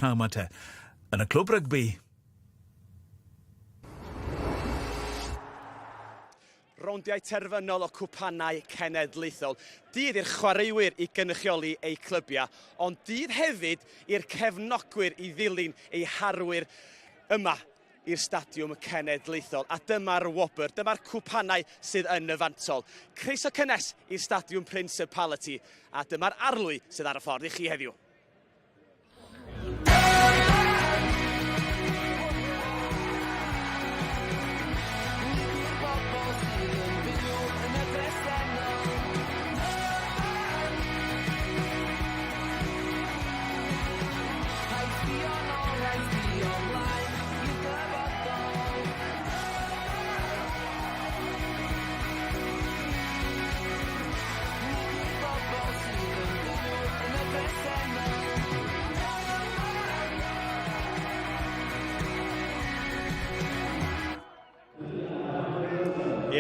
pnawn 'ma te. Yn y clwb rygbi. Rowndiau terfynol o cwpanau cenedlaethol. Dydd i'r chwaraewyr i gynrychioli eu clybiau, ond dydd hefyd i'r cefnogwyr i ddilyn eu harwyr yma i'r Stadiwm Cenedlaethol. A dyma'r wobr, dyma'r cwpanau sydd yn y fantol. Croeso cynnes i'r Stadiwm Principality, a dyma'r arlwy sydd ar y ffordd i chi heddiw.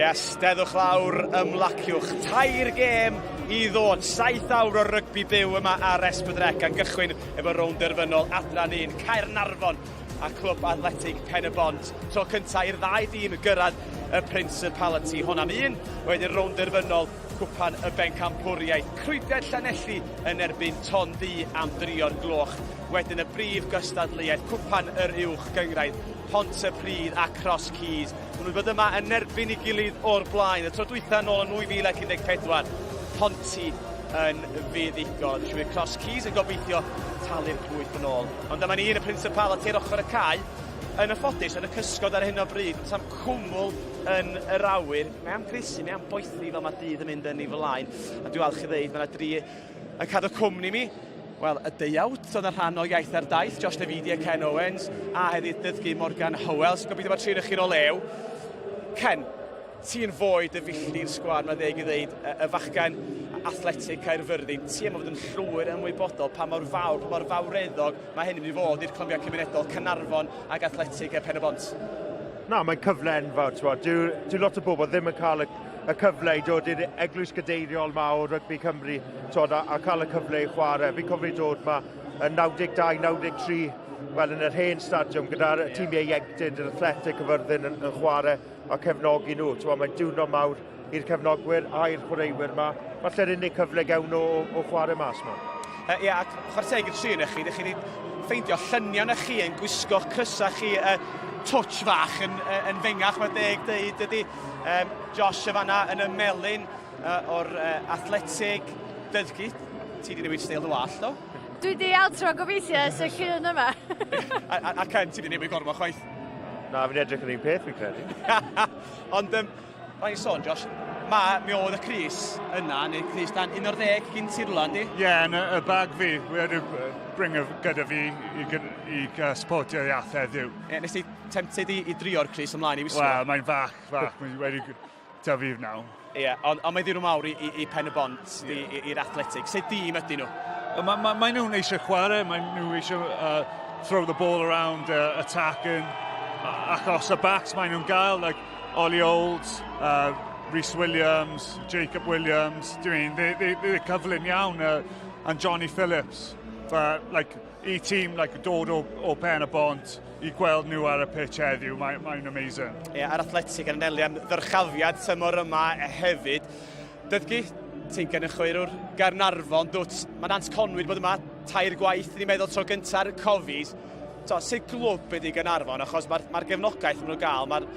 Yes, steddwch lawr, ymlaciwch. Tair gêm i ddod. 7 awr o rygbi byw yma ar S4C gan gychwyn efo rownd derfynol adran 1 Caernarfon a Clwb Athletig Pen-y-bont. Tro cyntaf i'r ddau dîm gyrraedd y Principality. Hwn am un, wedyn rownd derfynol Cwpan y Bencampwriaeth. Crwydriad Llanelli yn erbyn Ton Ddu am drio'r gloch. Wedyn y brif gystadleuaeth, Cwpan yr Uwch Gynghrair, Pontypridd a Cross Keys. Maen nhw wedi bod yma yn erbyn ei gilydd o'r blaen. Y tro dwytha nôl yn 2014, Ponty yn fuddugol. Dwi'n siŵr Cross Keys yn gobeithio talu'r pwyth yn ôl. Ond dyma ni yn y Principality ar ochr y cae. Yn y ffodus, yn y cysgod ar hyn o bryd, does am cwmwl yn yr awyr. Mae am grysu, mae am boethi fel mae dydd yn mynd yn ei flaen. A dwi'n falch i ddeud, mae yna dri yn cadw cwmni mi. Wel, y deuawd oedd yn rhan o Iaith ar Daith, Josh Davidi a Ken Owens, a hefyd Dyddgu Morgan Howells. Gobeithio bod trin chi'n o lew. Ken, ti'n fwy dy filltir sgwâr, mae deg i ddeud, y, y fachgen athletig Caerfyrddin. Ti am fod yn llwyr ymwybodol pa mor fawr, pa mor fawreddog mae hyn yn mynd i fod i'r clybiau cymunedol Caernarfon ac Athletig Pen-y-bont. Na, mae'n cyfle enfawr, ti'n gwbod. Dyw, dyw lot o bobl ddim yn cael y, y cyfle i dod i'r eglwys gadeiriol ma o Rygbi Cymru, t'wod, a, a cael y cyfle i chwarae. Fi'n cofio dod ma yn 92, 93, wel, yn yr hen stadiwm gyda'r yeah. tîm ieuenctid, yr Athletic Cyfyrddin yn, yn chwarae a cefnogi nhw. T'wod, mae'n diwrnod mawr i'r cefnogwyr a i'r chwaraewyr ma. Falle'r unig cyfle gewn nhw o, o chwarae mas ma. Ie, uh, yeah, ac chwarae teg i'r tri yn chi, ydych chi wedi ffeindio lluniau na chi yn gwisgo'ch crysau chi uh, touch fach yn, uh, yn fengach, mae deg dweud ydy. Um, Josh y fanna yn y melyn uh, o'r uh, athletig Dyddgu. Ti wedi newid steil dy wallt, do? Dwi wedi altro gobeithio ers y llun yma. a, a, a Ken, ti wedi newid gormod chwaith? Na, fi'n edrych yn un peth, fi'n credu. Ond, um, Rhaid sôn, Josh, ma, mi oedd y crys yna, neu crys dan 11 gyn ti rwla, yndi? Ie, yeah, yn y, y bag fi. We had to bring y gyda fi i, i, i uh, supportio iaith heddiw. Ie, yeah, nes ti tempted i, i drio'r crys ymlaen i wisgo? Wel, mae'n fach, fach. Mae'n wedi tyfu nawr. Ie, yeah, ond on mae ddiwrnod mawr i, i, i Pen y Bont, yeah. i'r Athletic. Sut dîm ydyn nhw? Mae ma, ma nhw'n eisiau chwarae, mae nhw eisiau uh, throw the ball around, uh, attacking. Achos y backs mae nhw'n gael, like, Ollie Olds, uh, Rhys Williams, Jacob Williams, do you mean, they, they, they're cyflym iawn, uh, and Johnny Phillips. But, like, i tîm like, dod o, o Pen y Bont i gweld nhw ar y pitch heddiw, mae'n mae amazing. Ie, yeah, a'r Athletic yn anelu am ddyrchafiad tymor yma hefyd. Dyddgu, ti'n gynrychiolwr Gaernarfon, dwt, mae Nant Conwy wedi bod yma tair gwaith, ni'n meddwl tro gyntaf y Cofis. To, sut glwb ydy Gaernarfon, achos mae'r mae gefnogaeth maen nhw'n gael, mae'r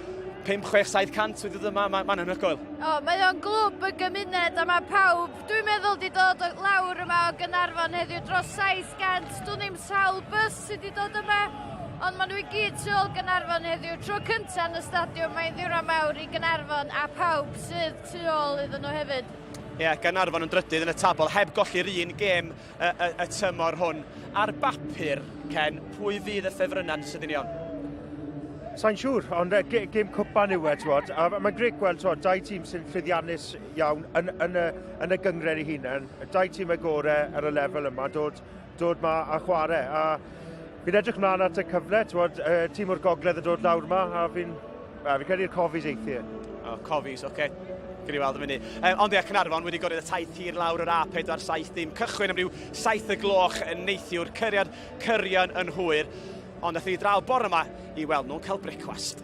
5, 6, 700 wedi dod yma, mae'n ma anhygoel. O, mae o'n glwb y gymuned a mae pawb, dwi'n meddwl, di dod lawr yma o Gaernarfon heddiw dros 700, dwi'n ddim sawl bus sydd wedi dod yma, ond maen nhw i gyd tu ôl Gaernarfon heddiw. Tro cyntaf yn y stadiwm, mae'n ddiwrnod mawr i Gaernarfon a pawb sydd tu ôl iddyn nhw hefyd. Ie, yeah, Gaernarfon yn drydydd yn y tabl, heb golli'r un gêm y, y, y tymor hwn. Ar bapur, Ken, pwy fydd y ffefrynnau'n sydyn iawn? Sa'n siŵr, ond uh, gêm cwpan yw e, ti'n A mae'n grêt gweld, ti'n dau tîm sy'n llwyddiannus iawn yn, yn, y, yn y gyngred ei hunain. Dau tîm y gorau ar y lefel yma, dod, dod ma a chwarae. A fi'n edrych mlaen at y cyfle, ti'n uh, tîm o'r gogledd yn dod lawr yma, a fi'n fi credu'r Cofis eithi. Oh, Cofis, oce. Okay. Gwni ni weld yn fyny. Um, ond ia, Caernarfon wedi gorfod y taith hir lawr yr A470. Cychwyn am ryw 7 y gloch yn neithiwr, cyrraedd Cyrion yn hwyr. Ond nath ni draw bore yma i weld nhw'n cael brecwast.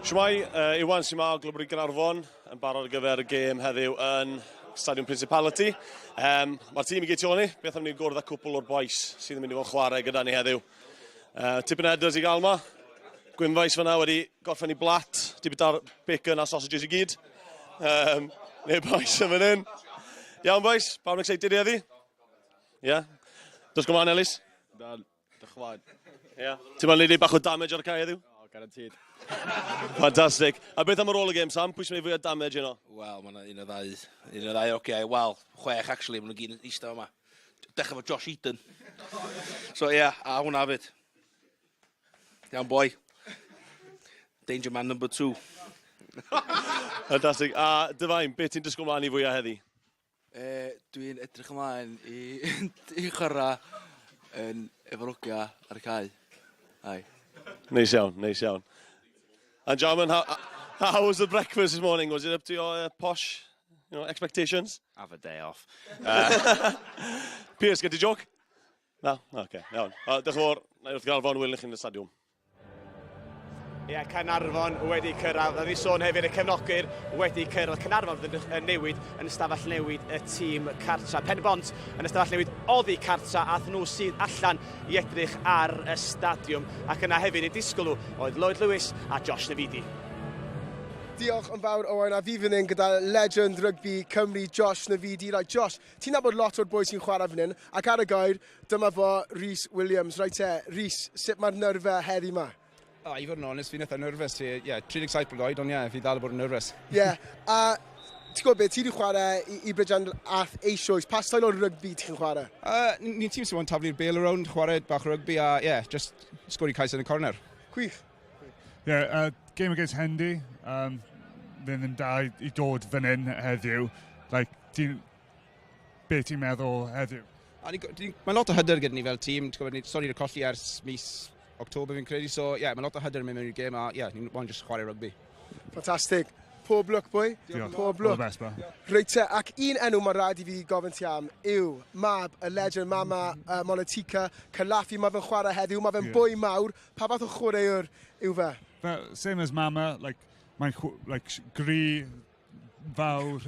Shwmae, uh, Iwan sy'n ma o Glwb Rygbi Gaernarfon yn barod ar gyfer y gêm heddiw yn Stadiwm Principality. Um, Mae'r tîm i gyd tu ôl ni. Beth am ni'n gwrdd â cwpl o'r bois sydd yn mynd i fod yn chwarae gyda ni heddiw. Uh, tipyn o headers i gael yma. Gwynfaes fyna wedi gorffen i blat, di bwyta'r bacon a sausages i gyd. Um, neu bois yn fan hyn. Iawn bois, pawb yn excited i heddi? Ie? Yeah. Dos gymlaen Elis? Dan, dychwad. Ie. Yeah. Ti'n mynd i bach o damage ar y cae heddiw? Oh, guaranteed. Fantastic. A beth am ar ôl y gêm, Sam? Pwy sy'n gwneud fwy o damage yno? Wel, mae yna un o ddau, un o ddau ogiau. Wel, chwech, actually, maen nhw gyd yn eistedd yma. Dechrau efo Josh Eden. So, ie, yeah, a hwnna fyd. Iawn, boi. Danger man number two. Fantastic. A Dyfain, beth ti'n disgwyl mlaen i fwyaf heddi? E, dwi'n edrych ymlaen i, i chwarae yn efo'r ogia ar y cae. Ai. Neis iawn, neis iawn. And Jarman, how, how was the breakfast this morning? Was it up to your posh expectations? Have a day off. Piers, get i joke? Na? Oce, okay, iawn. Diolch yn fawr. Na i wrth Gaernarfon, welwn chi yn y stadiwm. Ie, Caernarfon wedi cyrraedd. Nawn ni sôn hefyd y cefnogwyr wedi cyrraedd. Caernarfon fydd yn newid yn ystafell newid y tîm cartra. Pen-y-bont yn ystafell newid oddi cartra a nhw sydd allan i edrych ar y stadiwm. Ac yna hefyd eu disgwyl nhw oedd Lloyd Lewis a Josh Navidi. Diolch yn fawr Owain a fi fan hyn gyda legend rygbi Cymru Josh Navidi. Right, Josh, ti'n nabod lot o'r boi sy'n chwarae fan hyn ac ar y gair dyma fo Rhys Williams. Right te, Rhys, sut mae'r nerfau heddi ma? Oh, i fod yn onest, fi'n eitha nervous. Ie, yeah, 37 blwydd oed, ond ie, yeah, fi dal i bod yn nervous. Ie, yeah, a ti'n gwybod beth, ti wedi chwarae i, i Bridgend Ath eisoes. Pa style o rygbi ti'n chwarae? Ni'n tîm sy'n taflu'r bêl around, chwarae bach o rygbi a, yeah, just sgori cais yn y corner. Gwych. Yeah, game against Hendy, ddim yn da i dod fan hyn heddiw. Like, ti'n, be ti'n meddwl heddiw? A ni, ni, mae lot o hyder gyda ni fel tîm, ti'n gwybod, ni, sorry, ni'n colli ers mis October fi'n credu, so ie, yeah, mae lot o hyder yn mynd mewn i'r gêm a ie, yeah, ni'n want just chwarae rygbi. Fantastic. Pob lwc, boi. Diolch. Pob All the lwc. best, bro. Reit te, ac un enw mae rhaid i fi gofyn ti am yw mab y legend Mama Molitika Kalafi. Mae fe'n chwarae heddiw, mae fe'n boi mawr. Pa fath o chwaraewr yw fe? Well, same as Mama, like, mae'n like, gry, fawr,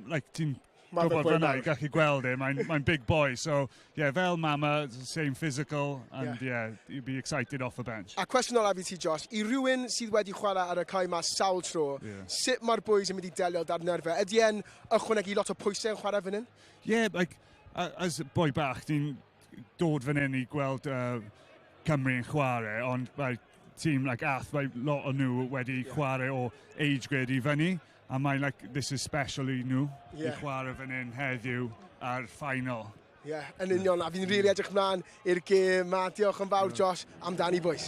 like, ti'n Ma' fe'n gwybod boi fyna, mawr. i gallu gweld e, mae'n mae big boy. So, yeah, fel Mama, same physical, and yeah, you'd be excited off the bench. A cwestiwn olaf i ti, Josh, i rywun sydd wedi chwarae ar y cae ma sawl tro, sut mae'r boys yn mynd i delio da'r nerfau? Ydy e'n ychwanegu lot o pwysau yn chwarae fan hyn? Yeah, like, as a boy bach, ti'n dod fan hyn i gweld Cymru yn chwarae, ond mae tîm like Ath, mae lot o nhw wedi chwarae o age grade i fyny, a mae'n like, this is special i nhw, i chwarae fan hyn heddiw a'r final. Ie, yeah, yn union, a fi'n rili really edrych mlaen i'r gêm ma. Diolch yn fawr, Josh, amdani boys.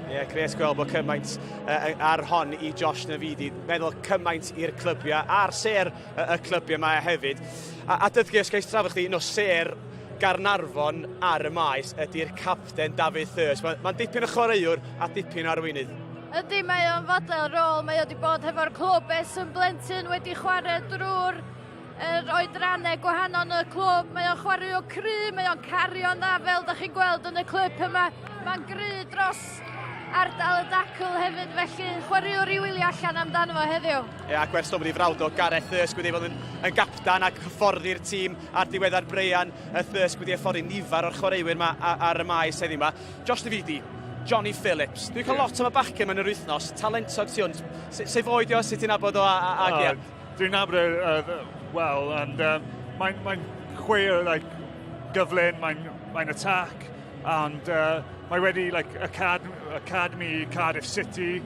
Ie, yeah, grêt gweld bod cymaint ar hon i Josh Navidi. Meddwl cymaint i'r clybiau a'r sêr y clybiau yma hefyd. A Dyddgu, os gais trafod chdi, un o sêr Gaernarfon ar y maes ydy'r capten Dafydd Thurst. Mae'n ma dipyn o chwaraewr a dipyn o arweinydd. Ydy, mae o'n fodel rôl, mae o wedi bod hefo'r clwb ers yn blentyn, wedi chwarae drwy'r yr oedrannau gwahanol yn y clwb. Mae o'n chwarae o cry, mae o'n cario'n dda fel da chi'n gweld yn y clip yma. Mae'n gry dros ardal y dacl hefyd, felly chwaraewr i wylio allan amdano fo heddiw. Ie, ac werth sôn bod ei frawd o Gareth Thirsk wedi bod yn gaptan ac hyfforddi'r tîm a'r diweddar Brian y Thirsk wedi hyfforddi nifer o'r chwaraewyr yma ar y maes heddiw yma. Josh Navidi, Johnny Phillips. Dwi'n cael lot am y bachgen mewn yr wythnos, talentog tu hwnt. Sut oed o, sut ti'n nabod o a ie? Dwi'n nabod e well, and mae'n mae chwarae like, gyflym, mae'n mae attack, and mae wedi like, academy Cardiff City,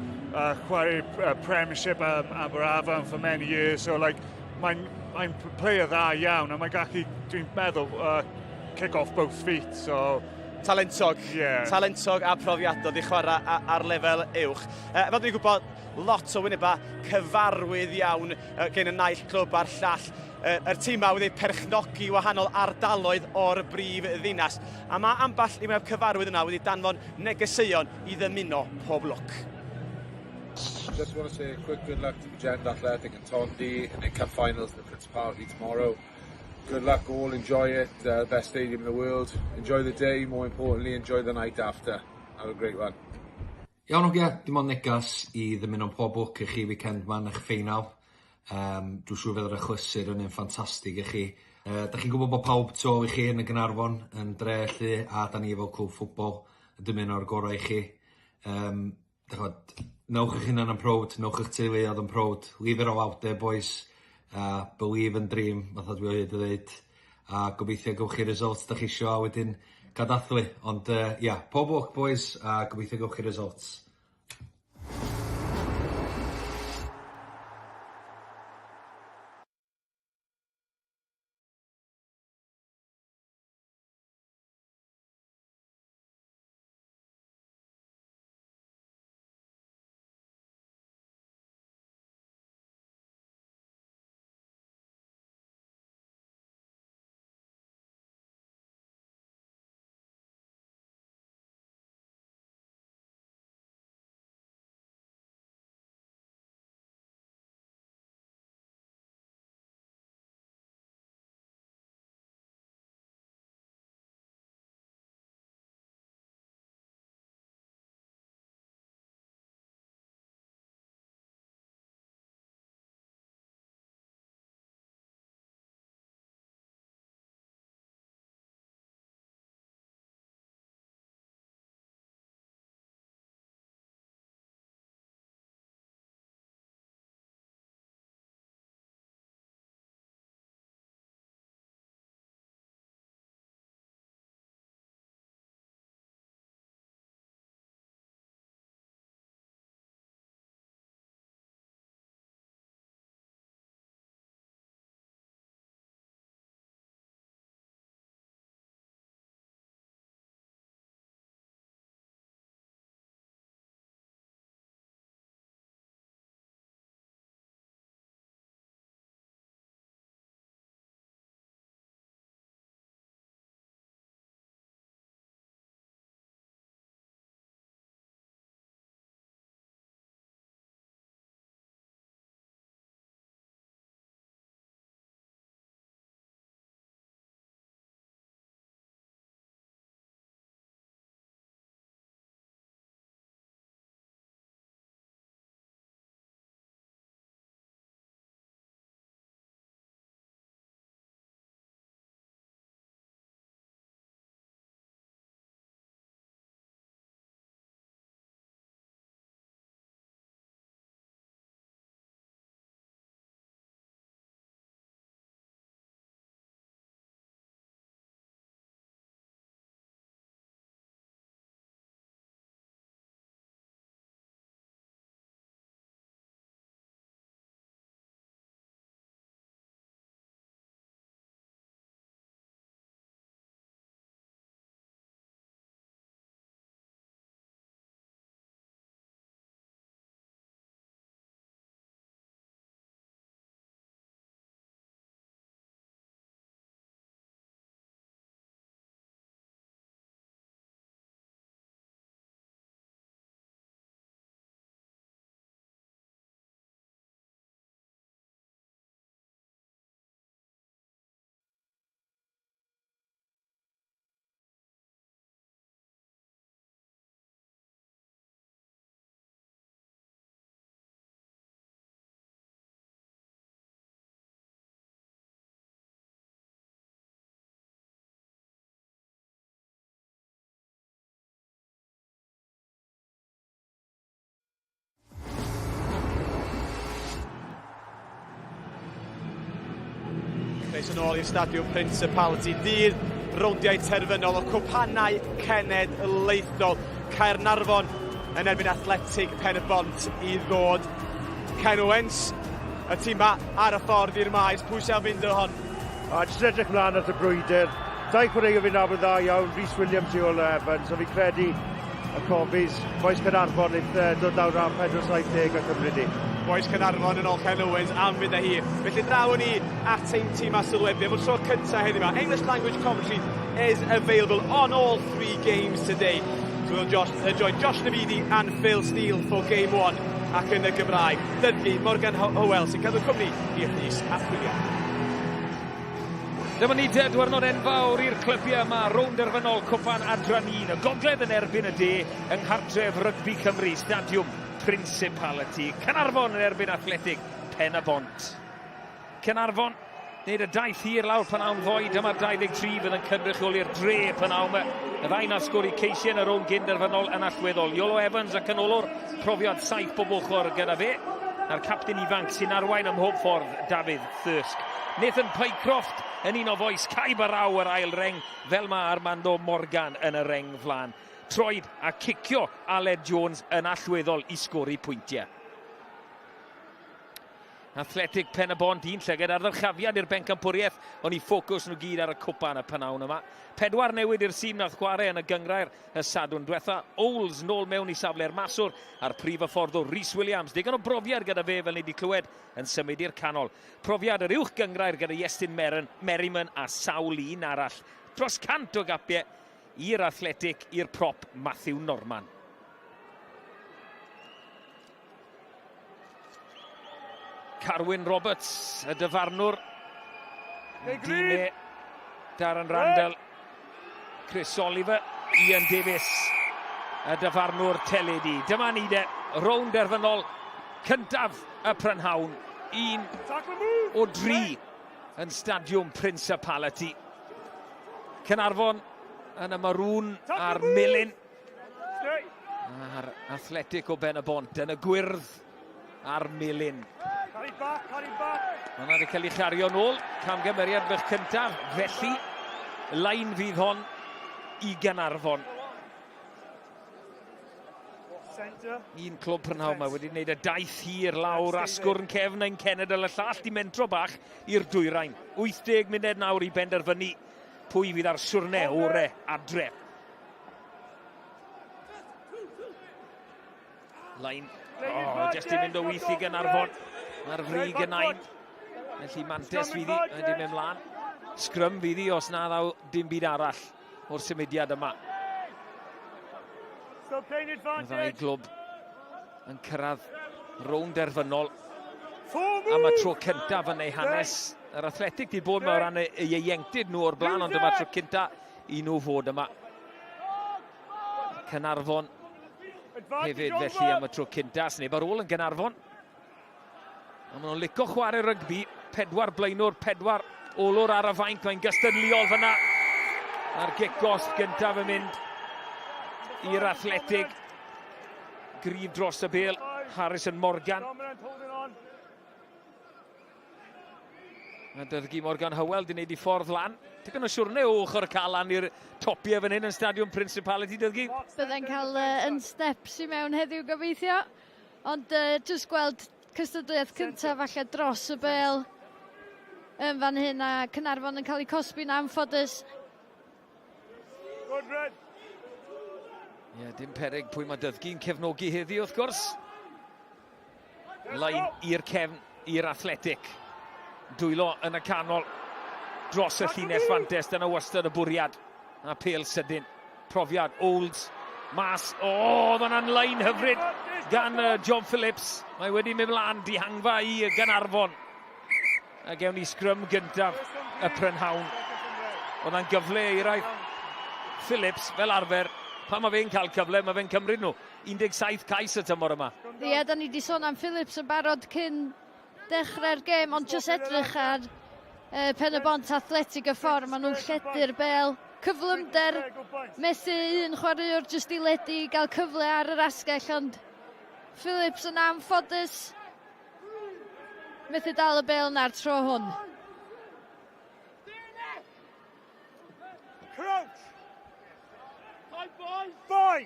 chwarae Premiership Aberafan for many years, so like, mae'n mae player dda iawn, a mae'n gallu, dwi'n meddwl, kick off both feet, so Talentog, talentog a profiadol i chwarae ar lefel uwch. Fel dwi'n gwybod, lot o wynebau cyfarwydd iawn gen y naill clwb a'r llall. Yr tîm ma wedi perchnogi wahanol ardaloedd o'r brif ddinas. A mae ambell i wyneb cyfarwydd yna wedi danfon negeseuon i ddymuno pob lwc. Just want to say a quick good luck to Bridgend Athletic and Tondu in the cup finals in the Principality tomorrow. Good luck all, enjoy it, best stadium in the world. Enjoy the day, more importantly, enjoy the night after. Have a great one. Iawn hogia, dim ond negas i ddymuno pob lwc i chi weekend 'ma yn eich ffeinal. Um, dwi'n siŵr fydd yr achlysur yn un ffantastig i chi. Uh, da chi'n gwybod bod pawb tu ôl i chi yn y Gynarfon, yn dre lly, a da ni fel clwb ffwbol yn dymuno'r gorau i chi. Um, da ch'od, newch eich hunan yn proud, newch eich teuluoedd yn proud, leave it all out there boys, believe and dream, fatha dwi o hyd yn ddeud, a gobeithio gewch chi results da chi isio a wedyn cael dathlu. Ond uh, ia, pob lwc boys, a gobeithio gewch chi results. Croeso nôl i'r Stadiwm Principality. Dydd rowndiau terfynol o cwpanau cenedlaethol. Caernarfon yn erbyn Athletic Pen-y-bont i ddod. Ken Owens, y tîm ma ar y ffordd i'r maes. Pwy sy'n fynd o hon? A jyst edrych mlaen at y brwydr. Dau chwaraewr fi'n nabod dda iawn, Rhys Williams i Ola Evans, a fi'n credu y Cofis, bois Caernarfon wneith dod lawr am 4.70 a cymryd hi. Bois Caernarfon yn ôl Ken Owens am fynd â hi. Felly draw ni at ein tîm a sylwebu am y tro cyntaf heddiw yma. English language commentary is available on all three games today. So we'll join Josh Navidi and Phil Steele for game one. ac yn y Gymraeg. Dyddgu Morgan Hywel sy'n cadw cwmni i Rhys ap William. Dyma ni te, diwrnod enfawr i'r clybiau yma, rownd derfynol Cwpan Adran 1, y Gogledd yn erbyn y De yng nghartref Rygbi Cymru, Stadiwm Principality. Caernarfon yn erbyn Athletic Pen-y-bont. Caernarfon, wneud y daith hir lawr p'nawn ddoe, dyma'r 23 fydd yn cynrychioli'r dre p'nawn yma. Y ddau na sgori ceisiau yn y rownd gyn-derfynol yn allweddol. Iolo Evans y canolwr, profiad saith bob ochr gyda fe, a'r capten ifanc sy'n arwain ym mhob ffordd, Dafydd Thirsk. Nathan Pycroft yn un o fois Cae Barraw yr ail reng, fel mae Armando Morgan yn y reng flaen. Troed a cicio Aled Jones yn allweddol i sgori pwyntiau. Athletic Pen-y-bont, un llygad ar ddyrchafiad i'r bencampwriaeth, ond i ffocws nhw gyd ar y cwpan y p'nawn yma. Pedwar newid i'r sîm nath chwarae yn y gynghrair y Sadwrn diwetha. Owls nôl mewn i safle'r maswr a'r prif hyfforddwr Rhys Williams, digon o brofiad gyda fe fel ni wedi clywed, yn symud i'r canol. Profiad yr uwch gynghrair gyda Iestyn Meryn, Merriman a sawl un arall. Dros 100 o gapiau i'r Athletic i'r prop Matthew Norman. Carwyn Roberts, y dyfarnwr. Dine, Darren Randall, Chris Oliver, Ian Davies, y dyfarnwr teledu. Dyma ni de, rownd derfynol cyntaf y prynhawn. Un o dri yn Stadiwm Principality. Caernarfon yn y marŵn a'r melyn. A'r Athletic o Ben y Bont yn y gwyrdd a'r melyn. Mae wedi cael ei chario nôl. Camgymeriad bych cyntaf. Felly, lain fydd hon i Gaernarfon. Un clwb prynhawn yma wedi gwneud y daith hir lawr asgwrn cefn ein cenedl y llall di mentro bach i'r dwyrain. 80 munud nawr i benderfynu pwy fydd ar siwrne ore adre. Lain, oh, jyst i mynd o wyth i Gaernarfon. Mae'r frig yn nain. Felly mantes fydd hi, mae'n di mynd mlaen. Sgrym fydd hi os na ddaw dim byd arall o'r symudiad yma. Y ddau glwb yn cyrraedd rownd derfynol am y tro cyntaf yn ei hanes. Yr Athletic di bod mewn ran ei ieuenctid nhw o'r blaen, ond dyma'r tro cyntaf i nhw fod yma. Caernarfon hefyd felly am y tro cynta. Sneb ar ôl yn Gaernarfon. A maen nhw'n licio chwarae rygbi. Pedwar blaenwr, pedwar olwr ar y fainc. Mae'n gystadleuol fyna. A'r gic gosb gyntaf yn mynd i'r Athletic. Gryf dros y bêl. Harrison Morgan. Mae Dyddgu Morgan Hywel di wneud i ffordd lan. Tipyn o siwrne o ochr y cael lan i'r topiau fan hyn yn Stadiwm Principality, Dyddgu. Byddai'n cael uh, yn steps i mewn heddiw gobeithio. Ond uh, jyst gweld cystadleuaeth cyntaf falle dros y bel yn fan hyn a Cynarfon yn cael eu cosbi'n anffodus. Good red. Ie, yeah, dim peryg pwy mae Dyddgu'n cefnogi heddi wrth gwrs. Lein i'r cefn i'r Athletic. Dwylo yn y canol dros y llinell fantes. Dyna wastad y bwriad. A pel sydyn. Profiad Olds. Mas. O, oh, oedd hwnna'n lein hyfryd gan John Phillips. Mae wedi mynd mlaen dihangfa i Gaernarfon. A gewn ni sgrym gyntaf y prynhawn. Oedd na'n gyfle eiraidd. Phillips, fel arfer, pan mae fe'n cael cyfle, mae fe'n cymryd nhw. 17 cais y tymor yma. Ie, da ni wedi sôn am Phillips yn barod cyn dechrau'r gêm, ond jyst edrych ar uh, Pen y Bont Athletic y ffordd maen nhw'n lledu'r bel. Cyflymder, methu un chwaraewr jyst i ledu i gael cyfle ar yr asgell, ond Phillips yn anffodus. Methu dal y bel na'r tro hwn.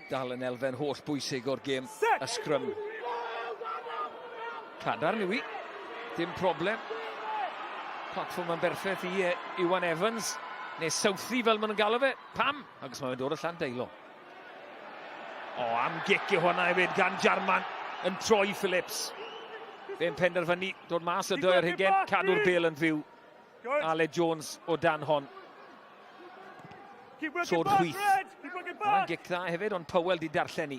Dal yn elfen holl bwysig o'r gêm, y sgrym. Cadarn yw i, dim problem. Platfform yn berffaith i Iwan Evans, neu Southey fel maen nhw'n galw fe. Pam? Agus mae'n dod o Llandeilo. O, am gic yw hwnna hefyd gan Jarman yn troi Phillips. Fe'n penderfynu dod mas o doi ar hugen, cadw'r bel yn fyw. Aled Jones o dan hon. Trod chwith. Mae'n gic dda hefyd, ond Powell di darllen ni.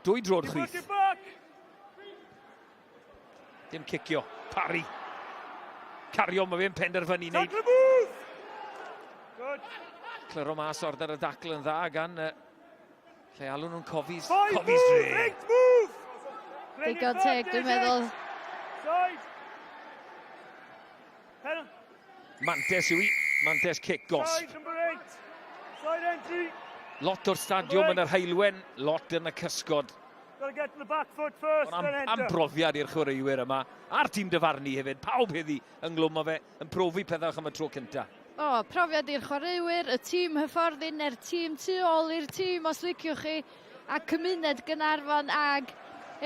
Dwy drod chwith. Dim cicio. Parry. Cario, mae fe'n penderfynu wneud. Tackle move! Good. Clyro mas o'r dar y dacl yn dda gan uh, lle alw nhw'n Cofis. Five Cofis move, dre. eight move! Digon teg, dwi'n meddwl. Side. Penalty. Mantes yw i. Mantes cic gosb. Side number eight. Side entry. Lot o'r stadiwm yn yr heulwen, lot yn y cysgod. Gotta get to the back foot first, Am, then am enter. brofiad i'r chwaraewyr yma, a'r tîm dyfarnu hefyd, pawb heddi ynglwm â fe, yn profi pethau am y tro cynta. O, profiad i'r chwaraewyr, y tîm hyfforddi neu'r tîm tu ôl i'r tîm os liciwch chi, a cymuned Gaernarfon ag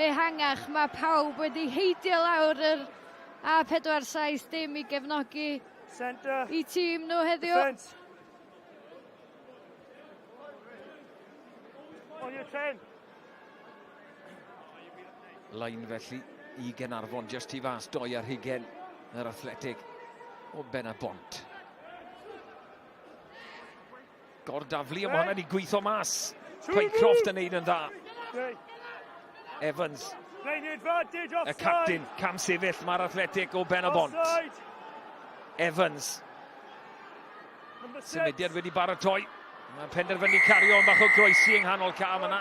ehangach. Mae pawb wedi heidio lawr yr A470 i gefnogi Centre. i tîm nhw heddiw. Defence. On your 10. Lein felly i Gaernarfon, jyst tu fas, doi ar hugen yr Athletic o Ben y Bont. Gordaflu, a mae hwnna wedi gweithio mas. Pycroft yn neud yn dda. Evans, y captain, cam sefyll, mae'r Athletic o Ben y Bont. Evans, symudiad wedi baratoi. Mae'n penderfynu cario ond bach o groesi yng nghanol cam yna.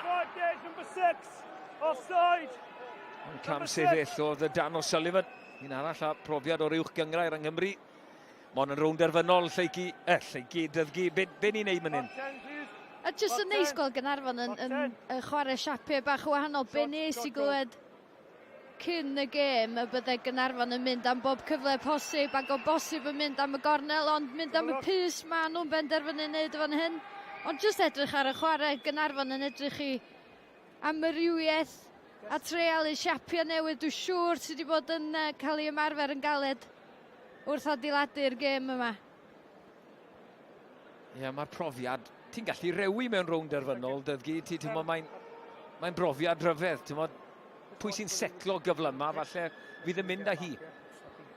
Ond cam sefyll oedd y Dan O'Sullivan. Un arall a profiad o'r uwch gyngrair yng Nghymru. Mae hwn yn rownd derfynol, Lleucu, eh, Lleucu, Dyddgu, be, be ni'n neud man hyn? A jyst yn neis gweld Gaernarfon yn, yn, yn chwarae siapiau bach o wahanol. Be nes i glywed cyn y gêm y bydde Gaernarfon yn mynd am bob cyfle posib ac o bosib yn mynd am y gornel, ond mynd am y pys ma nhw'n benderfynu wneud fan hyn. Ond jyst edrych ar y chwarae, Gaernarfon yn edrych i amrywiaeth a treialu siapiau newydd. Dwi'n siŵr sydd wedi bod yn cael ei ymarfer yn galed wrth adeiladu'r gêm yma. Ie, yeah, mae'r profiad, ti'n gallu rewi mewn rownd derfynol, Dyddgu, ti, ti'n mae'n mae brofiad rhyfedd, ti'n modd, pwy sy'n setlo gyflyma, falle fydd yn mynd â hi.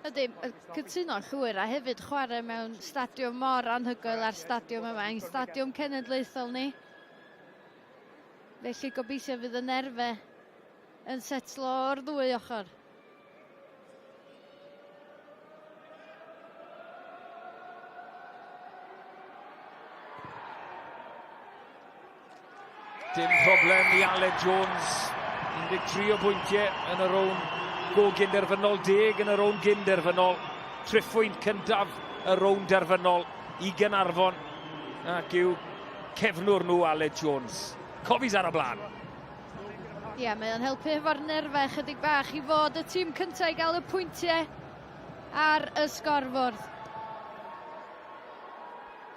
Ydy, cytuno'n llwyr, a hefyd chwarae mewn stadiwm mor anhygoel â'r stadiwm yma, ein stadiwm cenedlaethol ni. Felly gobeithio fydd y nerfe yn setlo o'r ddwy ochr. Dim problem i Aled Jones. 13 o bwyntiau yn y rown go gynderfynol, 10 yn y rown gynderfynol. Triphwynt cyntaf y rown derfynol i Gaernarfon ac i'w cefnwr nhw Aled Jones. Cofis ar y blaen. Ie, yeah, mae o'n helpu hefo'r nerfau chydig bach i fod y tîm cyntaf i gael y pwyntiau ar y sgorfwrdd.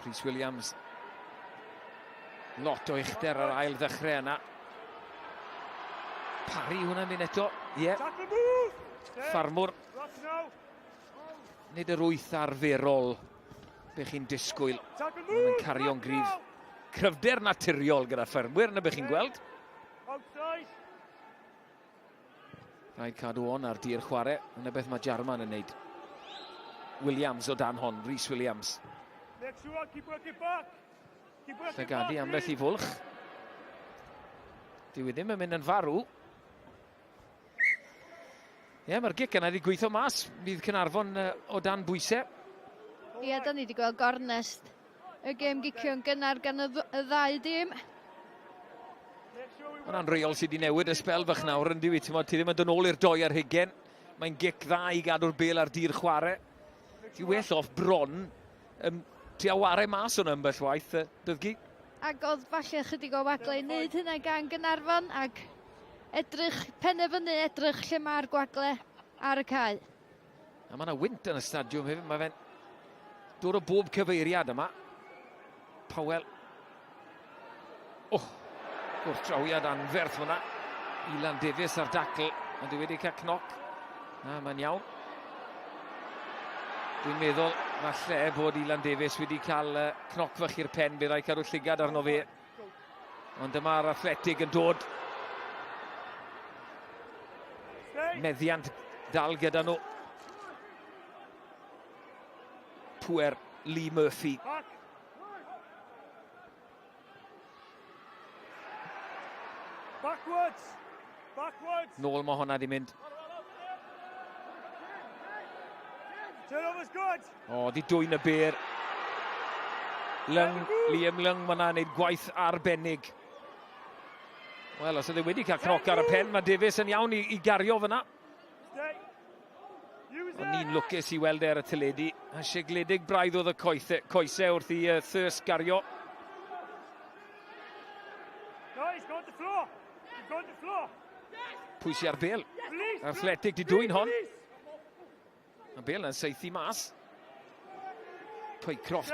Rhys Williams. Lot o uchder ar ail ddechrau yna. Parry hwnna'n mynd eto. Ie. Yeah. Ffarmwr. Nid yr wyth arferol be chi'n disgwyl. Mae'n cario'n gryf. Cryfder naturiol gyda ffermwyr, na be chi'n gweld. Rhaid cadw on ar dir chwarae. Yna beth mae Jarman yn neud. Williams o dan hon, Rhys Williams. Llygadu ambell i fwlch. Dyw e ddim yn mynd yn farw. Ie, yeah, mae'r gic yna wedi gweithio mas. Bydd Caernarfon o dan bwysau. Ie, yeah, da ni wedi gweld gornest y gêm gicio'n gynnar gan y, y ddau dîm. Mae'n anreol sydd wedi newid y sbel fach nawr yn diwy. Ti'n ti ddim yn dod nôl i'r doi ar hugen. Mae'n gic dda i gadw'r bel ar dir chwarae. Ti well off bron. Um, ti a ware mas o'n ambell waith, Dyddgu. Ac oedd falle chydig o wagle i wneud hynna gan Gaernarfon ac edrych, penderfynu edrych lle mae'r gwagle ar y cae. A mae yna wynt yn y stadiwm hefyd, mae fe'n dod o bob cyfeiriad yma. Powell. Oh, gwrthdrawiad anferth fyna. Ilan Davies ar dacl, ond wedi cael cnoc. Na, mae'n iawn. Dwi'n meddwl falle bod Ilan Davies wedi cael cnoc fach i'r pen, bydd rhaid cadw llygad arno fe. Ond dyma'r Athletic yn dod. Meddiant dal gyda nhw. Pwer Lee Murphy. Backwards! Backwards! Nôl mae hwnna di mynd. Turnover's good. O, di dwyn y ber. Lung, Liam Lung, mae yna'n neud gwaith arbennig. Wel, os oedd e wedi cael cnoc ar y pen, mae Davies yn iawn i, i gario fyna. Ond ni'n lwcus i weld e ar y teledu. A sigledig braidd oedd y coethe, coesau wrth i uh, Thirsk gario. No, he's gone to floor. He's gone to floor. Pwy sy'n ar bel? Athletic di dwy'n hon. Mae bel yn saethu mas. Pycroft.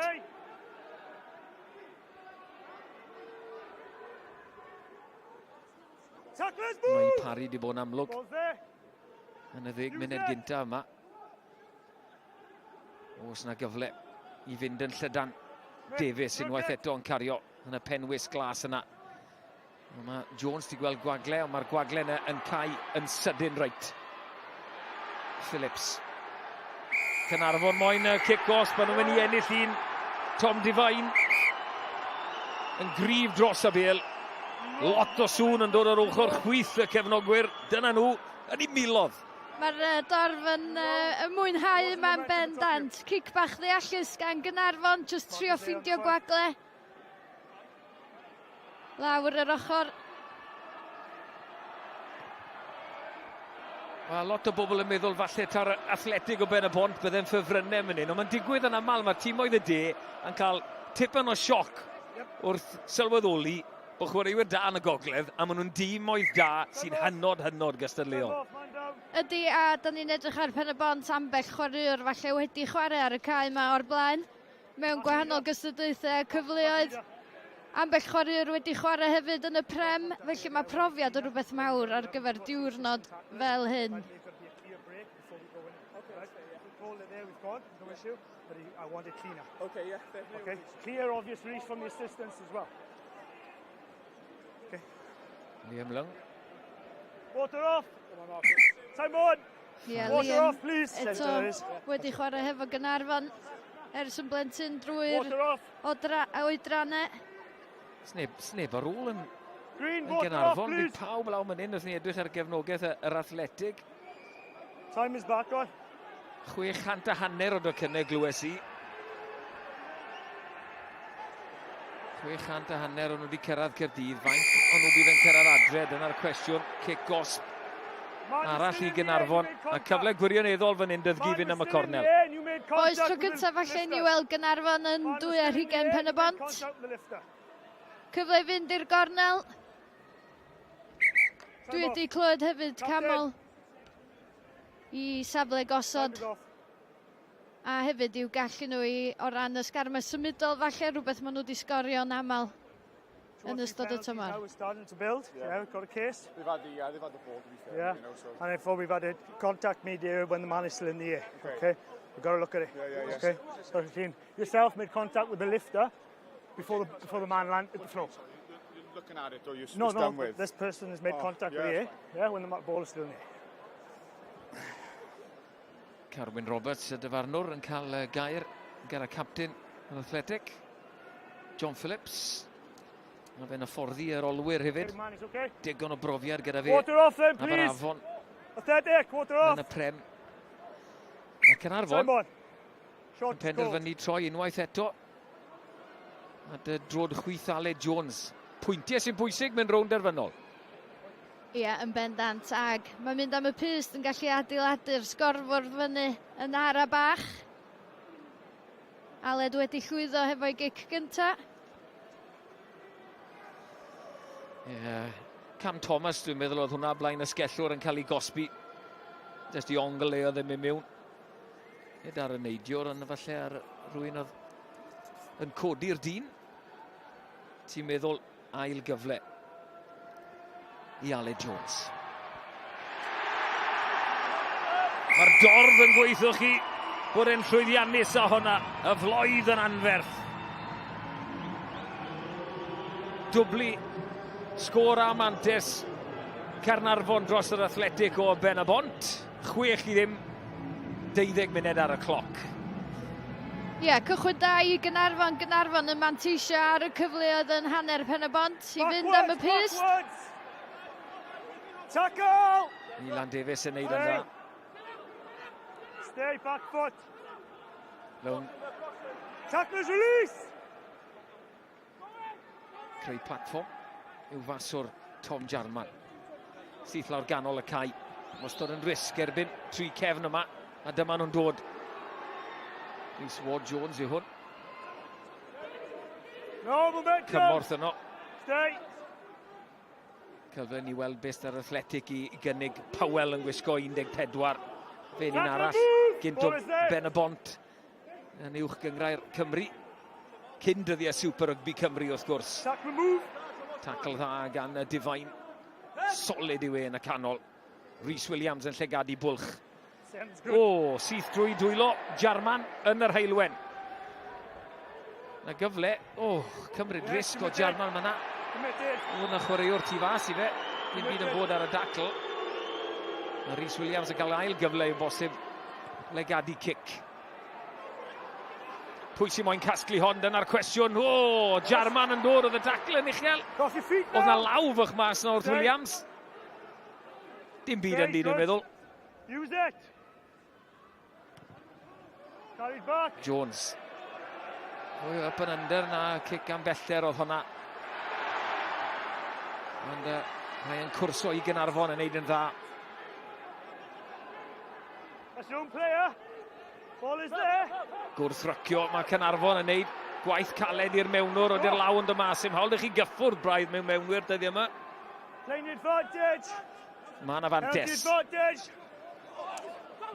Mae Parry wedi bod yn amlwg yn y ddeg munud gyntaf yma. Oes na gyfle i fynd yn llydan. Davies unwaith eto yn cario yn y penwys glas yna. Mae Jones di gweld gwagle, ond mae'r gwagle yna yn cau yn sydyn reit. Phillips. Caernarfon moyn y cic gosb, maen nhw'n mynd i ennill un. Tom Devine yn gryf dros y bel. Lot o sŵn yn dod o'r ochr chwith y cefnogwyr. Dyna nhw, yn ei milodd. Mae'r uh, dorf yn, uh, yn mwynhau yma'n bendant. Cic bach ddeallus gan Gynarfon, jyst trio ffindio gwagle. Lawr yr ochr. Wel, lot o bobl yn meddwl falle ta'r athletig o Ben y Bont bydde'n ffefrynnau mynd hyn, ond mae'n digwydd yn aml, mae tîmoedd y de yn cael tipyn o sioc wrth sylweddoli bod chwaraewyr da yn y gogledd, a maen nhw'n dîmoedd da sy'n hynod, hynod gystadleuol. Ydy, a da ni'n edrych ar Pen y Bont ambell chwaraewr falle wedi chwarae ar y cae yma o'r blaen. mewn gwahanol gystadlaethau a cyfleoedd. Ambell chwaraewr wedi chwarae hefyd yn y Prem, felly mae profiad yn rhywbeth mawr ar gyfer diwrnod fel hyn. Okay, yeah, okay. Clear, obvious release from the assistants as well. Okay. Liam Lung. Water off. Time on. Yeah, Water Liam off, please. Eto wedi chwarae hefo Gaernarfon ers yn blentyn drwy'r oedrannau. Sneb, sneb ar ôl yn, Green, yn Gaernarfon. Bydd pawb lawr man hyn wrth ni edrych ar gefnogaeth yr athletig. Time is back on. 600 a hanner o docynnau glywes i. 600 a hanner o'n nhw wedi cyrraedd Caerdydd. Faint o'n nhw bydd yn cyrraedd adre? Dyna'r cwestiwn. Cic gosb arall i Gynarfon. A cyfle gwirioneddol fan hyn dyddgu fynd am y cornel. Oes tro gyntaf falle ni weld Gynarfon yn 2 ar 20 Pen y Bont. Cyfle i fynd i'r gornel. Dwi wedi clywed hefyd camol i safle gosod a hefyd i'w gallu nhw i o ran y sgarmau symudol falle rhywbeth maen nhw wedi sgorio'n aml yn ystod y tymor. Now we're starting to build. Yeah, yeah we've got a case. They've had the, yeah, they've had the ball, to be fair. Yeah. You know, so. And I thought we've had it. Contact me there when the man is still in the air. Okay. okay? We've got to look at it. Yeah, yeah, yeah. Okay. So, yourself made contact with the lifter before the before the man landed the floor. So you're looking at it or you're no, no, done with? this person has made oh, contact yeah, with the air. Yeah, when the ball is still in the air. Carwyn Roberts, y dyfarnwr, yn cael gair gyda captain yr Athletic, John Phillips. Mae fe'n hyfforddi yr olwyr hefyd. Okay. Digon o brofiad gyda fe. Water off then, please. Aberafon. Athletic, water off. Yn y Prem. Mae Caernarfon yn penderfynu troi unwaith eto. A dy drod chwith Aled Jones. Pwyntiau sy'n bwysig mewn rownd derfynol. Ie, yeah, yn bendant. Ag mae'n mynd am y pyst yn gallu adeiladu'r sgorfwrdd fyny yn ara bach. Aled wedi llwyddo hefo'i gic gynta. Ie. Yeah. Cam Thomas, dwi'n meddwl oedd hwnna blaen ysgellwr yn cael ei gosbi. Just i ongl e oedd yn mynd mewn. Nid ar y neidiwr, ond falle ar rhywun oedd yn codi'r dyn. Ti'n meddwl ail gyfle i Aled Jones. Mae'r dorf yn gweithio chi bod e'n llwyddiannus a honna, y floedd yn anferth. Dwblu sgôr a mantes Caernarfon dros yr Athletic o Ben y Bont. 6 i 0, 12 munud ar y cloc. Ie, yeah, cychwyn da i Gynarfon. Gynarfon yn manteisio ar y cyfleoedd yn hanner Pen y Bont i fynd am y pyst. Tackle! Ilan Davies yn neud yn dda. Stay back foot. Mewn... Tacklers release! Creu platfform yw faswr Tom Jarman. Syth lawr ganol y cae. Wastad yn risg erbyn tri cefn yma. A dyma nhw'n dod. Rhys Ward Jones yw hwn. No momentum. Cymorth yno. Stay. Cyfle ni weld beth ar Athletic i gynnig. Powell yn gwisgo 14. Fe'n un arall. Gynt o Ben y Bont yn uwch gyngrair Cymru. Cyn dyddiau Super Rugby Cymru wrth gwrs. Tackle dda gan y Divine. Solid yw e yn y canol. Rhys Williams yn llegadu bwlch. O, syth drwy dwylo Jarman yn yr heilwen. Na gyfle, o, oh, cymryd risg o Jarman yna. O, na chwaraewr tu fas i fe. Dim byd yn bod ar y dacl. Mae Rhys Williams yn cael ail gyfle i'w bosib legadu cic. Pwy sy'n moyn casglu hon? Dyna'r cwestiwn. O, Jarman yn dod, oedd y dacl yn uchel. Oedd na law fych mas na wrth Williams. Dim byd yn dyn, meddwl. Use it! Carried back. Jones. Fwy o up and under na cic am bellter oedd hwnna. Ond uh, mae'n cwrso i Gynarfon yn neud yn dda. That's your own player. Ball is there. Gwrthrycio, mae Cynarfon yn neud gwaith caled i'r mewnwr, oedd i'r law yn dod mas. Sim hawl i chi gyffwrdd braidd mewn mewnwyr dyddiau yma. Playing advantage. Mae yna fantes.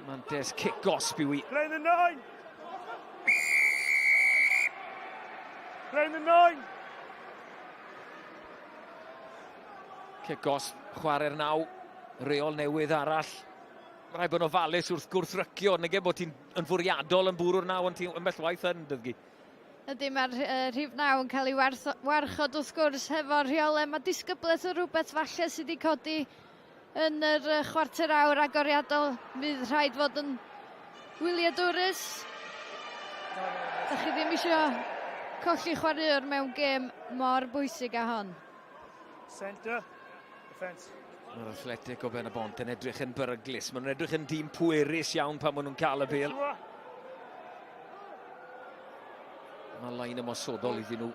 Mantes cic gosb i wi. Playing the nine. Playing the nine. Cic gosb, chwarae'r naw. Reol newydd arall. Mae rhaid bod yn ofalus wrth gwrthrycio. Nage bod ti'n yn fwriadol yn bwrw'r naw, ond ti'n ymell waith yn dydgu. Ydy, mae'r uh, rhif naw yn cael ei warchod wrth gwrs hefo'r rheolau. Mae disgyblaeth yn rhywbeth falle sydd wedi codi yn yr uh, chwarter awr agoriadol. Fydd rhaid fod yn wyliadwrus. Da chi ddim eisiau colli chwaraewr mewn gêm mor bwysig â hon. Centre, defence. Mae'r Athletic o Ben y Bont yn edrych yn beryglus. Maen nhw'n edrych yn dîm pwerus iawn pan maen nhw'n cael y bêl. Mae lain ymosodol iddyn nhw.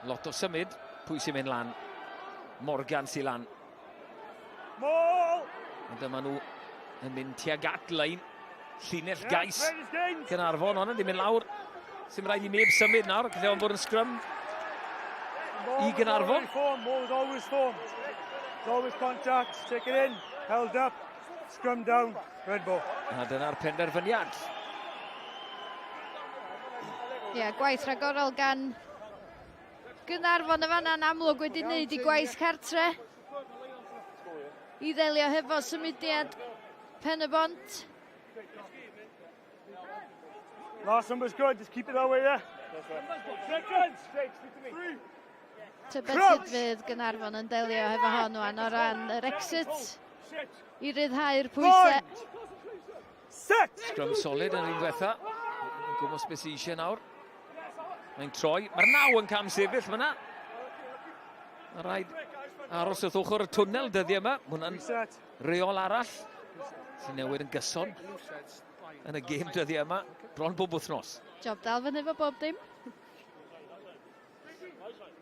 Lot o symud. Pwy sy'n mynd lan? Morgan sy'n lan. Maul! A dyma nhw yn mynd tuag at lein. Llinell gais. Cynarfon, ond yn mynd lawr. Sy'n rhaid i neb symud nawr, gallai ond bod yn sgrym i Gynarfon. Form, always form. Always contact, take it in, held up, scrum down, red ball. A dyna'r penderfyniad. Ie, yeah, gwaith rhagorol gan Gynarfon y fanna'n amlwg wedi wneud i gwaith cartre i ddelio hefo symudiad Pen y Bont. Last number's good, just keep it that way there. Tybed sut fydd Gynarfon yn delio hefo hon wan o ran yr exit i ryddhau'r pwysau. Scrum solid yn yr un diwetha. Yn gwmwys beth sydd eisiau nawr. Mae'n troi. Mae'r naw yn cam sefyll fyna. Mae rhaid aros wrth ochr y twnnel dyddiau yma. Mae hwnna'n reol arall sy'n newid yn gyson yn y gêm dyddiau yma. Bron bob wythnos. Job dal fyny efo bob dim.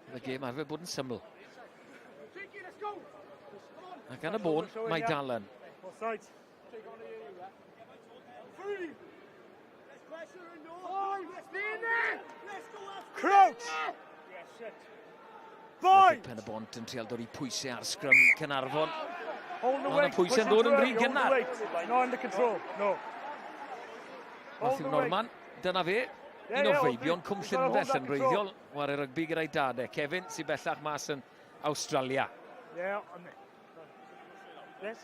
Y gêm arfer bod yn syml. Ac yn y bôn, mae dal yn. Crouch! Bind! Pen y bont yn trial dod i pwysau ar sgrym Cynarfon. Ond y pwysau'n dod yn rhy gynnar. Not under control, no. Matthew Norman, dyna fe. Un o feibion Cwm Llynfell yn wreiddiol, ware rygbi gyda'i dad e. Kevin, sy'n bellach mas yn Awstralia. Yeah, yes.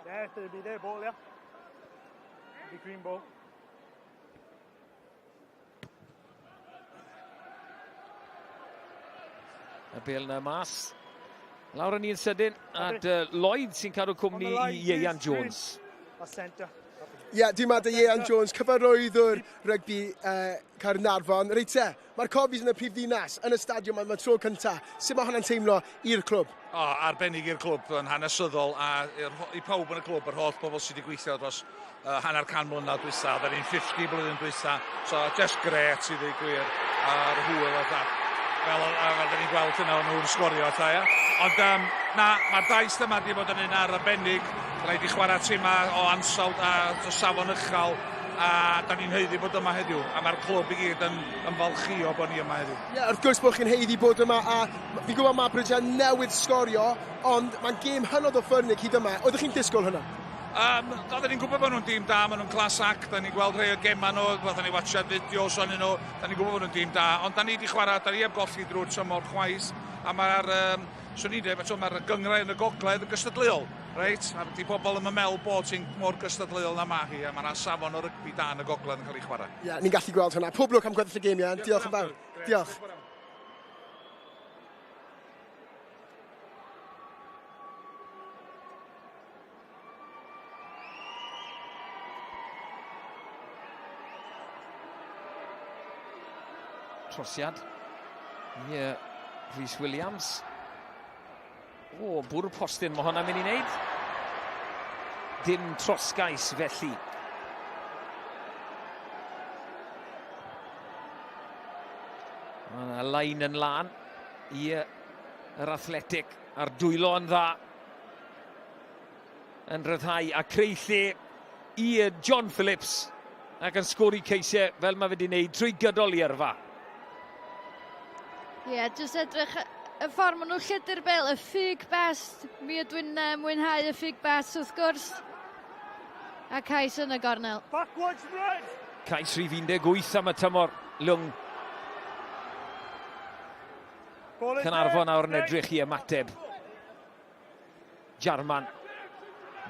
Yeah, it'll be their ball, yeah. It'll be green ball. Y bel na mas. Lawr yn un sydyn, at uh, Lloyd sy'n cadw cwmni i Ieian Jones. Ie, yeah, dwi'n meddwl Ieuan Jones, cyfarwyddwr rygbi uh, Caernarfon. Reit te, mae'r Cofis yn y prif ddinas, yn y stadiwm am y tro cyntaf. Sut mae hwnna'n teimlo i'r clwb? O, arbennig i'r clwb, yn hanesyddol a i pawb yn y clwb, yr holl bobl sydd wedi gweithio dros uh, hanner can mlynedd dwytha, oedden ni'n 50 blwyddyn dwytha, so just gret i ddweud gwir, a'r hwyl a that. Fel fel ni'n gweld yna, o'n nhw'n sgorio ta, ia. Ond um, na, mae'r daith yma wedi bod yn un arbennig, rhaid i chwarae timau o ansawdd a o safon uchel, a da ni'n haeddu bod yma heddiw, a mae'r clwb i gyd yn ymfalchïo bod ni yma heddiw. Ie, yeah, wrth gwrs bod chi'n haeddu bod yma, a fi'n gwybod mae Bridget newydd sgorio, ond mae'n gêm hynod o ffyrnig hyd yma. Oeddech chi'n disgwyl hynna? Um, oedden ni'n gwybod bod nhw'n dîm da, maen nhw'n class act, da ni'n gweld rhai o gemau nhw, fatha ni watchad fideos ohonyn nhw, da ni'n gwybod bod nhw'n dîm da, ond da ni wedi chwarae, da ni heb golli drwy'r tymor chwaith, a mae'r, um, swn i'n dweud, mae'r gynghrair yn y gogledd yn gystadleuol, reit? A di pobl yn meddwl bod ti'n mor gystadleuol na ma hi, a mae yna safon o rygbi da yn y gogledd yn cael ei chwarae. Ie, yeah, ni'n gallu gweld hwnna. Pob lwc am gweddill y gêm, Ian. Diolch yn fawr. Diolch. Trosiad i Rhys Williams. O, bwrw postyn mae hwnna'n mynd i wneud. Dim trosgais felly. Mae yna lain yn lan i yr Athletic a'r dwylo yn dda. Yn rhyddhau a creu lle i John Phillips ac yn sgori ceisiau fel mae fe wedi wneud trwy gydol i yrfa. Ie, yeah, jyst edrych y ffordd maen nhw'n lledu'r bel, y ffug best. Mi ydw i'n uh, mwynhau y ffug best wrth gwrs. A cais yn y gornel. Backwards red! Cais rhif 18 am y tymor, Lwng. Caernarfon nawr yn edrych i ymateb. Jarman.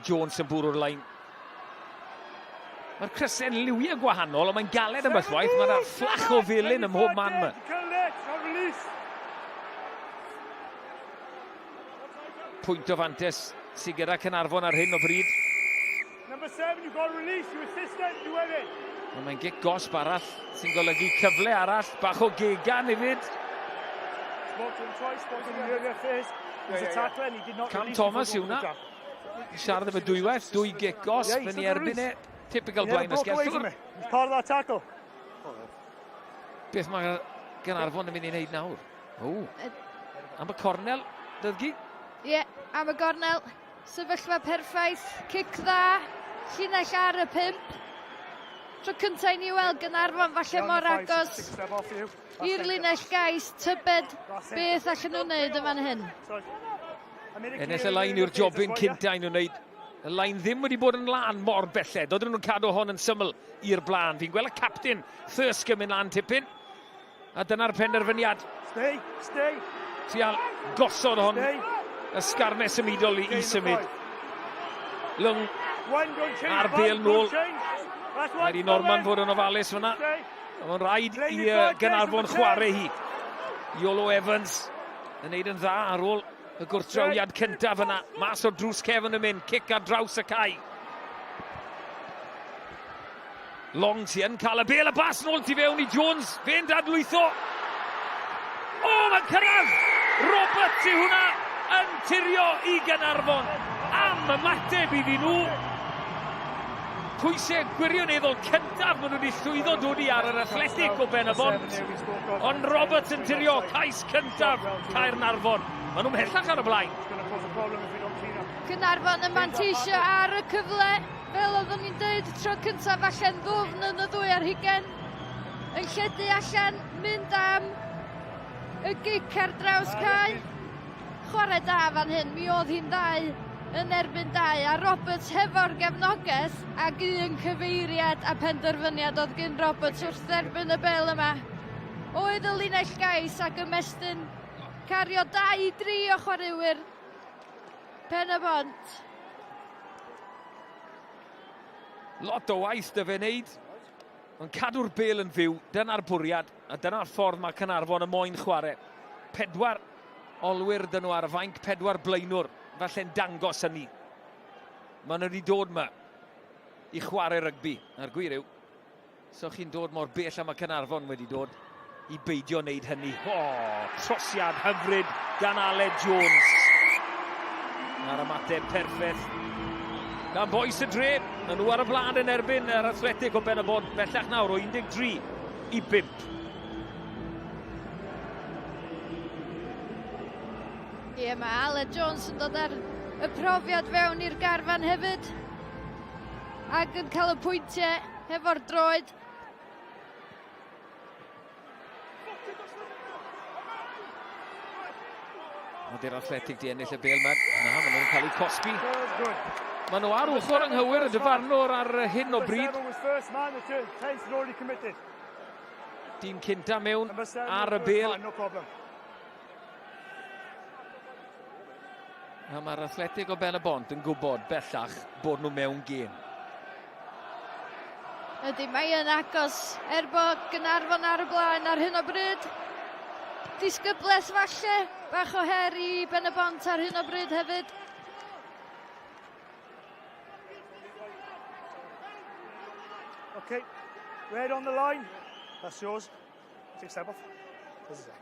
Jones yn bwrw'r lein. Mae'r crysau'n liwiau gwahanol, ond mae'n galed ambell waith. Mae yna fflach o felyn ym mhob man yma. Pwynt o fantes sydd gyda Caernarfon ar hyn o bryd. Number 7, you've got release, you assistant, you have it. Ond mae'n gic gosb arall sy'n golygu cyfle arall, bach o gegan hefyd. Cam Thomas yw hwnna. Siarad efo dwywaith, dwy gic gosb yn ei erbyn e. Typical blaen ysgellwr. Part of that tackle. Beth mae Gaernarfon yn mynd i wneud nawr? O, am y cornel, Dyddgu? Ie, yeah, am y gornel. Sefyllfa perffaith, cic dda, llinell ar y pump. Tro cyntaf i ni weld Gaernarfon falle mor agos i'r linell gais, tybed beth allan nhw'n wneud yn fan hyn. Ennill y lain yw'r jobyn cynta i nhw'n wneud. Y lain ddim wedi bod yn lan mor belled. Oedden nhw'n cadw hon yn syml i'r blaen. Fi'n gweld y captain Thirsk yn mynd lan tipyn. A dyna'r penderfyniad. Stay, stay. Trial gosod hon. Y sgarmes symudol i, i symud. Lwng a'r bel nôl. Rhaid i Norman fod yn ofalus fyna. Mae'n rhaid i Gaernarfon chwarae hi. Iolo Evans yn neud yn dda ar ôl y gwrthdrawiad cyntaf yna. Mas o'r drws cefn yn mynd, cic ar draws y cae. Long sy yn cael y bel, y bas nôl tu fewn i Jones, fe'n dadlwytho. O, mae'n cyrraedd! Roberts yw hwnna yn tirio i Gaernarfon am ymateb iddyn nhw. Pwysau gwirioneddol cyntaf maen nhw wedi llwyddo dod i ar yr Athletic o Ben y Bont. Ond Roberts yn tirio cais cyntaf Caernarfon. Maen nhw'n mhellach ar y blaen. Caernarfon yn manteisio ar y cyfle. Fel oeddwn i'n deud tro cyntaf falle'n ddwfn yn y ddwy ar hugen, yn lledu allan, mynd am y gic ar draws cae. Chwarae da fan hyn, mi oedd hi'n ddau yn erbyn dau, a Roberts hefo'r gefnogaeth ac un cyfeiriad a penderfyniad oedd gyn Roberts wrth dderbyn y bel yma. Oedd y linell gais ac ymestyn cario dau i dri o chwaraewyr Pen y Bont. Lot o waith dy fe wneud, ond cadw'r bel yn fyw, dyna'r bwriad, a dyna'r ffordd mae Caernarfon y moyn chwarae. Pedwar olwyr dyn nhw ar y fainc, pedwar blaenwr, falle'n dangos hynny. Maen nhw wedi dod yma. i chwarae rygbi. A'r gwir yw, so chi'n dod mor bell am y Caernarfon wedi dod i beidio wneud hynny. O, trosiad hyfryd gan Aled Jones. A'r ymateb perffaith gan bois y dre. Maen nhw ar y blaen yn erbyn yr Athletic o Ben y Bont bellach nawr o 13 i 5. Ie, mae Aled Jones yn dod ar y profiad fewn i'r garfan hefyd. Ac yn cael y pwyntiau hefo'r droed. Ydy'r Athletic di ennill y bel yma? Na, maen nhw'n cael eu cosbi. Maen nhw ar ochr anghywir y dyfarnwr ar hyn o bryd. Dyn cynta mewn ar y bel. A mae'r Athletic o Ben y Bont yn gwybod bellach bod nhw mewn gêm. Ydy, mae yn agos er bod Gaernarfon ar y blaen ar hyn o bryd. Disgyblaeth falle, bach o her i Ben y Bont ar hyn o bryd hefyd. Okay, red on the line. That's yours. Take a step off. This is it.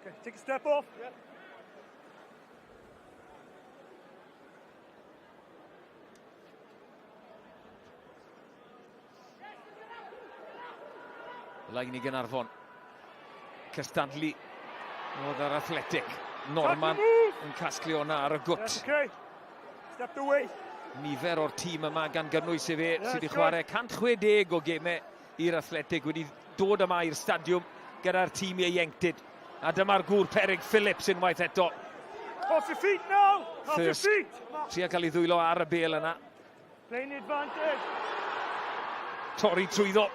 Okay, take a step off. Yep. Lain i Gynarfon. Cystadlu oedd yr Athletic. Norman yn casglu o'na ar y gwt. Okay. Step away. Nifer o'r tîm yma gan gynnwys i fe sydd wedi chwarae 160 o gemau i'r Athletic wedi dod yma i'r stadiwm gyda'r tîm ieuenctid. A dyma'r gŵr perig Phillips unwaith eto. Off your feet now! Off your feet! Tria cael ei ddwylo ar y bel yna. Playing the advantage. Torri trwyddo.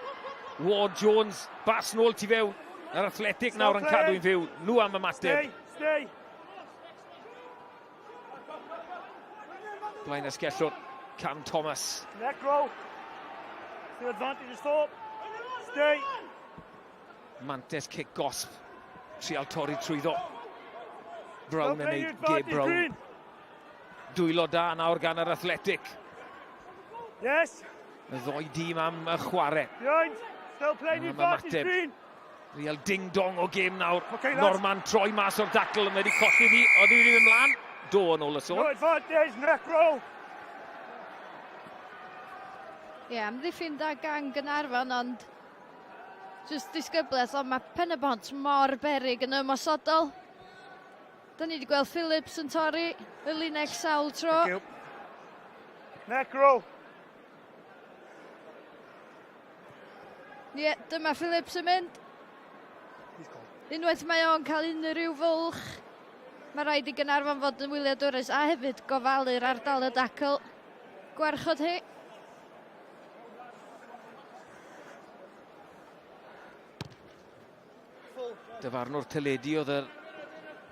Ward Jones, bas nôl tu fewn. Yr Athletic nawr yn cadw'n fyw. Nhw am ymateb. Stay, stay. Blaen asgellwr, Cam Thomas. Neck roll. The advantage is Thorpe. Stay. Mantes cic gosb. Trial torri trwyddo. Brown yn neud Gabe Brown. Dwylo da nawr gan yr Athletic. Yes. Y ddoi dîm am y chwarae. Behind. Still playing the advantage, Green. Real ding-dong o gêm nawr. Okay, lads. Norman troi mas o'r dacl, ond wedi colli fi. Oedd hi wedi mynd mlaen? Do, yn ôl y sôn. No advantage, neck roll. Ie, yeah, amddiffyn da gan Gaernarfon, ond just disgyblaeth, ond mae Pen-y-bont mor berig yn ymosodol. Da ni wedi gweld Phillips yn torri y linell sawl tro. Thank you. Neck roll. Ie, dyma Phillips yn mynd. Unwaith mae o'n cael unrhyw fwlch, mae rhaid i Gaernarfon fod yn wyliadwrus a hefyd gofalu'r ardal y dacl. Gwarchod hi. Dyfarnwr teledu oedd y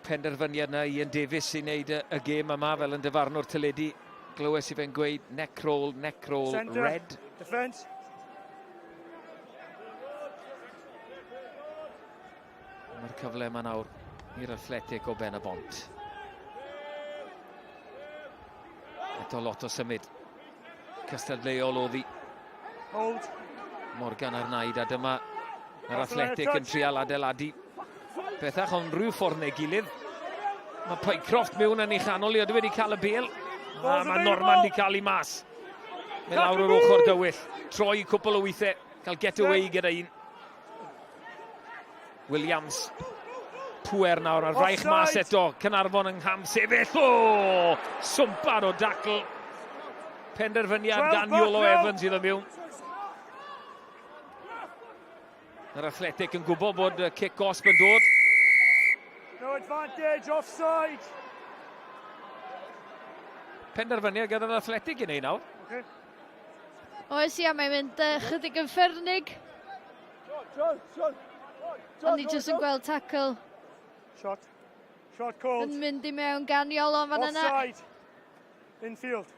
penderfyniad na Ian Davies sy'n neud y, y gêm yma fel yn dyfarnwr teledu. Glywes i fe'n gweud neck roll, neck roll, Centre, red. Defence. Mae'r cyfle yma nawr i'r Athletic o Ben y Bont. Eto lot o symud. Cystadleuol oddi. Hold. Morgan ar naid a dyma yr Athletic yn trial adeiladu pethach ond rhyw ffordd neu gilydd. Mae Pycroft mewn yn ei chanol i, wedi cael y bel. A mae Norman wedi cael ei mas. Mae lawr o'r ochr dywyll. Troi cwpl o weithiau. Cael get away gyda un. Williams. Pwer nawr ar fraich mas eto. Cynarfon yng ngham sefyll. O! Swmpar o dacl. Penderfyniad gan Iolo Evans iddo mewn. Yr Athletic yn gwybod bod y cic gosb yn dod. No advantage, offside. Penderfyniad gyda'r Athletic i wneud nawr. Okay. Oes ia, mae'n mynd uh, chydig yn ffyrnig. O'n i jyst yn gweld tackle. Shot. Shot called. Yn mynd i mewn gan Iolo fan yna. Offside. Infield.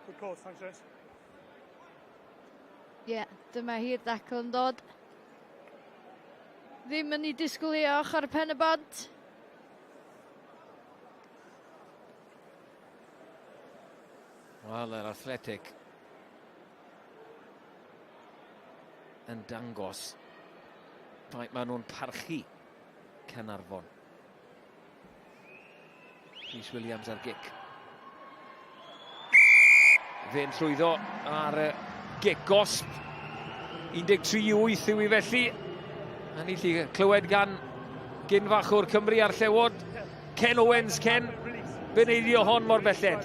Good call, thanks Rhys. Ie, yeah, dyma hi'r dacl yn dod. Ddim yn ei disgwyl i ochr pen y bont. Wel, yr Athletic yn dangos faint maen nhw'n parchu Caernarfon. Rhys Williams ar gic. Fe'n llwyddo ar y gic gosb. 13 i 8 yw i felly. A ni lli clywed gan gyn-fachwr Cymru a'r Llewod. Ken Owens, Ken, be neidio hon mor belled?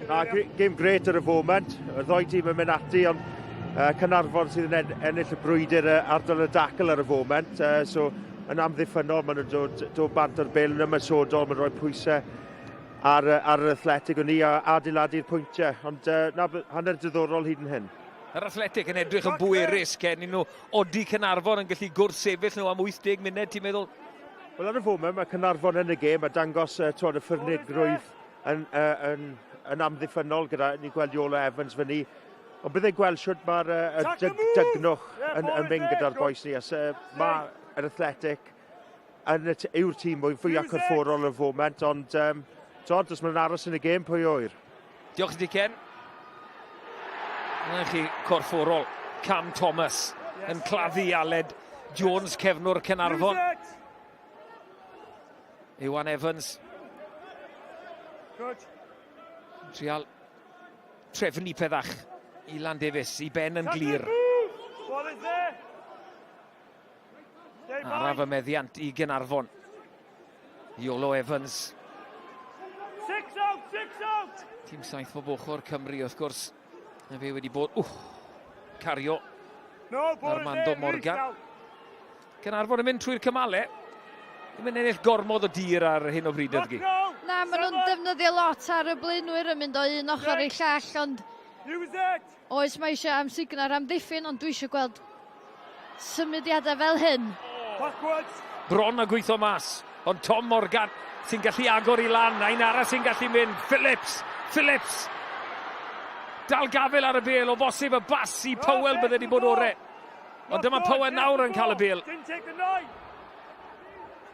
Na, gêm gret ar y foment. Y ddoi tîm yn mynd ati, ond uh, Caernarfon sydd yn en ennill y brwydr uh, ardal y dacl ar y foment. Uh, so, yn amddiffynnol, maen nhw'n dod, dod bant o'r bel yn ymysodol, maen nhw'n rhoi pwysau ar, ar yr athletig o'n ni a adeiladu'r pwyntiau. Ond uh, na, hanner diddorol hyd yn hyn. Yr athletig yn edrych yn bwerus, Ken. Nhw odi Caernarfon yn gallu gwrthsefyll nhw am 80 munud, ti'n meddwl? Wel, ar y foment, mae Caernarfon yn y gêm a dangos uh, twod, y ffyrnigrwydd yn, uh, yn, yn amddiffynnol gyda ni gweld Iolo Evans fyny. Ond byddai'n gweld siwt mae'r uh, dyg, dygnwch yn, yn mynd gyda'r boes ni. As, uh, mae yr Athletic yn y yw'r tîm mwy fwyaf corfforol yn y foment, ond um, tod, os mae'n aros yn y gêm, pwy oer? Diolch i ti, Ken. Dyna chi corfforol. Cam Thomas yn claddu Aled Jones, cefnwr Caernarfon. Iwan Evans. Good. Trial trefnu pethach. Ilan Davies i ben yn glir. Araf y meddiant i Gaernarfon. Iolo Evans. Six out, six out! Tîm saith bob ochr Cymru wrth gwrs. A fe wedi bod, wch, cario no, Armando Morgan. Gaernarfon yn mynd trwy'r cymalau. Ddim yn ennill gormod o dir ar hyn o bryd ydw. Na, maen nhw'n defnyddio lot ar y blaenwyr yn mynd o un ochr i'r llall, ond Oes, mae eisiau amsugno'r amddiffyn, ond dwi eisiau gweld symudiadau fel hyn. Backwards. Bron a gweithio mas, ond Tom Morgan sy'n gallu agor i lan, a un arall sy'n gallu mynd, Phillips, Phillips! Dal gafel ar y bel, o bosib y bas i Powell bydde wedi bod ore. Ond dyma Powell nawr yn cael y bel.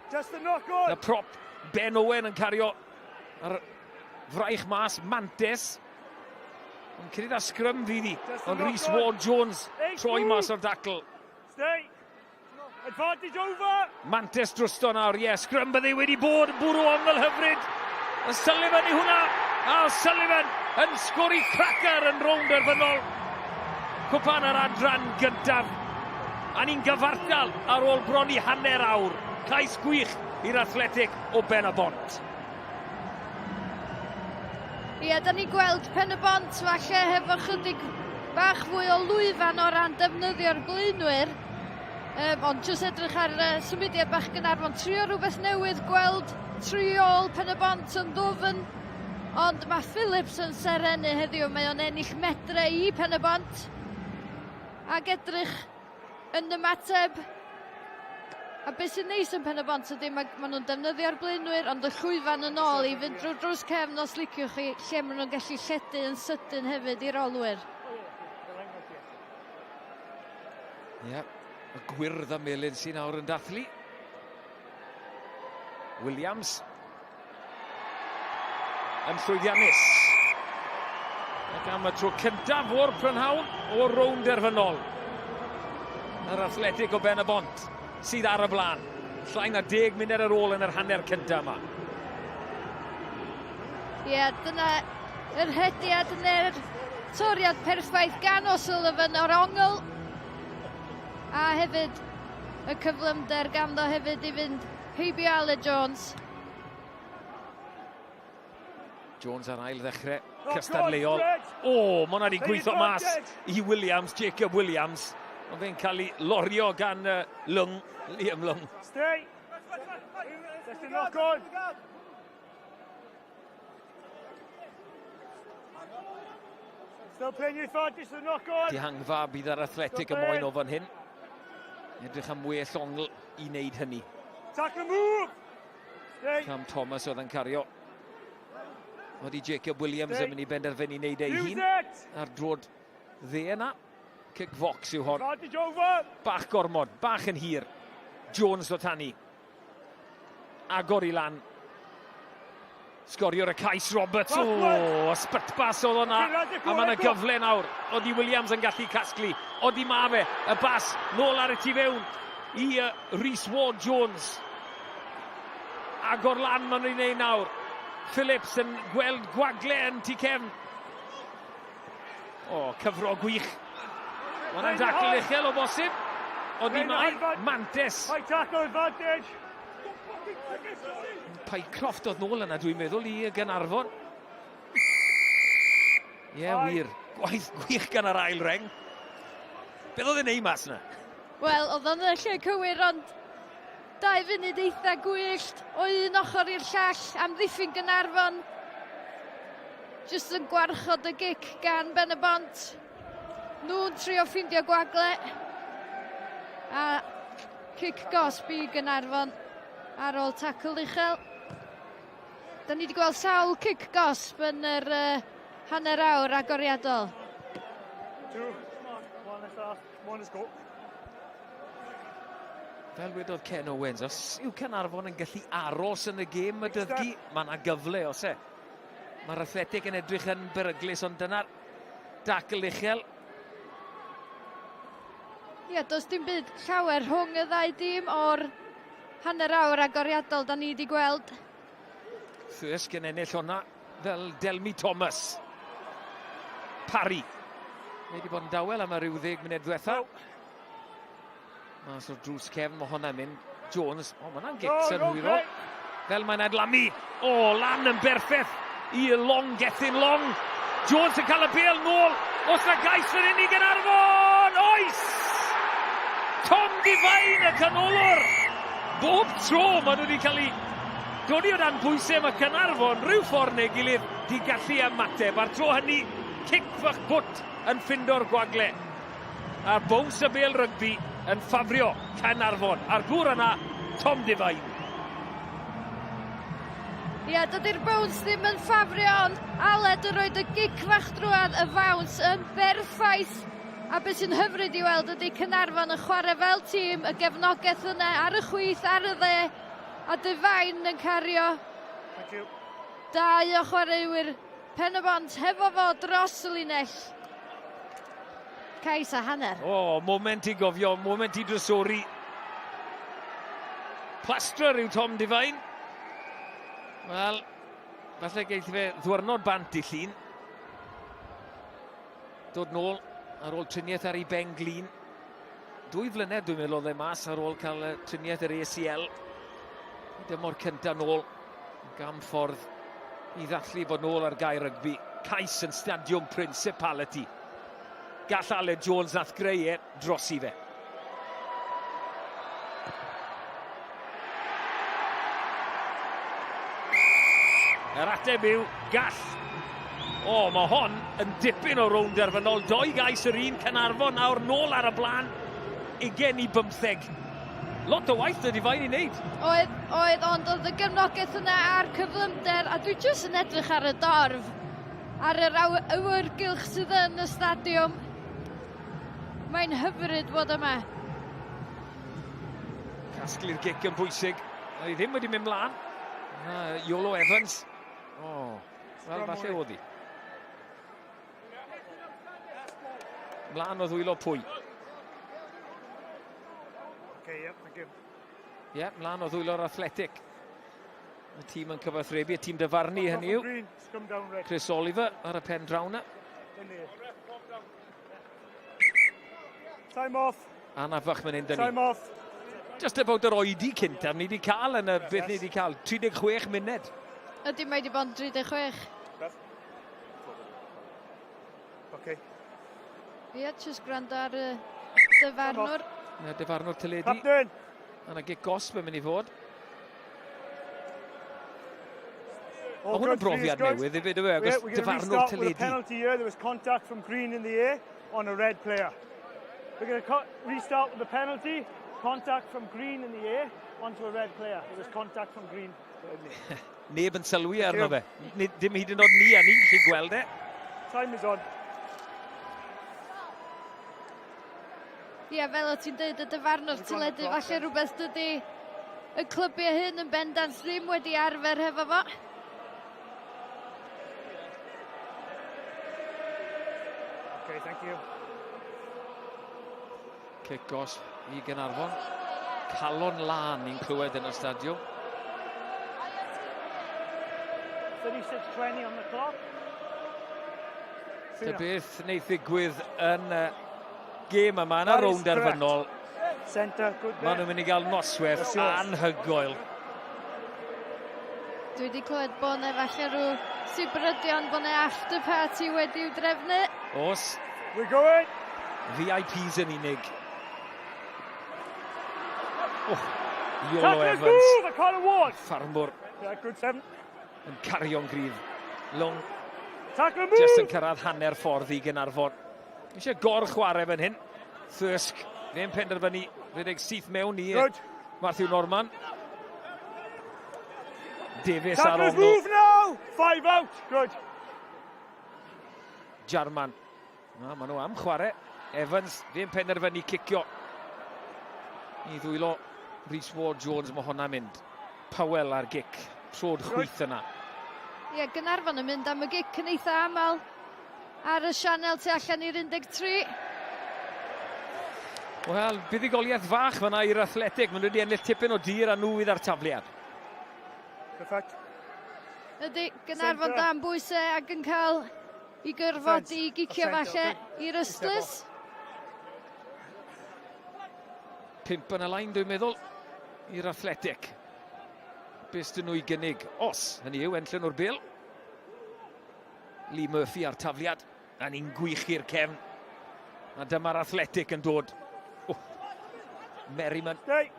Y prop Ben Owen yn cario ar fraich mas, Mantes. Ond cyn idda sgrym fydd hi. Ond Rhys Ward Jones troi mas o'r dacl. Stay. Advantage over. Mantes drosto nawr, ie, yeah, sgrym bydde wedi bod yn bwrw ongl hyfryd. Y Sullivan i hwnna, a Sullivan yn sgori cracker yn rownd derfynol. Cwpan yr adran gyntaf. A ni'n gyfartal ar ôl bron i hanner awr. Cais gwych i'r Athletic o Ben y Bont. Ie, da ni'n gweld Pen y Bont falle hefo chydig bach fwy o lwyfan o ran defnyddio'r blaenwyr. Um, ond jyst edrych ar uh, symudiad bach Gaernarfon, trio rhywbeth newydd, gweld tri ôl Pen y Bont yn ddwfn. Ond mae Phillips yn serennu heddiw, mae o'n ennill medre i Pen y Bont. Ac edrych yn ymateb. A beth sy'n neis yn Pen y Bont ydy mae, maen nhw'n defnyddio'r blaenwyr ond y llwyfan yn ôl i fynd drwy'r drws cefn os liciwch chi, lle maen nhw'n gallu lledu yn sydyn hefyd i'r olwyr. Ie, yeah, y gwyrdd a melyn sy'n awr yn dathlu. Williams yn llwyddiannus. Ac am y tro cyntaf o'r prynhawn o'r rownd derfynol. Yr Athletic o Ben y Bont sydd ar y blaen. Llai na deg munud ar ôl yn yr hanner cyntaf yma. Ie, yeah, dyna yr hediad neu'r toriad perffaith gan O'Sullivan o'r ongl. A hefyd y cyflymder ganddo hefyd i fynd heibio Aled Jones. Jones ar ail ddechrau cystadleuol. O, mae hwnna wedi gweithio mas i Williams, Jacob Williams. Ond fe'n cael ei lorio gan uh, Lung, Liam Lung. Stay. Knock on. Still playing your advantage, the knock on. Dihangfa bydd ar Athletic y moyn o fan hyn. Edrych am well ongl i wneud hynny. Tackle move! Stay. Cam Thomas oedd yn cario. Oeddi Jacob Williams yn mynd i benderfynu wneud ei hun. Ar drod dde yna. Kick fox yw hon. Bach gormod, bach yn hir. Jones o tani. Agor i lan. Sgoriwr y cais Roberts. O, ysbytbas oedd o'na. A mae yna gyfle nawr. Odi Williams yn gallu casglu. Odi ma fe. Y bas nôl ar y tu fewn i Rhys Ward Jones. Agor lan maen nhw'n ei wneud nawr. Phillips yn gweld gwagle yn tu cefn. O, cyfro gwych. Mae yna'n dacl uchel o bosib. Odi mae Mantes. High tackle advantage. Pycroft oedd nôl yna, dwi'n meddwl, i Gaernarfon. Ie, yeah, wir. Gwaith gwych gan yr ail reng. Beth oedd e'n ei mas yna? Wel, oedd o'n y lle cywir, ond dau funud eitha gwyllt o un ochr i'r llall am ddiffyn Gaernarfon. Jyst yn gwarchod y gic gan Ben y Bont. Nhw'n trio ffindio gwagle. A cic gosb i Gaernarfon ar ôl tacl uchel. Da ni wedi gweld sawl cic gosb yn yr uh, hanner awr agoriadol. Two, one, last, one, let's go. Fel wedodd Ken Owens, os yw Caernarfon yn gallu aros yn y gêm y dyddgu, mae yna gyfle os e. Mae'r Athletic yn edrych yn beryglus, ond dyna'r dacl uchel. Ie, yeah, does dim byd llawer rhwng y ddau dîm o'r hanner awr agoriadol da ni wedi gweld. Thirsk yn ennill hwnna fel Delmi Thomas. Parry. Mae wedi bod yn dawel am y rhyw ddeg munud ddiwetha. Mas o'r drws cefn, mae hwnna'n mynd. Jones, o, mae hwnna'n gic synhwyrol. Fel mae'n adlamu. O, lan yn berffeth i Long, Gethin Long. Jones yn cael y bel nôl. Os na gais fan hyn i Gaernarfon! Oes! Tom Devine y canolwr! Bob tro maen nhw wedi cael eu dodi o dan bwysau mae Caernarfon rhyw ffordd neu gilydd di gallu ymateb. A'r tro hynny, cic fach bwt yn ffindo'r gwagle. A'r bows y bêl rygbi yn ffafrio Caernarfon. A'r gŵr yna, Tom Devine. Ie, yeah, dydy'r bounce ddim yn ffafrio, ond Aled yn rhoi y gic fach drwad, y founce yn berffaith. A beth sy'n hyfryd i weld ydy Caernarfon yn chwarae fel tîm, y gefnogaeth yna ar y chwith, ar y dde, a Devine yn cario. Thank you. Dau o chwaraewyr Pen-y-bont hefo fo dros y linell. Cais a hanner. O, oh, moment i gofio, moment i drysori. Plasterer yw Tom Devine. Wel, falle geith fe ddwrnod bant i llun. Dod nôl ar ôl triniaeth ar ei ben glin. Dwy flynedd dwi'n meddwl oedd e mas ar ôl cael triniaeth yr ACL. Dymor cyntaf nôl. Gam ffordd i ddathlu bod nôl ar gae rygbi. Cais yn Stadiwm Principality. Gall Aled Jones nath greu e drosi fe. Yr ateb yw gall. O, mae hon yn dipyn o rownd derfynol. Doi gais yr un, Caernarfon nawr nôl ar y blaen. 20 i 15. Lot o waith dydy fain i wneud. Oedd, oedd, ond oedd y gefnogaeth yna a'r cyflymder, a dwi jyst yn edrych ar y dorf, ar yr awyrgylch sydd yn y stadiwm. Mae'n hyfryd bod yma. Casglu'r gic yn bwysig. Mae ddim wedi mynd mlaen. Iolo Evans. O, oh, wel, falle oedd hi. Mlaen o ddwylo pwy? Okay, yep, thank you. Ie, yeah, mlaen o ddwylo'r Athletic. Y tîm yn cyfathrebu, y tîm dyfarnu hynny yw. Chris Oliver ar y pen draw na. Time off. Anafach mynd hyn, dyn ni. Time off. Just about yr oedi cyntaf ni wedi cael yn y beth ni wedi cael. 36 munud. Ydy, mae wedi bod yn 36. Okay. Ie, yeah, just gwrando ar y dyfarnwr. Ie, dyfarnwr teledu. Captain! Yna gic gosb yn mynd i fod. Mae hwn yn brofiad newydd hefyd, yw e? Agos dyfarnwr teledu. penalty here. There was contact from Green in the air on a red player. We're going to restart with the penalty. Contact from Green in the air onto a red player. There was contact from Green. Neb yn sylwi arno fe. Dim hyd yn oed ni, a ni'n gallu gweld e. Time is on. Ie, yeah, fel o ti'n dweud, y dyfarnwr teledu, falle rhywbeth dydy y clybiau hyn yn bendant ddim wedi arfer hefo fo. Okay, thank you. Cic gosb i Gaernarfon. Calon lân ni'n clywed yn y stadiwm. 36-20 on the clock. Ta beth wneith ddigwydd yn y gêm yma yn y rownd derfynol. Centre, good Maen nhw'n mynd i gael noswaith anhygoel. Dwi wedi clywed bod 'na falle rhyw sibrydion bod 'na after party wedi'w drefnu. Os. We're going. VIPs yn unig. Oh, Iolo Evans. Move, I ward. Ffarmwr. Yeah, good seven. Yn cario'n gryf. Long. Tackle move. Just yn cyrraedd hanner ffordd i Gaernarfon. Eisiau gor-chwarae fan hyn. Thirsk, fe'n penderfynu rhedeg syth mewn i Good. Matthew Norman. Davies ar Tacklers ongl. move now. Five out. Good. Jarman. Na, maen nhw am chwarae. Evans, fe'n penderfynu cicio. I ddwylo Rhys Ward Jones, mae hwnna'n mynd. Powell ar gic. Trod chwith yna. Ie, Gaernarfon yn mynd am y gic yn eitha aml ar y sianel tu allan i'r 13. Wel, buddugoliaeth fach fyna i'r Athletic. Maen nhw wedi ennill tipyn o dir a nhw fydd ar tafliad. Perfect. Ydy, Gaernarfon dan bwysau ac yn cael i gyrfod i gicio falle i'r ystlys. Pump yn y lein, dwi'n meddwl, i'r Athletic. Beth dyn nhw i gynnig? Os, hynny yw, enllen nhw'r bêl. Lee Murphy ar tafliad. A ni'n gwych i'r cefn. A dyma'r Athletic yn dod. Oh. Merriman. Stay.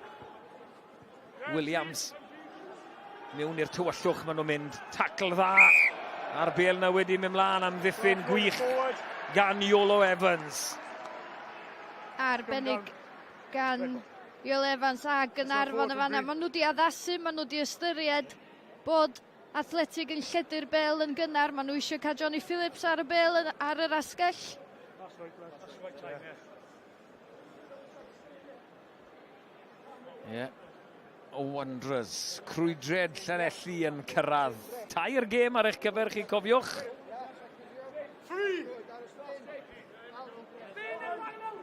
Williams. Mewn i'r tywyllwch maen nhw'n mynd. Tacl dda. A'r bêl na wedi mynd mlaen am ddiffyn gwych gan Iolo Evans. Arbennig gan Iolo Evans a Gaernarfon y fanna. Maen nhw wedi addasu, maen nhw wedi ystyried bod Athletic yn lledu'r bêl yn gynnar. Maen nhw eisiau cael Johnny Phillips ar y bêl ar yr asgell. That's right, lad. That's right time, yeah. Ie. Yeah. O Wanderers. Crwydriad Llanelli yn cyrraedd. Tair gêm ar eich cyfer chi, cofiwch.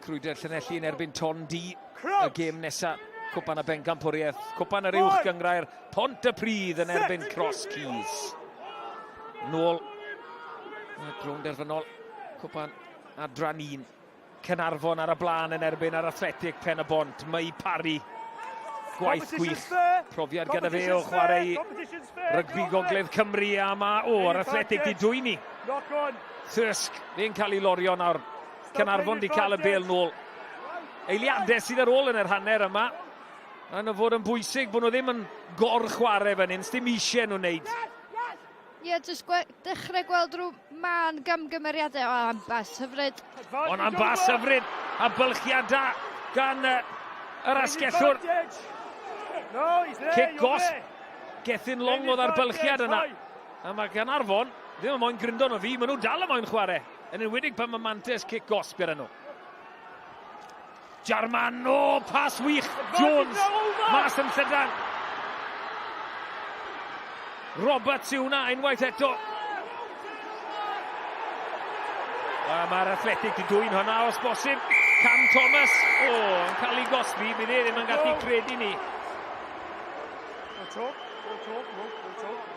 Crwydriad Llanelli yn erbyn Ton-du. Y gêm nesaf. Cwpan y Bencampwriaeth. Cwpan yr Uwch Gynghrair. Pontypridd yn erbyn Cross Keys. Nôl. Rownd derfynol. Cwpan adran 1. Caernarfon ar y blaen yn erbyn yr Athletic Pen y Bont. Mae Parry. Gwaith gwych. Profiad gyda fe o chwarae i rygbi Gogledd Cymru a ma... O, yr Athletic di dwyn ni. Thirsk, fe'n cael ei lorio nawr. Caernarfon di cael y bêl nôl. Eiliadau sydd ar ôl yn yr hanner yma. Mae'n fod yn bwysig bod nhw ddim yn gor-chwarae fan hyn. Sdim eisiau nhw wneud. Ie, yeah, jyst gwe dechrau gweld rhyw mân gamgymeriadau. O, am bas hyfryd. Ond am bas hyfryd a bylchiad da gan yr asgellwr. Cic gosb. Gethin Long oedd ar bylchiad yna. A mae Gaernarfon ddim yn moyn gryndo nhw fi, maen nhw dal yn moyn chwarae. Yn enwedig pan mae mantes cic gosb gyda nhw. Jarman, o, pas wych, Jones, mas yn llydan. Roberts yw hwnna unwaith eto. A mae'r Athletic di dwyn hwnna os bosib. Cam Thomas, o, yn cael ei gosbi, bydd e ddim yn gallu credu ni. No talk, no talk, no, no talk.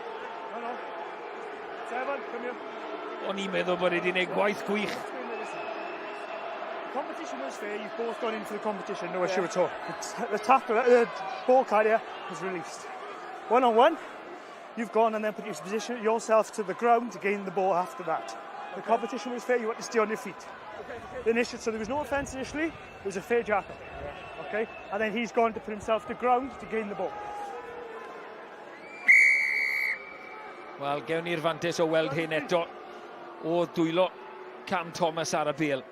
No, no. Seven, come here. O'n i'n meddwl bod e wedi gwneud gwaith gwych. Competition was fair, you've both gone in for the competition, no issue at all. The tackle, the ball carrier was released. One on one, you've gone and then put your position yourself to the ground to gain the ball after that. The competition was fair, you had to stay on your feet. The initial, so there was no offence initially, it was a fair jackal. Okay? And then he's gone to put himself to ground to gain the ball. Wel, gewn ni'r fantes o weld hyn eto o dwylo Cam Thomas ar y bêl.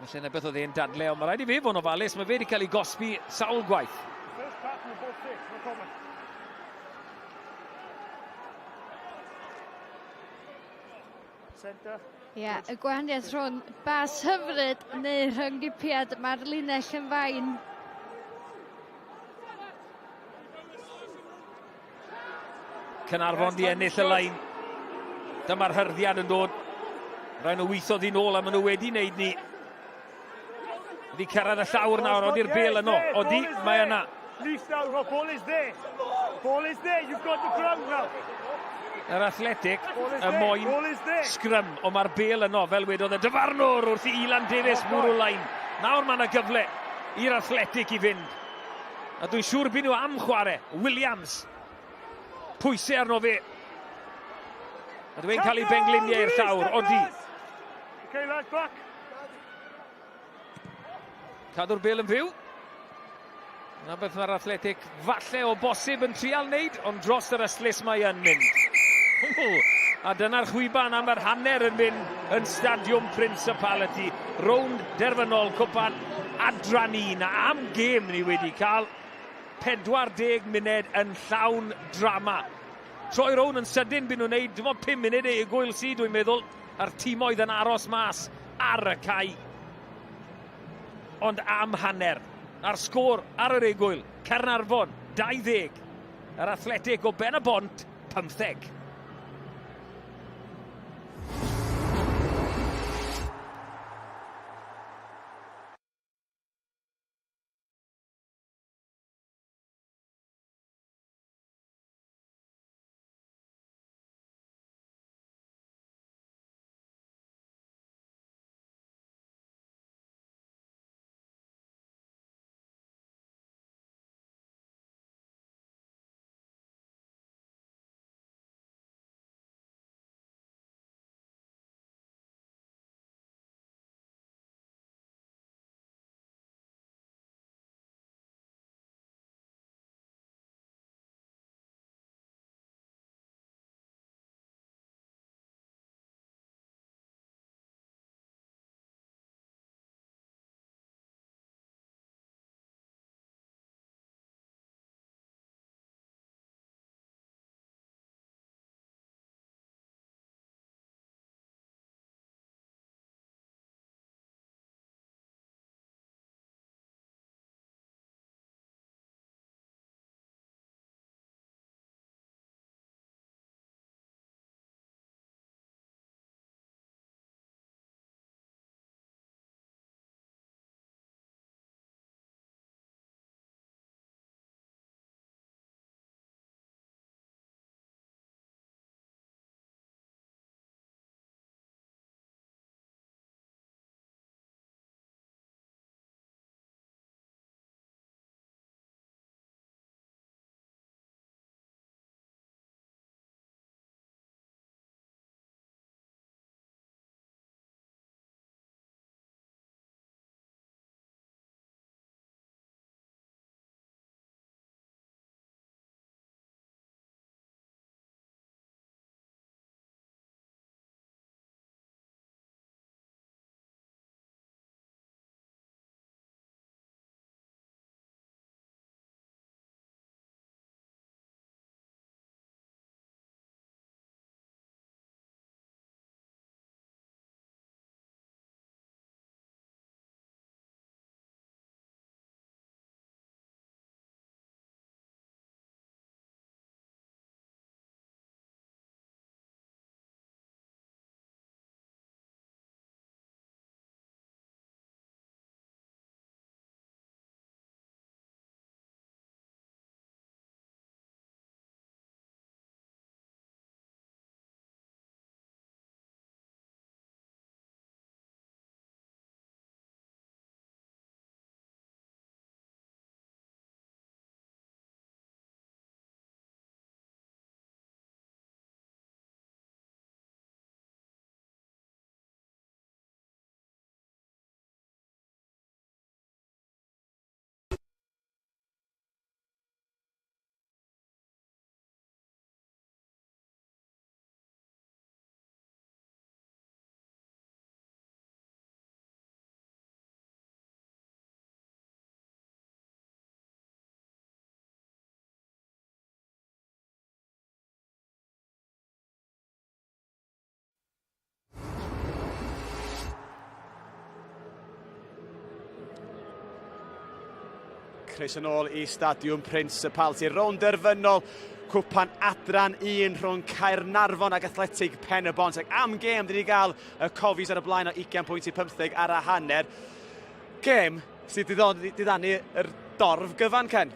Felly yna beth oedd e'n dadle, ond mae rhaid i fe fod yn ofalus, mae fe wedi cael ei gosbi sawl gwaith. First pass, we're both six, no comment. Centre. Ie, yeah, y gwahaniaeth rhwng bas hyfryd neu rhyng-gipiad, mae'r linell yn fain. Caernarfon di ennill y lein. Dyma'r hyrddiad yn dod. Rhaid nhw weithio ddi nôl a maen nhw wedi wneud ni. Wedi cyrraedd y llawr nawr, odi'r bel yno. Odi, mae yna. Leaf now, Rob, ball is there. Ball is there, you've got the ground now. Yr Athletic y moyn sgrym, ond mae'r bel yno, fel wedodd y dyfarnwr wrth i Ilan Davies bwrw lain. Nawr mae yna gyfle i'r Athletic i fynd. A dwi'n siŵr byd nhw am chwarae. Williams. Pwysau arno fe. A dwi'n cael ei bengliniau i'r llawr. Odi. Okay, lads, back. Cadw'r bel yn fyw. Na beth mae'r Athletic falle o bosib yn trial wneud, ond dros yr ystlys mae yn mynd. A dyna'r chwiban am yr hanner yn mynd yn Stadiwm Principality. Rownd derfynol cwpan adran un. A am gêm ni wedi cael 40 munud yn llawn drama. Troi rownd yn sydyn byd nhw'n neud, dim ond 5 munud ei gwyl si dwi'n meddwl, a'r timoedd yn aros mas ar y cae. Ond am hanner, a'r sgôr ar yr egwyl, Caernarfon 20, yr Athletic o Ben y Bont 15. Croeso nôl i Stadiwm Principality. Rownd derfynol. Cwpan Adran 1 rhwng Caernarfon ac Athletig Pen y Bont. Ac am gêm, dyn ni gael y Cofis ar y blaen o 20 pwynt i 15 ar y hanner. Gêm sydd wedi diddanu yr dorf gyfan, Ken.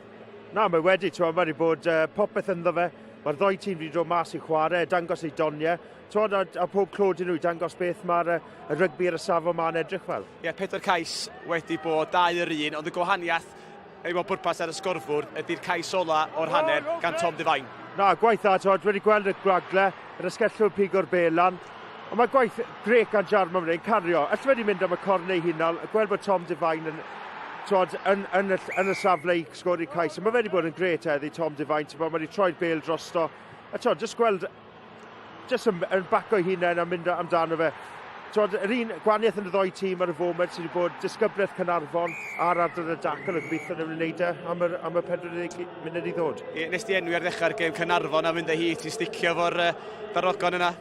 Na, mae wedi, ti'n mae wedi bod uh, popeth ynddo fe. Mae'r ddoi tîm wedi dod mas i chwarae, dangos eu doniau. Ti'n a, a pob clod i nhw i dangos beth mae'r uh, rygbi ar y safon ma'n edrych fel. Ie, yeah, pedwar cais wedi bod, dau yr un, ond y gwahaniaeth ei fod bwrpas ar y sgorfwrdd ydy'r cais ola o'r hanner gan Tom Devine. Na, gwaith dda, ti'n wedi gweld y gwagle, yr ysgellwr pigo'r bel lan. Ond mae gwaith grec gan Jarman fan hyn, cario. Alla wedi mynd am y corn ei hunan, gweld bod Tom Devine yn, twod, yn, yn, y, yn y safle i sgori'r cais. Mae wedi bod yn gret heddi, Tom Devine, ti'n bod, mae wedi troi'r bel drosto. A twod, jyst gweld jyst yn, yn baco ei hunain a mynd amdano fe. Twod, yr un gwaniaeth yn y ddoi tîm ar y foment sydd wedi bod disgybleth Cynarfon a'r ardal y dacl y gobeithio nhw'n wneud e am yr, am y 40 munud i ddod. Ie, nes di enwi ar ddechrau'r gêm Cynarfon a mynd â hi, ti'n sticio fo'r uh, darogon yna?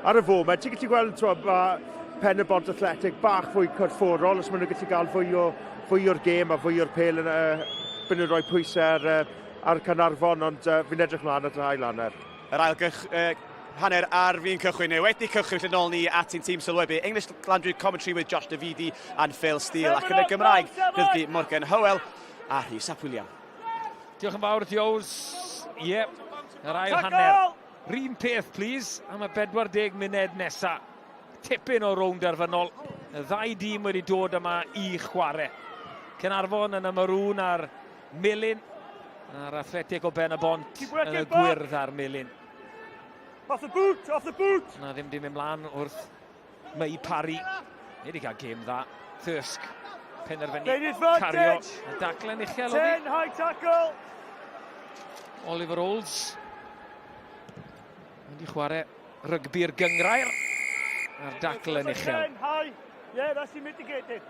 Ar y foment, ti'n gallu gweld, twod, mae Pen y Bont Athletic bach fwy corfforol, os maen nhw'n gallu gael fwy, o, fwy o'r gêm a fwy o'r pel yn, uh, byd nhw'n rhoi pwysau ar, uh, ar Caernarfon, ond uh, fi'n edrych mlaen at yr ail hanner. Yr ail gych, uh, hanner ar fin cychwyn, neu wedi cychwyn, felly nôl ni at ein tîm sylwebu. English Language Commentary with Josh Davidi and Phil Steele, ac yn y Gymraeg, Rhyddgi Morgan Howell a Rhys Ap William. Diolch yn fawr, Joes. Ie, yep, yr ail hanner. Rhyn peth, please, am y 40 munud nesa. Tipyn o rownd derfynol. Y ddau dîm wedi dod yma i chwarae. Caernarfon yn y marŵn a'r melyn. A'r Athletic o Ben y Bont yn y gwyrdd a'r melyn. Off the boot, off the boot! Na ddim dim ymlaen wrth Mei Parry. Ni wedi cael gêm dda. Thirsk penderfynu cario y daclen uchel. Ten, high tackle! Oliver Olds. Wedi chwarae rygbi'r gyngrair. A'r dacl yn uchel. Ten, high. Yeah, that's mitigated.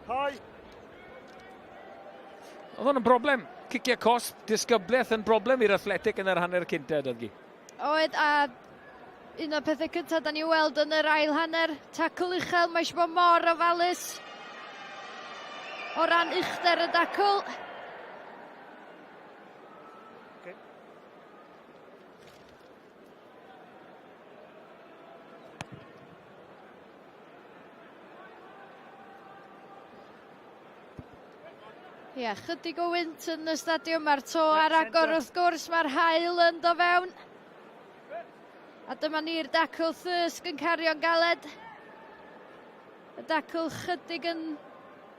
High. Oedd hwn yn broblem. Ciciau cosb, disgyblaeth yn broblem i'r Athletic yn yr hanner cynta, Dyddgu. Oedd, a un o'r pethau cyntaf da ni weld yn yr ail hanner, tacl uchel, mae eisiau bod mor ofalus o ran uchder y dacl. Ie, chydig o wynt yn y stadiwm, mae'r to ar agor wrth gwrs, mae'r haul yn do fewn. A dyma ni'r dacl Thirsk yn cario'n galed. Y dacl chydig yn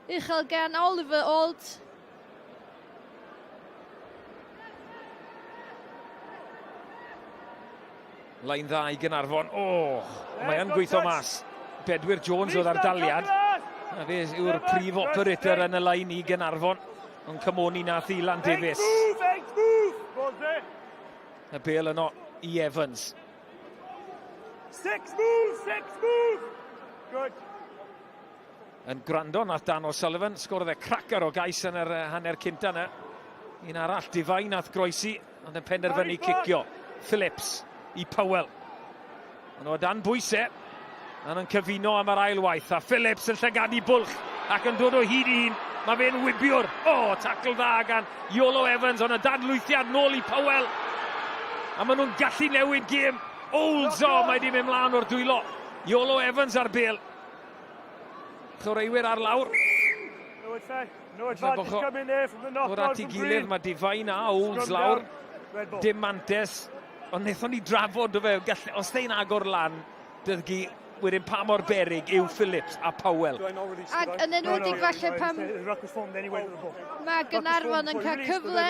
uchel gan Oliver Ault. Lain dda i Gynarfon. O, oh, mae yn gweithio mas. Bedwyr Jones oedd ar daliad. A fe yw'r prif operator yn y lain i Gynarfon. Ond cymoni nath Ilan Davies. Y bel yno i Evans. Six move, six move. Good. Yn gwrando nath Dan O'Sullivan, sgorodd e cracker o gais yn yr hanner cynta yna. Un arall, Divine nath groesi, ond yn penderfynu cicio. Phillips i Powell. Ond o dan bwysau, a nhw'n cyfuno am yr ail waith, a Phillips yn llygadu bwlch ac yn dod o hyd i un. Mae fe'n wibiwr. O, oh, tacl dda gan Iolo Evans, ond y dadlwythiad nôl i Powell. A maen nhw'n gallu newid gêm. Olds, o, mae di mynd mlaen o'r dwylo. Iolo Evans ar bel. Chwaraewyr ar lawr. No advantage, no advantage coming there from the knock Dod at ei gilydd, mae Divine a Olds lawr. Dim mantes. Ond wnaethon ni drafod, do fe, gall, os deu'n agor lan, dyddgu wedyn pa mor berig yw Phillips a Powell. Ac yn enwedig falle pam mae Gynarfon yn cael cyfle.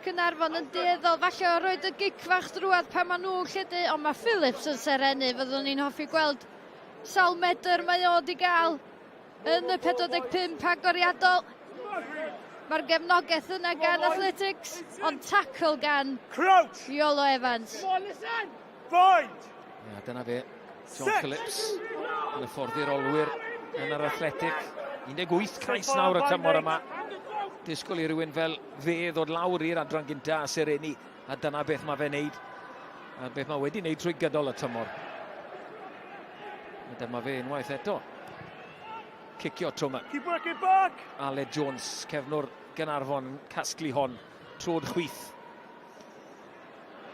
Caernarfon yn dueddol falle o roed y gic fach drwad pan maen nhw'n lledu, ond mae Phillips yn serennu, fyddwn ni'n hoffi gweld sawl medr mae o di gael yn y 45 agoriadol. Mae'r gefnogaeth yna gan Athletics, ond tackle gan Crouch. Iolo Evans. Bind. Ia, dyna fe. John Phillips yn y ffordd i'r olwyr yn yr Athletic. 18 cais nawr y tymor yma. Disgwyl i rywun fel fe ddod lawr i'r adran gynta a sereni, a dyna beth mae fe'n neud. A beth mae wedi neud trwy gydol y tymor. A dyma fe unwaith eto. Cicio tro yma. Keep working back! Aled Jones, cefnwr Gaernarfon, casglu hon. Trod chwith.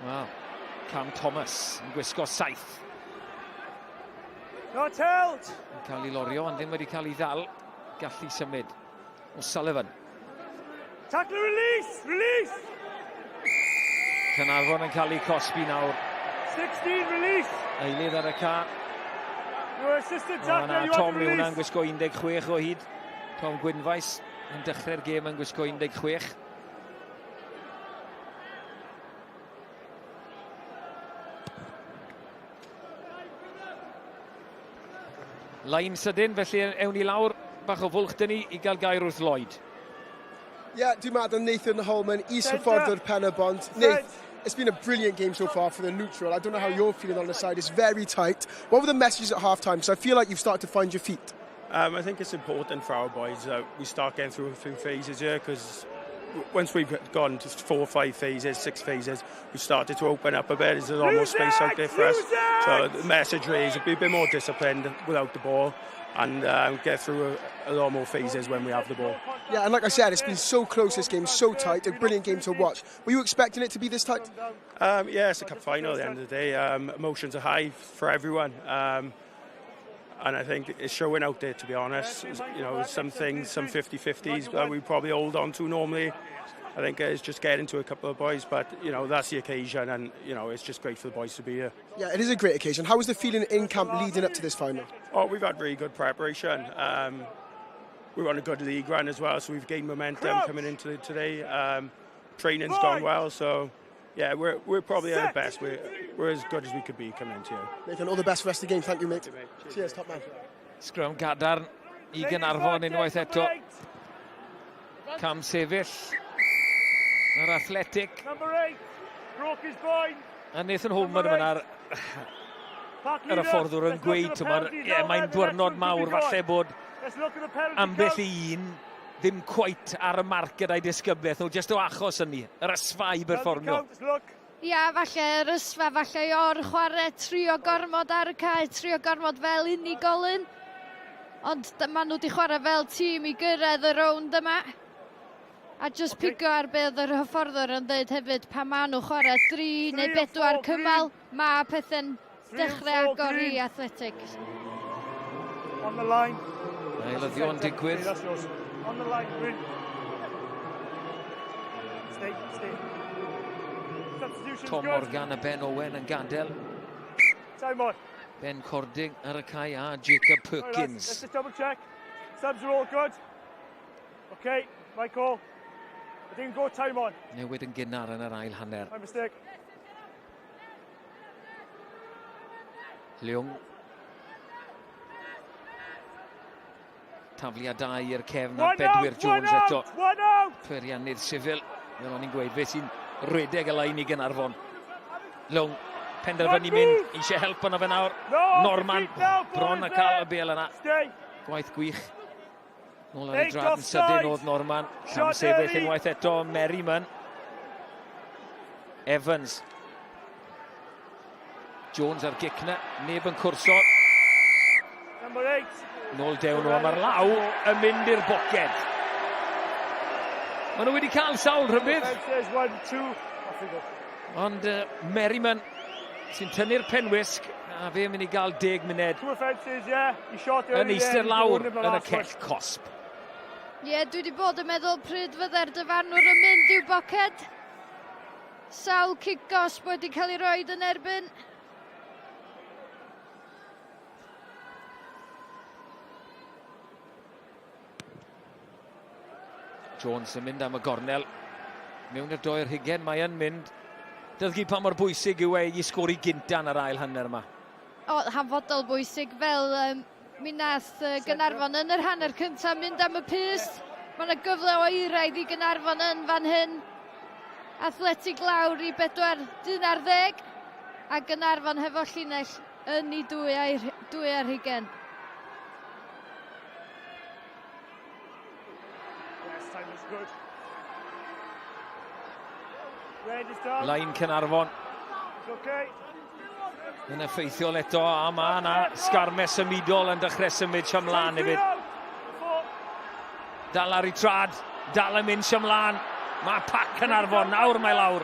Wel, Cam Thomas yn gwisgo saith. Not held! Yn cael ei lorio, ond ddim wedi cael ei ddal. Gallu symud. O'Sullivan. Tackle release! Release! Caernarfon yn cael ei cosbi nawr. 16 release! Eilydd ar y ca. Your assistant tackler, you Tom have to release. Tom gwisgo 16 o hyd. Tom Gwynfaes yn dechrau'r gêm yn gwisgo 16. Lain sydyn, felly ewn ni lawr bach o fwlch dyn ni i gael gair wrth Lloyd. Ie, yeah, dwi'n meddwl Nathan Holman, is-hyfforddwr Pen-y-bont. Nath, it's been a brilliant game so far for the neutral. I don't know how you're feeling on the side. It's very tight. What were the messages at half-time? Because I feel like you've started to find your feet. Um, I think it's important for our boys that we start getting through a few phases here because once we've gone to four or five phases, six phases, we've started to open up a bit. There's a lot more space out there for us. So the message really is be a bit more disciplined without the ball and um, get through a, a lot more phases when we have the ball. Yeah, and like I said, it's been so close this game, so tight, a brilliant game to watch. Were you expecting it to be this tight? Um, yeah, it's a cup final at the end of the day. Um, emotions are high for everyone. Um, and I think it's showing out there, to be honest. You know, some things, some 50-50s that we probably hold on to normally. I think it's just getting to a couple of boys, but, you know, that's the occasion, and, you know, it's just great for the boys to be here. Yeah, it is a great occasion. How was the feeling in camp leading up to this final? Oh, we've had really good preparation. Um, we're on a good league run as well, so we've gained momentum coming into today. Um, training's gone well, so yeah, we're, we're probably at our best. We're, we're as good as we could be coming into here. Nathan, all the best for the rest of the game. Thank you, mate. Thank you, mate. Cheers, Cheers, top man. Sgrym gadarn i Gynarfon unwaith eto. Cam sefyll. Yr Athletic. Number eight, broke his groin. A Nathan Holman yma ar yr hyfforddwr yn gweud, yeah, mae'n dwrnod mawr falle bod ambell i un ddim cweit ar y marc gyda'i disgyblaeth nhw, jyst o achos hynny, yr ysfa i berfformio. Ia, falle yr ysfa, falle i or chwarae trio gormod ar y cae, trio gormod fel unigolyn. Ond maen nhw wedi chwarae fel tîm i gyrraedd y rownd yma. A jyst okay. pigo ar be oedd yr hyfforddwr yn dweud hefyd, pan maen nhw'n chwarae dri neu bedwar cymal, mae pethau'n dechrau agor i Athletic. On the line. Eilyddion digwydd. On the line, Bryn. Stay, stay. Tom Morgan a Ben Owen yn gadael. Time on. Ben Cording ar y cae a Jacob Perkins. Right, let's just double check. Subs are all good. Okay, Michael. I didn't go time on. Newid yn gynnar yn yr ail hanner. My mistake. Leung. Tafliadau i'r cefn a Bedwyr Jones eto. Peiriannydd sifil, fel o'n i'n gweud, fe sy'n rhedeg y lain i Gynarfon. Leung, penderfynu mynd, eisiau help yna fe nawr. Norman, bron a cael y bel yna. Gwaith gwych. Nôl ar ei drad yn sydyn oedd Norman. Cam sefyll unwaith eto, Merriman. Evans. Jones ar gic na, neb yn cwrso. Nôl dewn nhw, a mae'r law yn mynd i'r boced. Maen nhw wedi cael sawl rhybudd. Ond uh, Merriman sy'n tynnu'r penwisg a fe mynd i gael deg munud yn eistedd lawr yn y cell cosb. Ie, yeah, dwi wedi bod yn meddwl pryd fydde'r dyfarnwr yn mynd i'w boced. Sawl cic gosb wedi cael ei roed yn erbyn. Jones yn mynd am y gornel. Mewn i'r doer hugen, mae yn mynd. Dyddgu pa mor bwysig yw e i sgori gynta yn yr ail hanner yma. O, hanfodol bwysig fel um, mi nath uh, Gynarfon yn yr hanner cyntaf mynd am y pyst. Mae yna gyfle o eiraidd i Gynarfon yn fan hyn. Athletic lawr i bedwar dyn ar ddeg a Gynarfon hefo llinell yn ei dwy ar, dwy ar hugen. Lain Cynarfon. Yn effeithiol eto, a mae yna sgarmes symudol yn dechrau symud ymlaen hefyd. Dal ar ei trad, dal yn mynd ymlaen. Mae pac Caernarfon, nawr mae lawr.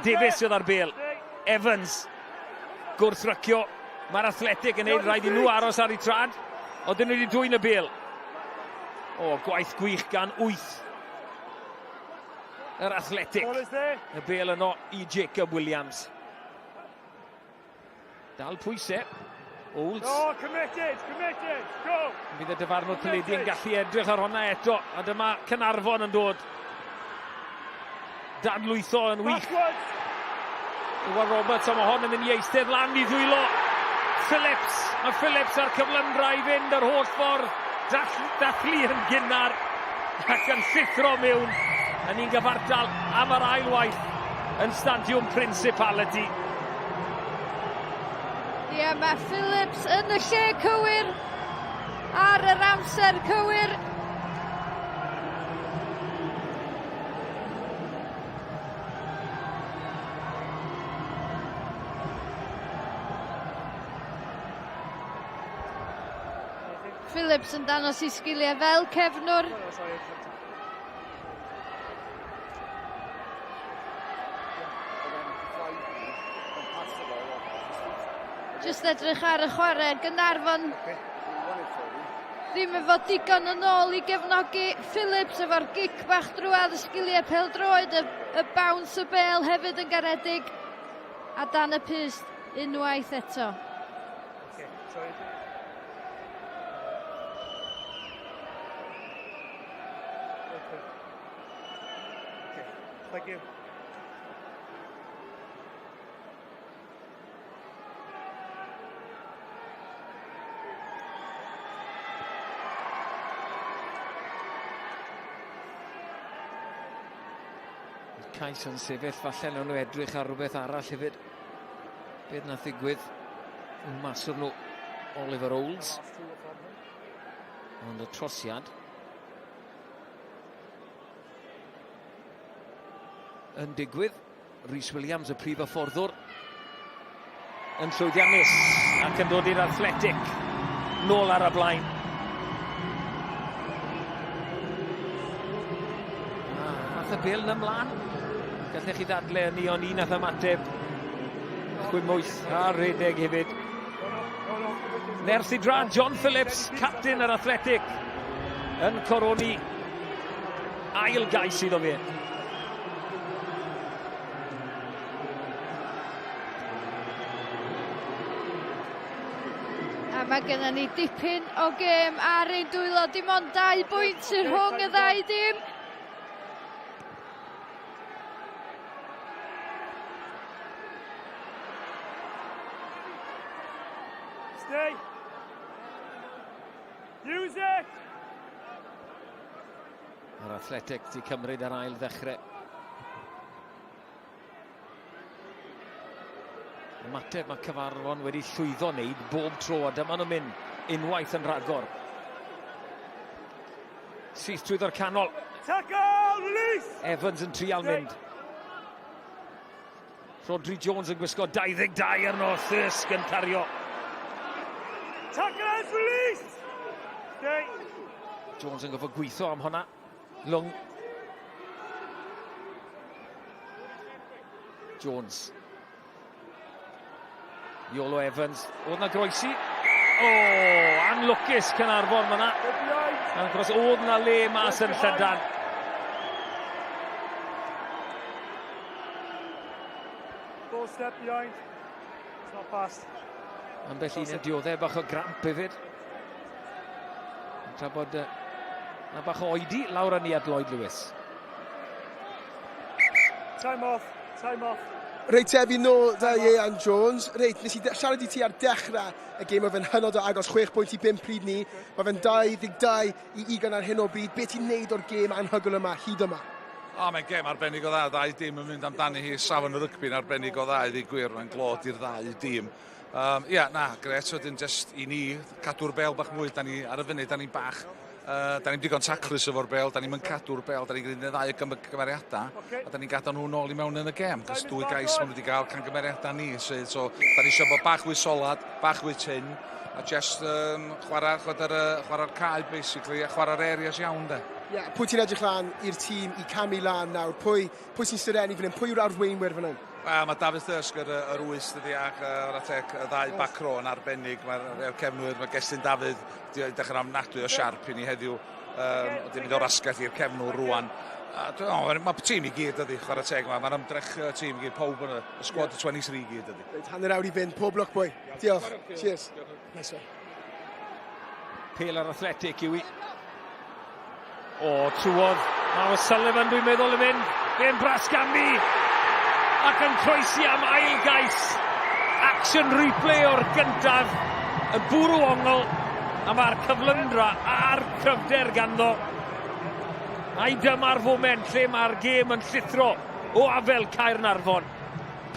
Davies sydd ar bel. Evans, gwrthrycio. Mae'r Athletic yn neud rhaid i nhw aros ar ei trad. Oedden nhw wedi dwyn y bel. O, gwaith gwych gan wyth. Yr Athletic. Y bel yno i Jacob Williams. Dal pwysau. Olds. Oh, committed, committed, go! Bydd y dyfarnwr teledu yn gallu edrych ar hwnna eto. A dyma Cynarfon yn dod. Dadlwytho yn wych. Iwan Roberts, a mae hon yn mynd i eistedd lan i ddwylo. Phillips, mae Phillips ar cyflymdra i fynd yr holl ffordd. Dathlu yn gynnar ac yn llithro mewn yn un gyfartal am yr ail waith yn Stadiwm Principality. Ie, yeah, mae Phillips yn y lle cywir ar yr amser cywir. Phillips yn dangos ei sgiliau fel cefnwr. Jyst edrych ar y chwarae, Gaernarfon ddim efo digon yn ôl i gefnogi Phillips efo'r gic bach drwadd, y sgiliau pêl-droed, y, y bounce y bêl hefyd yn garedig, a dan y pyst unwaith eto. Okay, sorry. Okay. Okay. Thank you. Cais yn sefyll, falle nawn nhw edrych ar rhywbeth arall hefyd. Beth nath ddigwydd? Maswr nhw Oliver Olds. Ond y trosiad yn digwydd. Rhys Williams, y prif hyfforddwr, yn llwyddiannus ac yn dod i'r Athletic nôl ar y blaen. Ah, nath y bel yn ymlaen. Gallech chi ddadle yn ni ond un nath ymateb. Chwimwyth a redeg hefyd. Nerth i drad John Phillips, captain yr Athletic, yn coroni ail gais iddo fe. A mae gennym ni dipyn o gêm ar ein dwylo, dim ond dau bwynt sy'n rhwng y ddau dîm. Stay. Use it! Mae'r Athletic di cymryd yr ail ddechrau. Ymateb mae Cyfarfon wedi llwyddo wneud bob tro a dyma nhw'n mynd unwaith yn rhagor. Syth trwyddo'r canol. Tackle, release! Evans yn trial mynd. Rhodri Jones yn gwisgo 22 arno, Thirsk yn cario. Tackle has released! Stay. Jones yn gofod gweithio am hwnna. Lwng. Jones. Iolo Evans. Oedd na groesi. O, oh, anlwcus Caernarfon fyna. Achos oedd na le mas yn llydan. Ball step behind. It's not passed. Ambell un yn dioddef bach o gramp hefyd. Tra bod na bach o oedi lawr â ni at Lloyd Lewis. Time off, time off. Reit te, fi nôl da Ieuan Jones. Reit, nes i siarad i ti ar dechrau y gêm, mae fe'n hynod o agos, 6 pwynt i 5 pryd ni. Mae fe'n 22 i 20 ar hyn o bryd. Be ti'n neud o'r gêm anhygoel yma, hyd yma? O, mae'n gêm arbennig o dda, ddau dîm yn mynd amdani hi, safon y rygbi'n arbennig o dda i ddweud gwir, mae'n glod i'r ddau dîm. Um, ia, na, gret, wedyn just i ni cadw'r bel bach mwy, da ni ar y funud, da ni'n bach, uh, da ni'n digon taclus efo'r bel, da ni'n mynd cadw'r bel, da ni'n gwneud y ddau gymeriadau, okay. a da ni'n gadael nhw nôl i mewn yn y gêm, cos dwy gais maen nhw wedi cael cangymeriadau ni, sydd, so da ni eisiau bod bach fwy solad, bach fwy tyn, a just um, chwarae, chwarae'r chwarae cae, basically, a chwarae'r areas iawn, de. Ie, yeah, pwy ti'n edrych lan i'r tîm i camu lan nawr? Pwy, pwy sy'n syrenu fan hyn? Pwy yw'r arweinwyr fan hyn? Wel, mae Dafydd Thirsk yr, yr wyth dydy ac uh, teg, y ddau back row yn arbennig. Mae'r cefnwyr, mae Gestyn Dafydd wedi dechrau'n ofnadwy o siarp i ni heddiw. Um, wedi mynd o'r asgell i'r cefnwr rwan. A, oh, mae tîm i gyd ydy, chwarae teg yma. Mae'r ymdrech y tîm i gyd, pawb yn y sgwad yeah. 23 i gyd ydy. Reit, hanner awr i fynd, pob lwc boi. Diolch. Cheers. Nice one. Pêl ar Athletic yw i. O, trwodd. Mae O'Sullivan, dwi'n meddwl, yn mynd. Fe'n brasgamu. Ac yn croesi am ail gais. Action replay o'r gyntaf. Yn bwrw ongl. A mae'r cyflymdra a'r cryfder ganddo. Ai dyma'r foment lle mae'r gêm yn llithro o afel Caernarfon.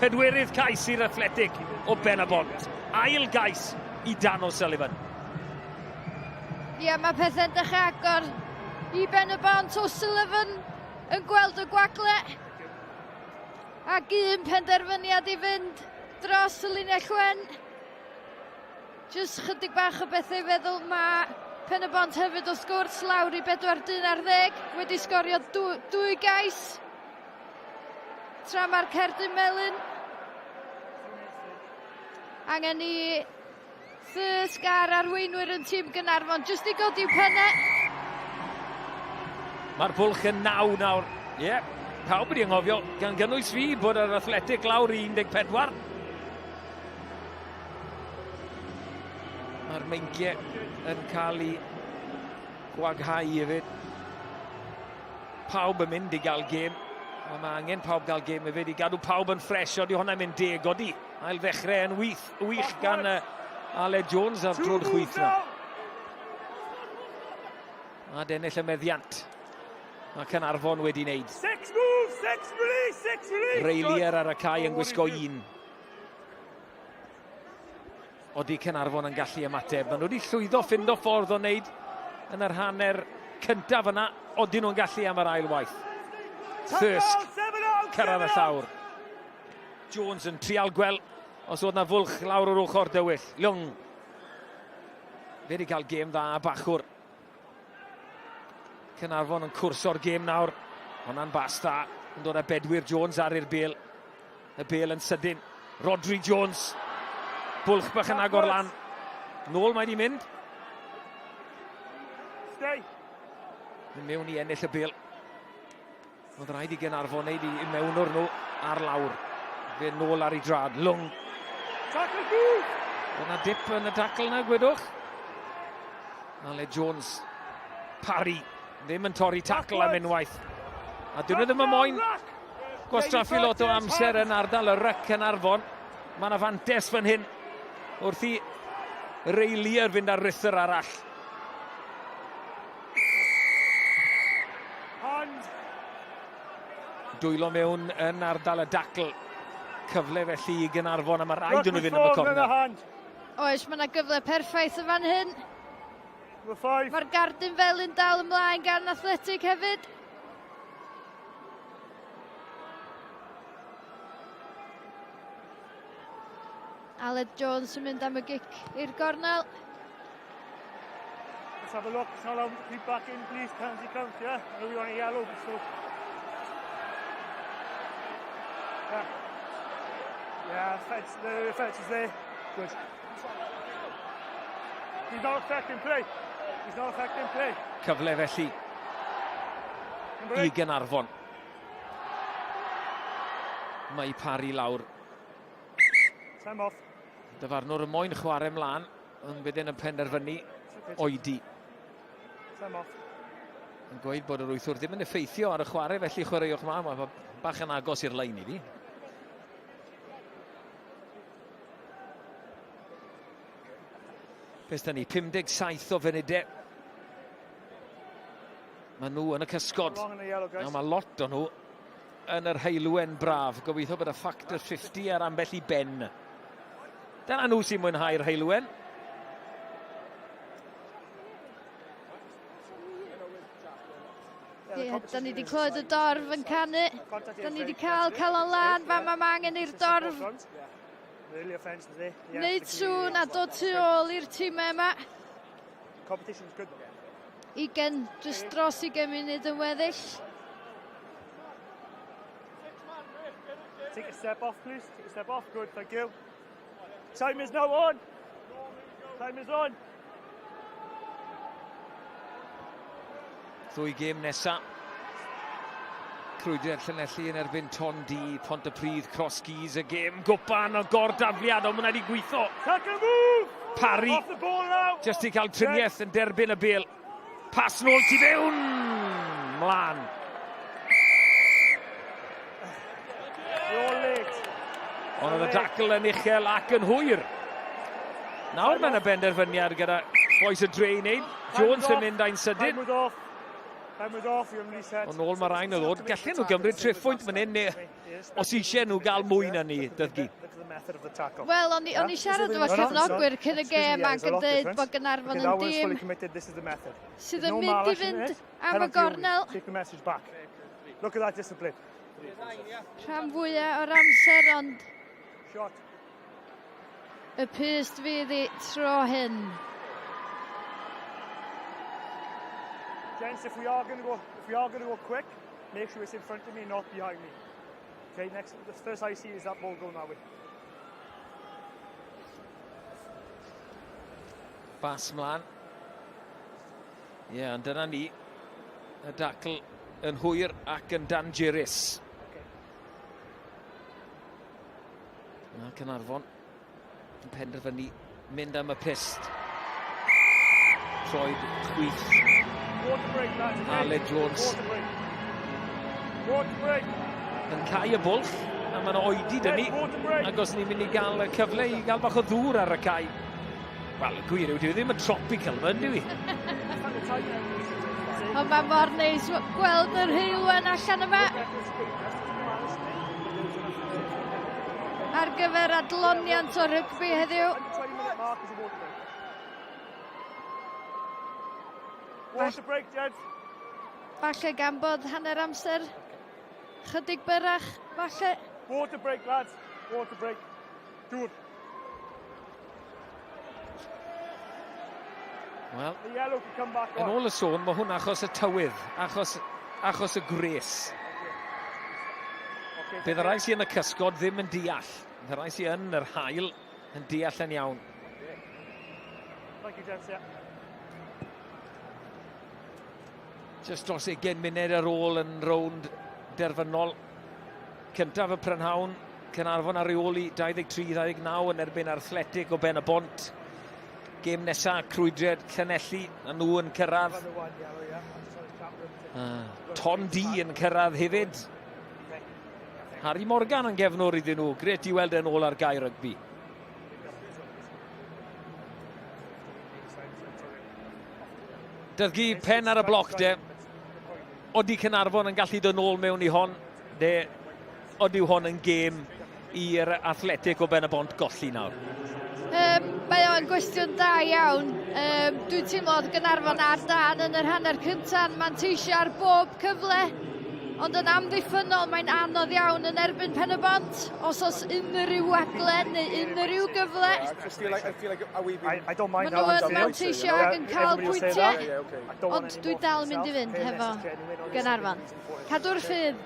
Pedwerydd cais i'r Athletic o Ben-y-bont. Ail gais i Dan O'Sullivan. Ie, mae pethau'n dechrau agor i Ben y Bont. O'Sullivan yn gweld y gwagle. Ac un penderfyniad i fynd dros y linell wen. Jyst chydig bach o bethau i feddwl. Mae Pen y Bont hefyd wrth gwrs lawr i bedwar dyn ar ddeg wedi sgorio dwy, dwy gais. Tra mae'r cerdyn melyn angen i Thirsk a'r arweinwyr yn tîm Gaernarfon jyst i godi'w pennau. Mae'r bwlch yn naw nawr. Ie, yeah, pawb wedi anghofio, gan gynnwys fi, bod yr Athletic lawr i 14. Mae'r meinciau yn cael eu gwaghau hefyd. Pawb yn mynd i gael gêm. Ond mae angen pawb gael gêm hefyd i gadw pawb yn ffres. Odi hwnna'n mynd deg, odi. Ail ddechrau yn wych, wych gan uh, Aled Jones ar drod chwith na. A dennill y meddiant. Mae Caernarfon wedi wneud. Six move, six release, six release. Reilier ar y cae yn gwisgo un. Odi Caernarfon yn gallu ymateb. Maen nhw wedi llwyddo ffindo ffordd o wneud yn yr hanner cyntaf yna. Odyn nhw'n gallu am yr ail waith. Thirsk cyrraedd y llawr. Jones yn trial gweld os oedd na fwlch lawr o'r ochr dywyll. Lwng. Fe wedi cael gêm dda a bachwr. Cynarfon yn cwrso'r gêm nawr. Hwnna'n bas dda. Yn dod â Bedwyr Jones ar i'r bel. Y bel yn sydyn. Rodri Jones. Bwlch bach yn agor lan. Nôl mae di mynd. Stay. Mynd mewn i ennill y bel. Oedd rhaid i Gaernarfon wneud i mewnwr nhw ar lawr. Fe nôl ar ei drad. Lwng. Tackle move! Oedd na dip yn y dacl na, gwedwch. Ale Jones. Parry. Ddim yn torri tacl am unwaith. A dyn nhw ddim yn moyn gwastraffu lot o amser yn ardal y ryc yn Arfon. Mae yna fantes fan hyn wrth i Reilier fynd ar ruthr arall. Hand. Dwylo mewn yn ardal y dacl. Cyfle felly i Gynarfon a mae rhaid nhw fynd am y cornel. Oes, mae yna gyfle perffaith yn fan hyn. Mae'r gardyn felyn dal ymlaen gan Athletic hefyd. Aled Jones yn mynd am y gic i'r gornel. Let's have a look. It's not allowed to creep back in, please. Penalty count, yeah? I know we want a yellow, but still. Yeah. Yeah, fetch, the fetch is there. Good. He's not affecting play. He's not affecting play. Cyfle felly i Gynarfon. Mae Parry lawr. Time off. Dyfarnwr y moyn chwarae mlaen. Ond wedyn yn penderfynu oedi. Time off. Yn gweud bod yr wythwr ddim yn effeithio ar y chwarae, felly chwaraewch ma, mae bach yn agos i'r lein i fi. Beth da ni, 57 o funudau. Mae nhw yn y cysgod. A mae lot o nhw yn yr heulwen braf. Gobeithio bod y factor 50 ar ambell i ben. Dyna nhw sy'n mwynhau'r heulwen. Ie, yeah, da ni wedi clywed y dorf yn canu. Da ni wedi cael calon lân, fa ma angen i'r dorf wneud sŵn a dod tu ôl i'r tîmau yma. Ugen, jyst dros ugen munud yn weddill. Take a step off, please. Take a step off. Good, thank you. Time is now on. Time is on. Ddwy gêm nesa. Crwydriad Llanelli yn erbyn Ton D, Pontypridd, Cross Keys, y gêm gwpan o gordafliad, ond mae'n wedi gweithio. Tackle move! Parry, just i cael triniaeth yn derbyn y bel. Pas nôl tu fewn! Mlaen. Ond oedd y dacl yn uchel ac yn hwyr. Nawr mae'n y benderfyniad gyda boys y dre i wneud. Jones yn mynd a'n sydyn. Ond nôl mae rhain o ddod. Gallen nhw gymryd triphwynt fan hyn, neu os eisiau nhw gael mwy na ni, Dyddgu. Wel, o'n i, on i siarad efo cefnogwyr cyn y gêm ac yn dweud bod Gaernarfon yn dîm sydd yn mynd i fynd am y gornel. Look at that discipline. Rhan fwyaf o'r amser, ond y pyst fydd i tro hyn. Gents, if we are going to go, if we are going to go quick, make sure it's in front of me, not behind me. Okay, next, the first I see is that ball going that way. Bas mlaen. Ie, yeah, ond dyna ni. Y dacl yn hwyr ac yn dangerous. Okay. Mae Caernarfon yn penderfynu mynd am y pyst. Troed chwith. Aled Jones. Yn cau y bwlch, a mae'n oedi dyn ni. Ac os ni'n mynd i gael y cyfle i gael bach o ddŵr ar y cae. Wel, y gwir yw, dyw e ddim yn tropical, mae'n dyw i. Ond mae mor neis gweld yr heulwen allan yma. Ar gyfer adloniant o rygbi heddiw. Falle gan bod hanner amser chydig byrach, falle. Water break, lads. Water break. Dŵr. Wel, yn ôl y sôn, mae hwn achos y tywydd, achos, achos y gwres. Bydd y rai sy'n yn y cysgod ddim yn deall. Bydd y rai sy'n yn yr haul yn deall yn iawn. Thank you, gents, yeah. Just dros 20 munud ar ôl yn rownd derfynol cyntaf y prynhawn. Caernarfon ar reoli 23-29 yn erbyn Athletic o Ben y Bont. Gêm nesa Crwydriad Llanelli, a nhw yn cyrraedd. Ton D yn cyrraedd hefyd. Harry Morgan yn gefnwr iddyn nhw. Gret i weld e'n ôl ar gae rygbi. Dyddgu pen ar y bloc de. Odi Caernarfon yn gallu dod nôl mewn i hon? De, odi hon yn gêm i'r Athletic o Ben y Bont golli nawr? Um, mae o'n gwestiwn da iawn. Um, dwi'n teimlo oedd Gaernarfon ar dan yn yr hanner cyntaf, manteisio ar bob cyfle. Ond yn amddiffynnol mae'n anodd iawn yn erbyn Pen y Bont os oes unrhyw wagle neu unrhyw gyfle. Maen nhw yn manteisio ac yn cael pwyntiau, ond dwi dal yn mynd i fynd hefo Gaernarfon. Cadw'r ffydd.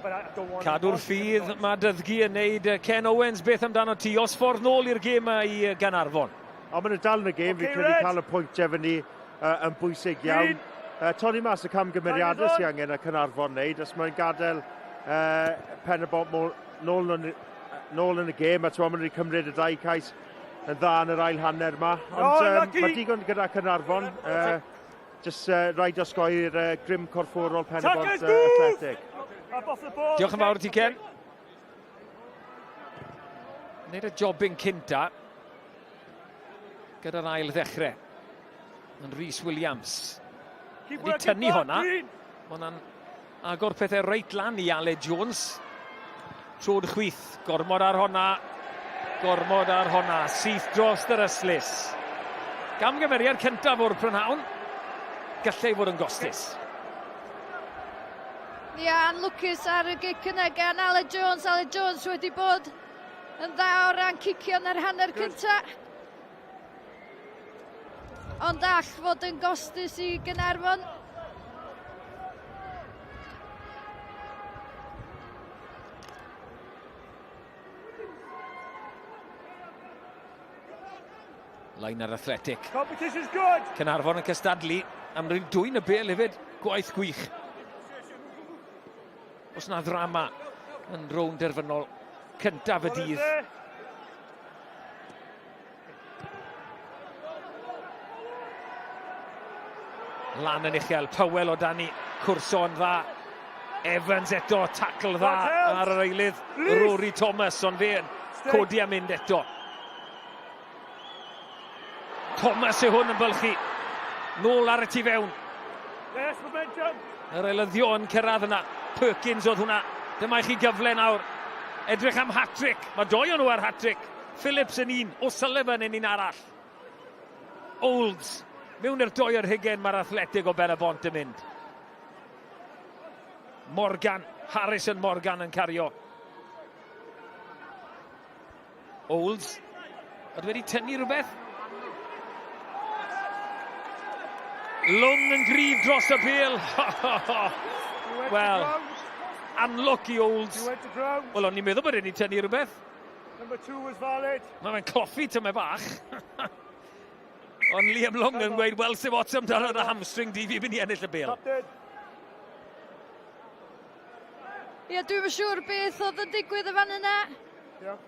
Cadw'r ffydd, mae Dyddgu yn neud. Ken Owens, beth amdano ti? Os ffordd nôl i'r gêm i Gaernarfon? Ond maen nhw dal yn y gêm, fi'n credu cael y pwyntiau fyny uh, yn bwysig iawn. Uh, torri mas y camgymeriadau sy'n angen y Caernarfon wneud, os mae'n gadael uh, pen y bont nôl, yn, nôl yn y gêm, a ti'n maen nhw wedi cymryd y ddau cais yn dda yn yr ail hanner yma. Ond oh, um, mae digon gyda Caernarfon. Uh, just uh, rhaid osgoi'r uh, grym corfforol pen y bont uh, Athletic. Diolch yn fawr ti, Ken. Wneud y jobyn cynta gyda'r ail ddechrau. Yn Rhys Williams. Wedi tynnu honna. Mae hwnna'n agor pethau reit lan i Aled Jones. Trod chwith, gormod ar honna. Gormod ar honna. Syth dros yr ystlys. Gamgymeriad cyntaf o'r prynhawn. Gallai fod yn gostus. Ia, anlwcus ar y gic yna gan Aled Jones. Aled Jones wedi bod yn dda o ran cicio yn yr hanner cynta. Ond all fod yn gostus i Gaernarfon. Line ar Athletic. Competition's good. Caernarfon yn cystadlu am rwy'n dwyn y bel hefyd. Gwaith gwych. Os na ddrama yn rownd derfynol cyntaf y dydd. Lan yn uchel, Powell o dani, cwrso yn dda. Evans eto, tackle dda ar yr eilydd, Rory Thomas, ond fe yn codi a mynd eto. Thomas yw hwn yn bylchu. Nôl ar y tu fewn. Yes, momentum. Yr eilyddion yn cyrraedd yna. Perkins oedd hwnna. Dyma i chi gyfle nawr. Edrych am hat-trick. Mae doi o'n nhw ar hat-trick. Phillips yn un, O'Sullivan yn un arall. Olds. Mewn i'r doi ar hugen mae'r athletig o Ben y Bont yn mynd. Morgan, Harrison Morgan yn cario. Olds. Oedd wedi tynnu rhywbeth. Lwng yn gryf dros y bêl. Wel, unlucky Olds. Wel, o'n i'n meddwl bod wedi tynnu rhywbeth. Number two was valid. Mae fe'n cloffi tyme bach. Ond Liam Long yn gweud, wel, sef ots amdano dy hamstring di, fi'n mynd i ennill y bêl. Ie, dwi'm yn siŵr beth oedd yn digwydd y fan yna. Yeah.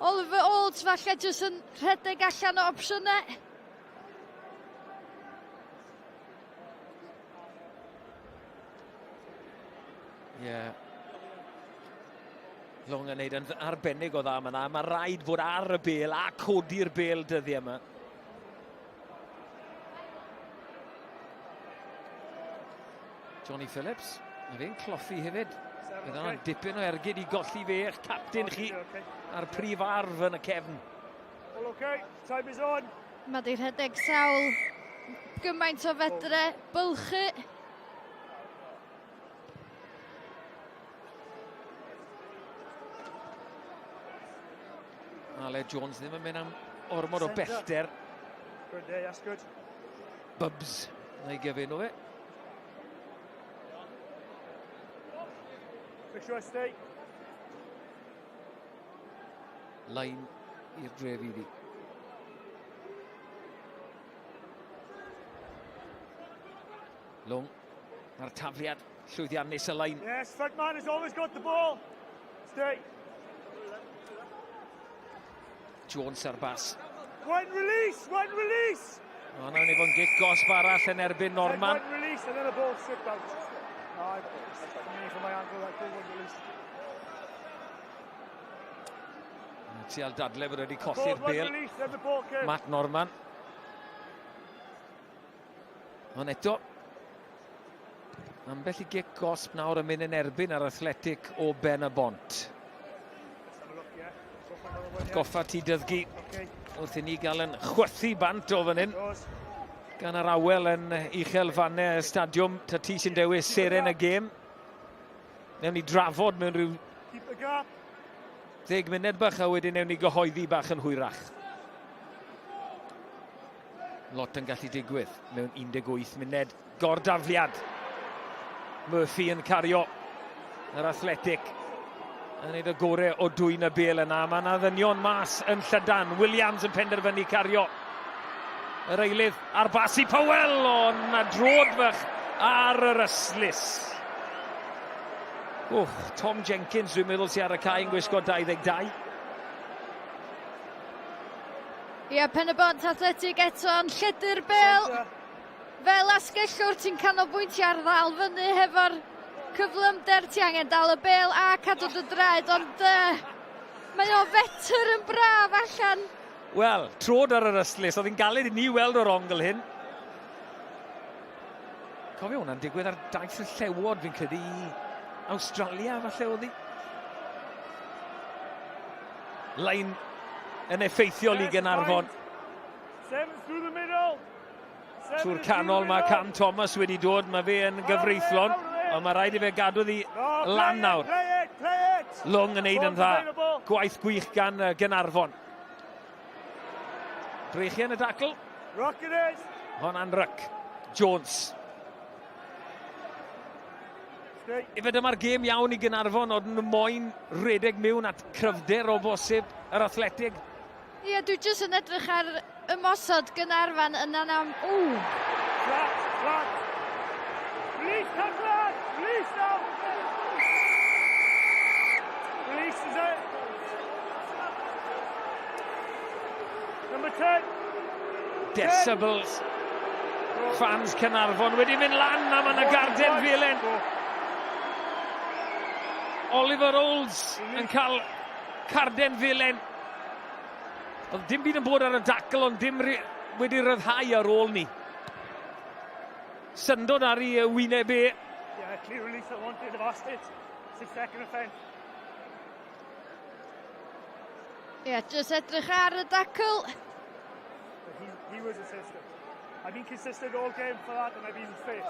Oliver Olds falle jyst yn rhedeg allan o opsiynau. Ie. Yeah. Long yn neud yn arbennig o dda yma. Mae rhaid fod ar y bel a codi'r bel dyddiau yma. Johnny Phillips, mae fe'n cloffi hefyd. Bydd yna'n dipyn o ergyd i golli fe eich captain chi a'r prif arf yn y cefn. All okay, time is on. Mae di rhedeg sawl gymaint o fedre, bylchu. Ale Jones ddim yn mynd am ormod o bellter. Good day, that's good. Bubs, na i gyfenw fe. Make sure I stay. Line i'r dref iddi. Long, mae'r tafliad llwyddiannus y lein. Yes, front man has always got the ball. Stay. Jones ar bas. One release, one release. O, nawr ni fo'n gic gosb arall yn erbyn Norman. One release and then a ball slipped out. No, I, for my ankle, I one release. Tial dadle fod wedi colli'r bel. Matt Norman. Ond eto, ambell i gic gosb nawr yn mynd yn erbyn ar Athletic o Ben y Bont. Goffa ti dyddgu wrth i ni gael yn chwythu bant o fan hyn. Gan yr awel yn uchel fannau y stadiwm. Ta ti sy'n dewis seren y gêm. Newn ni drafod mewn rhyw ddeg munud bach a wedyn newn ni gyhoeddi bach yn hwyrach. Lot yn gallu digwydd mewn 18 munud. Gordafliad. Murphy yn cario yr Athletic yn neud y gore o dwyn y bel yna. Mae yna ddynion mas yn llydan. Williams yn penderfynu cario yr eilydd ar bas i Powell, ond na drod fach ar yr ystlys. Wch, Tom Jenkins dwi'n meddwl sy'n ar y cae yn gwisgo 22. Ie, Pen-y-bont Athletic eto yn lledu'r bel. Fel asgellwr ti'n canolbwyntio ar ddal fyny hefo'r cyflymder, ti angen dal y bel a cadw dy draed, ond uh, mae o fetr yn braf allan. Wel, trod ar yr ystlys, oedd hi'n galed i ni weld o'r ongl hyn. Cofio hwnna'n digwydd ar daith y llewod fi'n credu i Awstralia falle oedd hi. Lein yn effeithiol i Gaernarfon. Trwy'r canol mae Cam Thomas wedi dod, mae fe yn gyfreithlon, ond mae rhaid i fe gadw ddi lan nawr. Long yn neud yn dda. Gwaith gwych gan Gaernarfon. Breichiau yn y dacl. Honna'n ryc. Jones. Ife dyma'r gêm iawn i Gaernarfon, oedden nhw moyn redeg mewn at cryfder o bosib yr Athletig. Ie, dwi jyst yn edrych ar ymosod Gaernarfon yn anam... Ww! Flat, flat. Release, tackler! Release now! Release is it. Number 10. Decibels. Fans Caernarfon wedi mynd lan a mae yna garden felen. Oliver Olds yn cael carden felen. Oedd dim byd yn bod ar y dacl ond dim wedi rhyddhau ar ôl ni. Syndod ar ei wyneb e. Yeah, clear release I wanted, I've asked it. It's a second offence. Ie, yeah, jyst edrych ar y dacl. He, he was assisted. I've been consistent all game for that and I've been fit.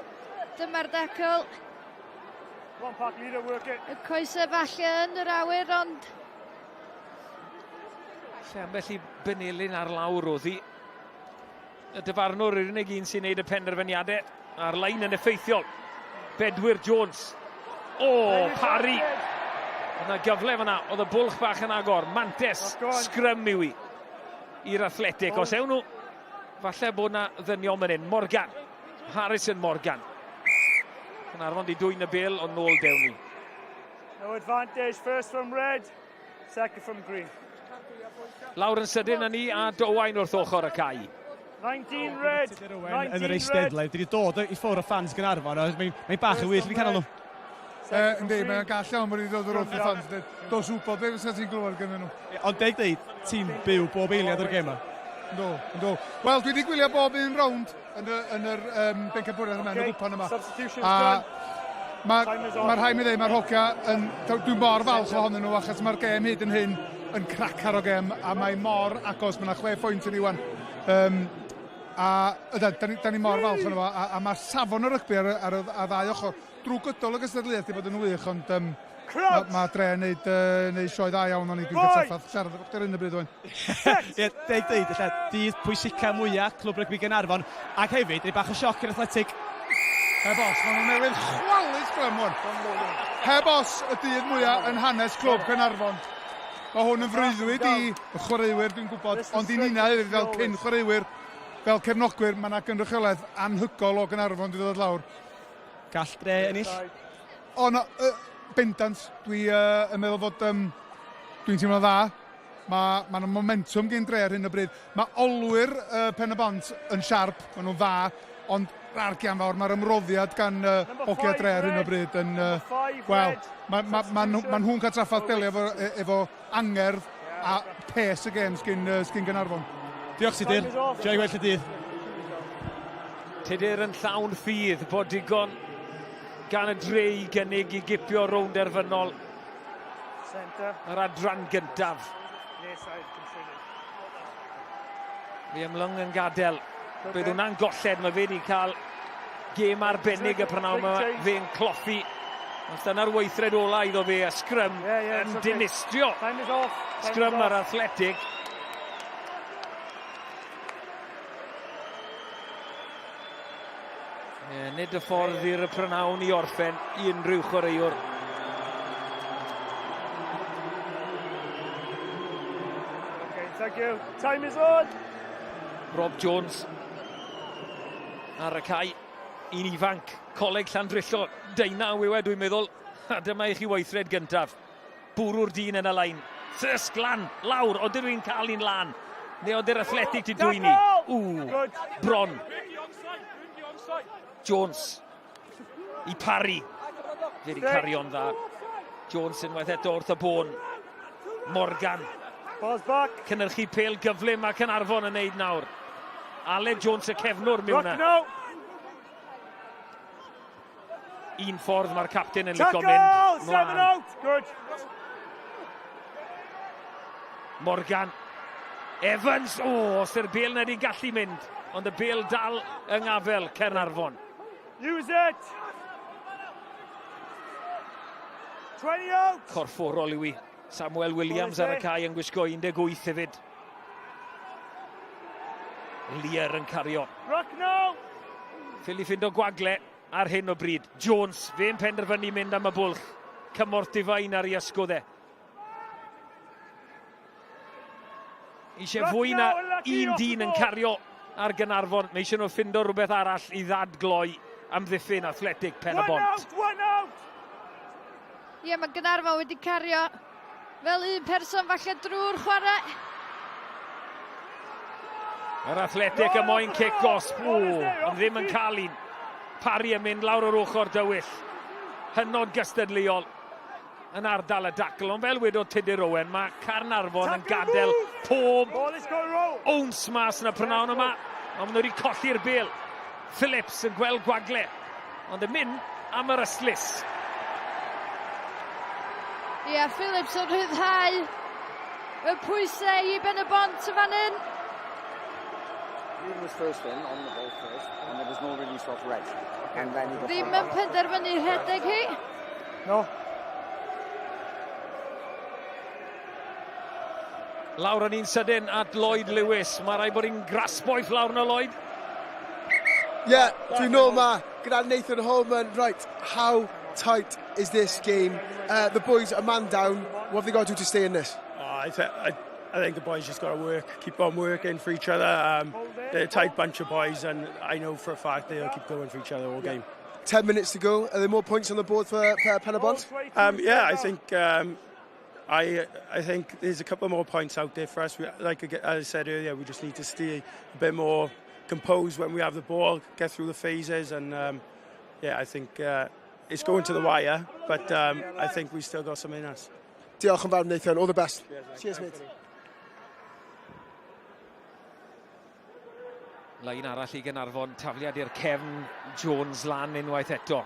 Dyma'r dacl. One pack leader, work it. Y coesau falle yn yr awyr, ond... Lle ambell i benelin ar lawr oedd hi. Y dyfarnwr yw'r unig un sy'n neud y penderfyniadau. A'r lein yn effeithiol. Bedwyr Jones. O, Parry. Oedd yna gyfle fyna. Oedd y bwlch bach yn agor. Mantes, sgrym yw i. I'r Athletic. Os ewn nhw, falle bod yna ddynion fan hyn. Morgan. Harrison Morgan. Caernarfon di dwyn y bel, ond nôl dewn ni. No advantage, first from red, second from green. Lawr yn sydyn â ni a Dowain wrth ochr y cae. 19 red, 19 yn yr eisteddle, wedi dod i ffwrdd o ffans Gaernarfon, mae'n mae bach yn well i canol nhw. Yndi, mae'n gall iawn bod wedi dod o'r wrth y ffans. Dos wybod beth fysa ti'n glywed gyda nhw. Ond deg dweud, ti'n byw bob eiliad o'r gêm yma. Yndw, yndw. Wel, dwi wedi gwylio bob un rownd yn y, yn yr um, bencampwriaeth yma, yn y gwpan yma. A mae ma rhaid mi ddweud, mae'r hogia yn... Dwi'n mor falch ohonyn nhw, achos mae'r gêm hyd yn hyn yn cracar o gêm, a mae mor agos, mae yna chwe phwynt yn iwan. Um, a yda, da ni, da ni mor falch o'n fo, a, a mae'r safon o rygbi ar, ar, ar, ar ddau ochr drwy gydol y gystadleuaeth wedi bod yn wych, ond um, Mae ma Dre yn neud, uh, neud sioe dda iawn o'n i, dwi'n cael trafferth siarad efo chdi ar hyn o bryd, Owen. Ie, deg dweud, ella, dydd pwysica mwyaf Clwb Rygbi Gaernarfon, ac hefyd, rhaid bach o sioc i'r Athletic. Heb os, maen nhw newydd chwalu sgrym hwn. Heb os, y dydd mwyaf yn hanes Clwb Caernarfon. Mae hwn yn freuddwyd i y chwaraewyr, dwi'n gwybod, ond i ninna hefyd fel cyn chwaraewyr, fel cefnogwyr, mae yna gynrychiolaeth anhygol o Gaernarfon wedi dod lawr. Gall Dre ennill? O, na, uh, bendant. Dwi uh, yn meddwl fod... Um, dwi'n teimlo dda. Mae ma momentum gen Dre ar hyn o bryd. Mae olwyr uh, Pen y Bont yn siarp, maen nhw'n dda, ond argian fawr, mae'r ymroddiad gan uh, hogia Dre ar hyn o bryd yn... Uh, Wel, mae ma, ma, ma, ma nhw'n cael trafferth delio efo, e, efo angerdd a pes y gêm sgyn, uh, sgyn Gaernarfon. Diolch Tudur, joio gwell y dydd. Tudur yn llawn ffydd bod digon gan y dre i gynnig i gipio rownd derfynol yr adran gyntaf. Liam Lung yn gadael. Bydd hwnna'n golled, mae fe wedi cael gêm arbennig y prynawn yma, fe'n cloffi. Ond dyna'r weithred ola iddo fe, a sgrym yeah, yeah, yn okay. dinistrio. Sgrym ar Athletic. Yeah, nid y ffordd i'r prynawn i orffen i unrhyw chwaraewr. Okay, thank you. Time is on. Rob Jones ar y cae. Un ifanc, Coleg Llandrillo, deunaw yw e dwi'n meddwl. A dyma i chi weithred gyntaf. Bwrw'r dyn yn y lein. Thirsk lan, lawr, odyn nhw'n cael un lan. Neu ody'r Athletic di dwyni. Ww, bron. Jones i Parry. Fe wedi cario'n dda. Jones unwaith eto wrth y bôn. Morgan. Cynnyrchu pel gyflym mae Caernarfon yn neud nawr. Aled Jones y cefnwr mewn na. Un ffordd mae'r captain yn licio mynd. Seven out! Good. Morgan. Evans, o, oh, os yw'r bel na wedi gallu mynd, ond y bel dal yng ngafel Caernarfon. Use it! 20 out! Corfforol yw i. Samuel Williams ar y cae yn gwisgo 18 hefyd. Lear yn cario. Ruck now! Ffili ffindo gwagle ar hyn o bryd. Jones, fe'n penderfynu mynd am y bwlch. Cymorth difain ar ei ysgwdd e. Eisiau fwy na un dyn yn cario ar Gaernarfon. Mae eisiau nhw ffindo rhywbeth arall i ddadgloi amddiffyn Athletic Pen y Bont. Ie, yeah, mae Gaernarfon wedi cario fel un person falle drwy'r chwarae. Yr Athletic y moyn cic gosb, ond ddim yn cael un. Parry yn mynd lawr o'r ochr dywyll. Hynod gystadleuol yn ardal y dacl, ond fel wedodd Tudur Owen, mae Caernarfon yn gadael pob owns mas yn y prynawn yma, ond maen nhw wedi colli'r bel. Phillips yn gweld gwagle, ond yn mynd am yr ystlys. Ie, yeah, Phillips yn rhyddhau y pwysau i Ben y Bont y fan hyn. He was first in on the ball first, and there was no release off red. And then he got Ddim yn penderfynu rhedeg hi. No. Lawr yn un sydyn at Lloyd Lewis. Mae rhaid bod hi'n grasboeth lawr yna, Lloyd. Ie, yeah, dwi'n nôl ma gyda Nathan Holman. Right, how tight is this game? Uh, the boys a man down. What have they got to do to stay in this? Oh, I, th I, I think the boys just got to work, keep on working for each other. Um, they're a tight bunch of boys, and I know for a fact they'll keep going for each other all game. 10 minutes to go. Are there more points on the board for, for Penybont? Um, yeah, I think um, I, I think there's a couple more points out there for us. We, like as I said earlier, we just need to stay a bit more composed when we have the ball, get through the phases, and um, yeah, I think uh, it's going to the wire, but um, I think we still got some in us. Diolch yn fawr, Nathan. All the best. Cheers, mate. Lein arall i Gaernarfon, tafliad i'r cefn, Jones lan unwaith eto.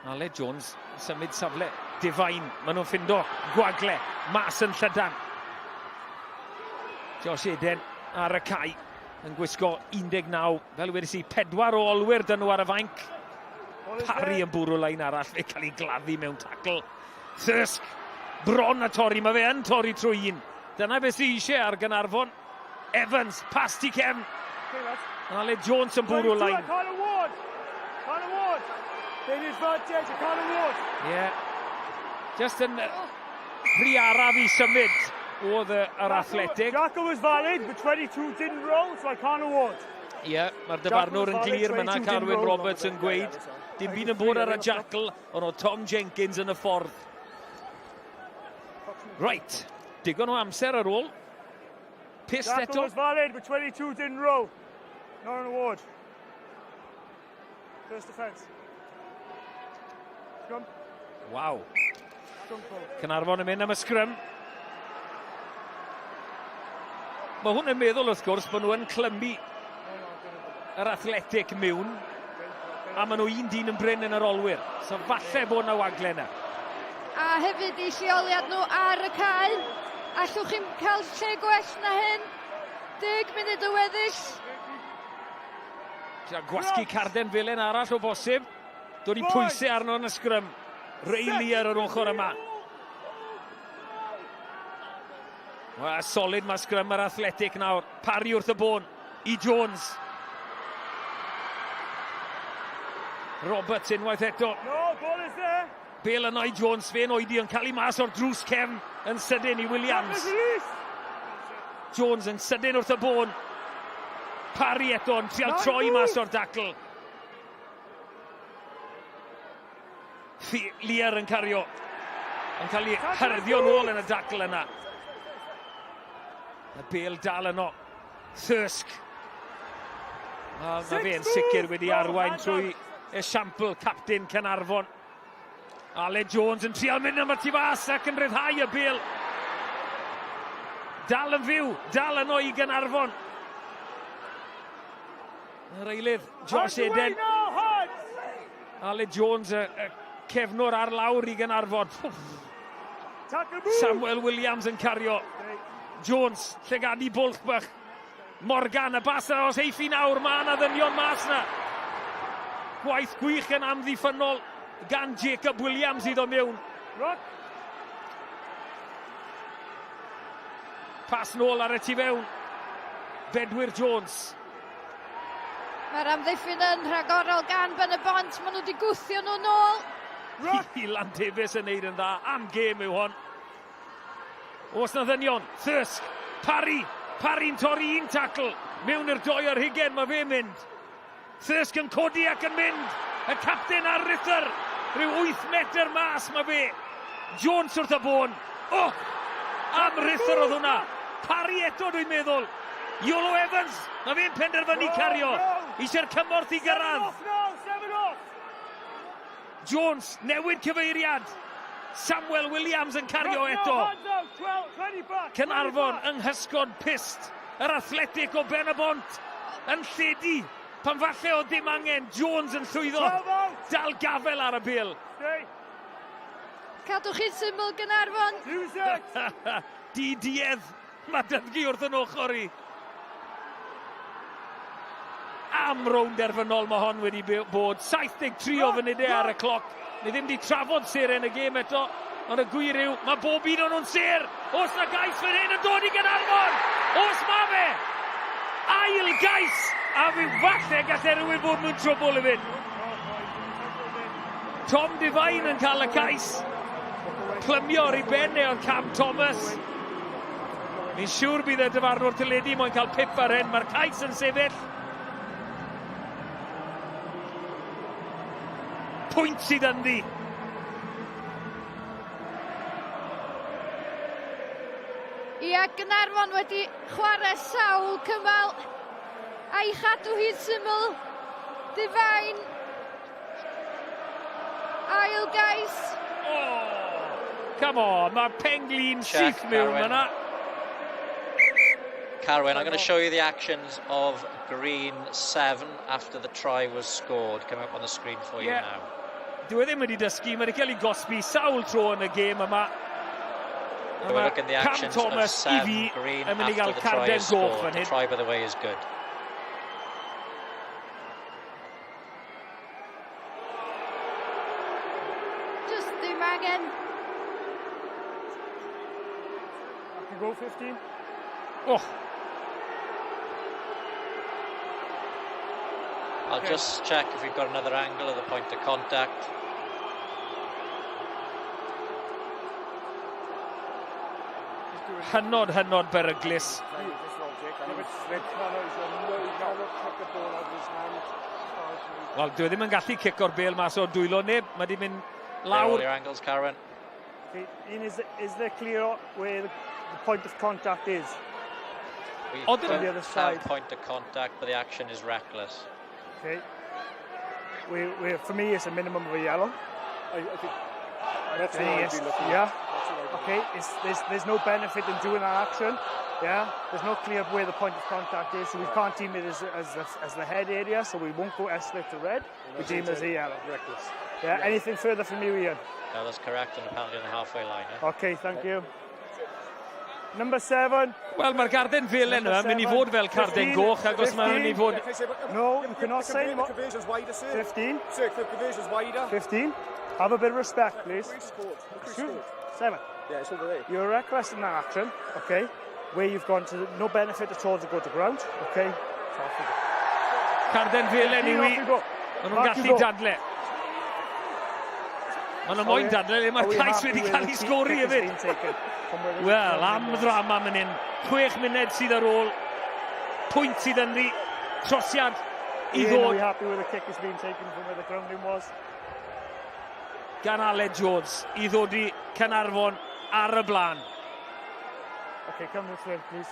Aled Jones symud safle, Divine, maen nhw'n ffindo, gwagle, mas yn llydan. Josh Eden ar y cae yn gwisgo 19, fel wedes i, pedwar o olwyr dyn nhw ar y fainc. Parry yn bwrw lein arall, fe cael ei gladdu mewn tacl. Thirsk, bron a torri, mae fe yn torri trwy un. Dyna beth sydd eisiau ar Gaernarfon. Evans, pas ti cefn. Aled Jones yn bwrw lein. Ie. Just yn rhy araf i symud oedd yr Athletic. Jackal was valid, but 22 didn't roll, so I can't award. Ie, yeah, mae'r dyfarnwr yn glir, mae yna Carwyn Roberts yn gweud. Dim byd yn bod ar y jackal, ond oedd Tom Jenkins yn y ffordd. Right, digon o amser ar ôl. Pist eto. was valid, but 22 didn't roll. Not an award. First offence. Scrum. Waw. Caernarfon yn mynd am y sgrym. Mae hwn yn meddwl wrth gwrs bod nhw yn clymu yr Athletic mewn a maen nhw un dyn yn brin yn yr olwyr. So falle bod yna wagle yna. A hefyd i lleoliad nhw ar y cae. Allwch chi'n cael lle gwell na hyn? Deg munud o weddill. Tria gwasgu carden felen arall o bosib. Dod i pwysau arno yn y sgrym. Reilly ar yr ochr yma. Wel, solid mae sgrym yr Athletic nawr. Parry wrth y bôn i Jones. Roberts unwaith eto. No, ball is there. Bale yno i Jones, fe'n oedi yn cael ei mas o'r drws cefn yn sydyn i Williams. Jones yn sydyn wrth y bôn. Parry eto yn trial troi mas o'r dacl. Lear yn cario. Yn cael ei hyrddio nôl yn y dacl yna. Y bel dal yno. Thirsk. Wel, mae fe'n sicr wedi arwain trwy esiampl captain Caernarfon. Aled Jones yn trial mynd am y tu fas ac yn rhyddhau y bel. Dal yn fyw, dal yno i Gaernarfon. Yr eilydd, Josh Eden. Aled Jones, y, y cefnwr ar lawr i Gaernarfon. Samuel Williams yn cario. Jones, llygadu bwlch bach. Morgan, y bas yna os eiff i nawr, mae yna ddynion mas yna. Gwaith gwych yn amddiffynnol gan Jacob Williams iddo mewn. Pas nôl ar y tu fewn. Bedwyr Jones. Mae'r amddiffyn yn rhagorol gan Ben y Bont. Maen nhw wedi gwthio nhw nôl. Ilan Davies yn neud yn dda. Am gêm yw hon. Oes na ddynion. Thirsk. Parry! Parry'n torri un tacl. Mewn i'r doi ar hugen, mae fe'n mynd. Thirsk yn codi ac yn mynd. Y capten ar ruthr. Rhyw 8 metr mas mae fe. Jones wrth y bôn. Oh! Am ruthr oedd hwnna. Parry eto dwi'n meddwl. Iolo Evans, mae fe'n penderfynu cario. Eisiau'r cymorth i gyrraedd. Jones, newid cyfeiriad. Samuel Williams yn cario eto. Caernarfon yng nghysgod pyst. Yr Athletic o Ben y Bont yn lledu pan falle o ddim angen. Jones yn llwyddo dal gafel ar y bêl. Cadwch chi'n syml Gaernarfon. Di-duedd. Mae Dyddgu wrth yn ochr i. Am rownd derfynol mae hon wedi bod. 73 o funudau ar y cloc. Ni ddim wedi trafod seren y gêm eto, ond y gwir yw, mae bob un o'n nhw'n ser. Os na gais fan hyn yn dod i Gaernarfon! Os ma fe! Ail gais! A fi falle gallai rhywun fod mewn trwbl hefyd. Tom Devine yn cael y cais. Plymio ar ei ben e oedd Cam Thomas. Fi'n siŵr bydd y dyfarnwr teledu moyn cael pip ar hyn. Mae'r cais yn sefyll. Pwynt sydd ynddi. Ia, Gaernarfon wedi chwarae sawl cymal a'i chadw hi'n syml. Devine Ail gais. Oh, come on, mae penglin syth mewn yna. Carwyn, I'm going to show you the actions of Green 7 after the try was scored. Coming up on the screen for you now. Dyw e ddim wedi dysgu, mae wedi cael ei gosbi sawl tro yn y gêm yma. We're looking at the actions Cam Thomas of i 7 fi Green yn mynd i after gael the try carden is goch scored. fan The hyn. try, by the way, is good. Just ddim angen. You go 15. Oh. I'll okay. just check if we've got another angle of the point of contact. Hynod, hynod beryglus. Wel, dwi e ddim yn gallu cico'r bêl mas o'r dwylo neb. Mae di mynd lawr. All your angles, Karen. Okay, Ian, is, is there clear where the, the point of contact is? We On the other side. have point of contact, but the action is reckless. Okay. We, we, for me, it's a minimum of a yellow. I, I think that's what I'd be looking yeah. at. Okay, it's, there's, there's no benefit in doing that action. Yeah, there's no clear where the point of contact is, so we can't deem it as, as, the, as the head area, so we won't go escalate to red. We deem it as a yellow. Reckless. Yeah, yeah, anything further from you, Ian? No, that's correct, and apparently on the halfway line. Yeah? Okay, thank you. Number 7. Wel, mae'r garden felen yma yn mynd i fod fel carden goch, ac os mae'n mynd i fod... No, you cannot say... The conversion's wider, sir. 15. Sir, the conversion's wider. 15. Have a bit of respect, please. Excuse me. 7. Yeah, it's over there. You're reckless in that action, okay? Where you've gone to no benefit at all to go to ground, okay? So off you go. Carden felen i wi. Maen nhw'n gallu dadle. Maen nhw'n moyn dadle, le mae'r cais wedi cael ei sgori hefyd. Wel, am ddrama mynd hyn. Chwech munud sydd ar ôl. Pwynt sydd ynddi. Trosiad i ddod. Are we happy with the kick has been taken from where the grounding was? Gan Aled Jones i ddod i Caernarfon ar y blaen. Okay, come this way, please.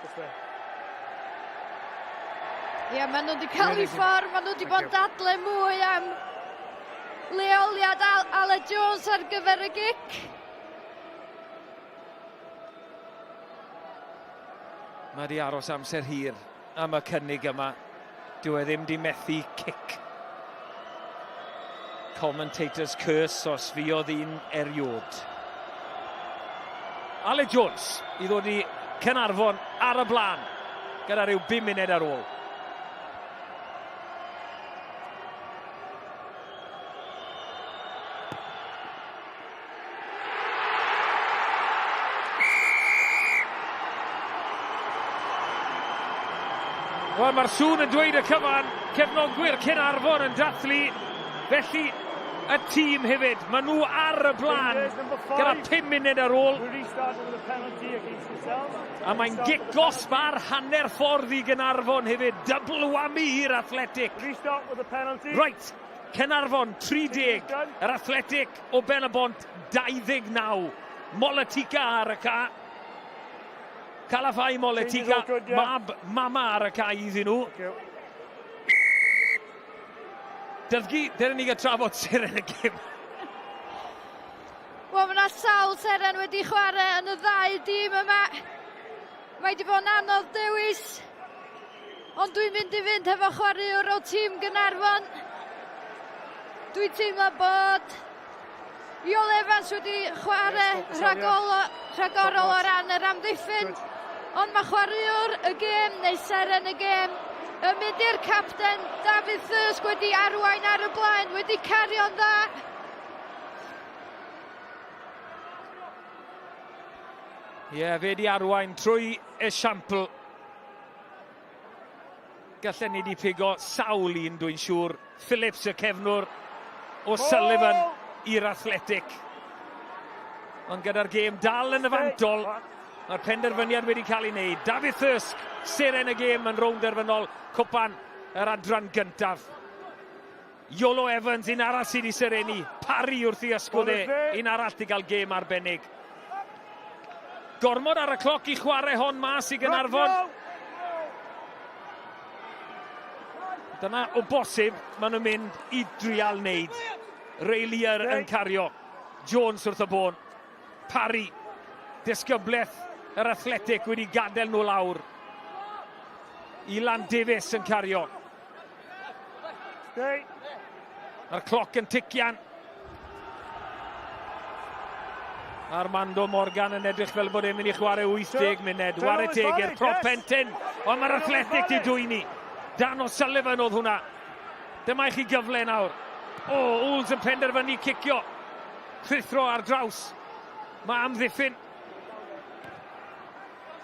This way. Ie, yeah, maen nhw wedi cael eu ffordd, maen nhw wedi bod yn dadle mwy am leoliad Al Aled Jones ar gyfer y gic. Mae wedi aros amser hir am y cynnig yma. Dyw e ddim di methu cic. Commentator's curse os fuodd un eriod. Aled Jones i ddod i Caernarfon ar y blaen gyda rhyw 5 munud ar ôl. Wel, mae'r sŵn yn dweud y cyfan, cefnogwyr Caernarfon yn dathlu, felly y tîm hefyd. Maen nhw ar y blaen gyda 5 munud ar ôl. A mae'n gic gosb ar hanner ffordd i Gaernarfon hefyd. Double whammy i'r Athletic. Right, Caernarfon 30, yr Athletic o Ben-y-bont 29. Molatika ar y ca. Calafai Molatika, mab mama ar y ca iddyn nhw. Dyddgu, dere ni gael trafod seren y gêm. Wel, mae yna sawl seren wedi chwarae yn y ddau dîm yma. Mae wedi bod yn anodd dewis, ond dwi'n mynd i fynd hefo chwaraewr o tîm Gaernarfon. Dwi'n teimlo bod Iolo Evans wedi chwarae rhagol, rhagorol o ran yr amddiffyn, ond mae chwaraewr y gêm neu seren y gêm yn mynd i'r capten David Thirsk wedi arwain ar y blaen, wedi cario'n dda. Ie, yeah, fe wedi arwain trwy esiampl. Gallen ni 'di pigo sawl un dwi'n siŵr. Phillips y cefnwr, O'Sullivan i'r Athletic. Ond gyda'r gêm dal yn y fantol, mae'r penderfyniad wedi cael ei wneud. David Thirsk, seren y gêm yn rownd derfynol cwpan yr adran gyntaf. Iolo Evans, un arall sydd wedi serenu. Parry wrth i ysgwyd e, un arall wedi cael gêm arbennig. Gormod ar y cloc i chwarae hon mas i Gaernarfon. Dyna o bosib maen nhw'n mynd i drial wneud. Reilier yn cario. Jones wrth y bôn. Parry. Disgyblaeth yr Athletic wedi gadael nhw lawr. Ilan Davies yn cario. Mae'r cloc yn tician. Armando Morgan yn edrych fel bod e'n mynd i chwarae 80 munud. Ware teg i'r prop pentyn, ond mae'r Athletic di dwyni. Dan O'Sullivan oedd hwnna. Dyma i chi gyfle nawr. O, Wls yn penderfynu cicio. Rhuthro ar draws. Mae amddiffyn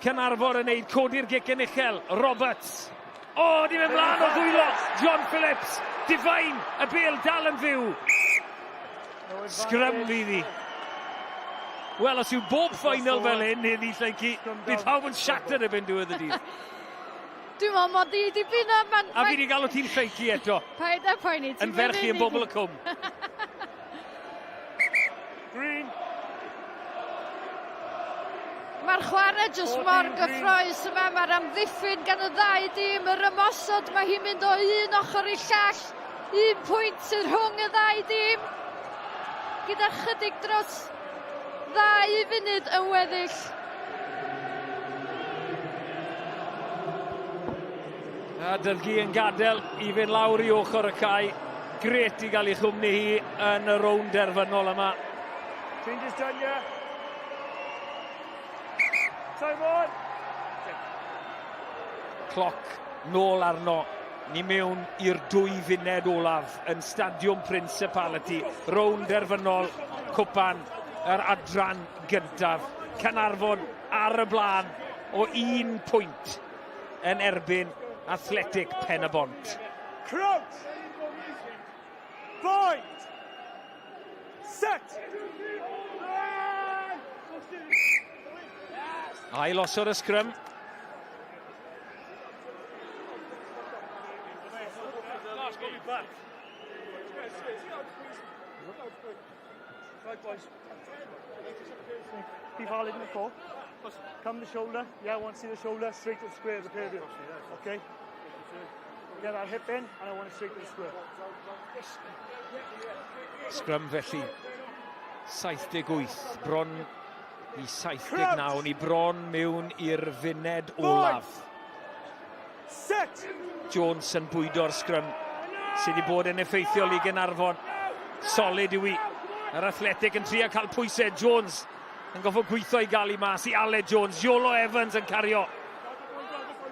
Caernarfon yn neud codi'r gic yn uchel. Roberts. O, oh, di mynd mlaen o ddwylo. John Phillips. Divine. Y bel dal yn fyw. Sgrym fydd hi. Wel, os yw bob final fel hyn heddi, Lleucu, bydd pawb yn shattered erbyn diwedd y dydd. Dwi'n meddwl mod i di blino. Man, A fi di galw ti'n Lleucu eto. Paid â poeni. Yn ferch i yn bobl y cwm. Green. Mae'r chwarae jyst mor gyffroes yma, mae'r amddiffyn gan y ddau dîm, yr ymosod, mae hi'n mynd o un ochr i'r llall. Un pwynt sydd rhwng y ddau dîm, gyda chydig dros ddau funud yn weddill. A Dyddgu yn gadael i fynd lawr i ochr y cae. Grêt i gael ei chwmni hi yn y rownd derfynol yma. Changes done, yeah. Time on. Cloc nôl arno. Ni mewn i'r dwy funed olaf yn Stadiwm Principality. Rownd derfynol cwpan yr adran gyntaf. Caernarfon ar y blaen o un pwynt yn erbyn Athletic Pen-y-bont. Crouch! Bind! Set! Ail osod y sgrym. Right, boys. Be valid in the core. Come the shoulder. Yeah, I want to see the shoulder straight to the square, the pair of you. Okay? Get that hip in, and I want it straight to the square. Scrum felly. 78, bron i 79, ni bron mewn i'r funed olaf. Set! Jones yn bwydo'r sgrym sydd wedi bod yn effeithiol i Gaernarfon. Solid yw i. Yr Athletic yn trio cael pwysau. Jones yn goffo gweithio i gael i mas i Aled Jones. Iolo Evans yn cario.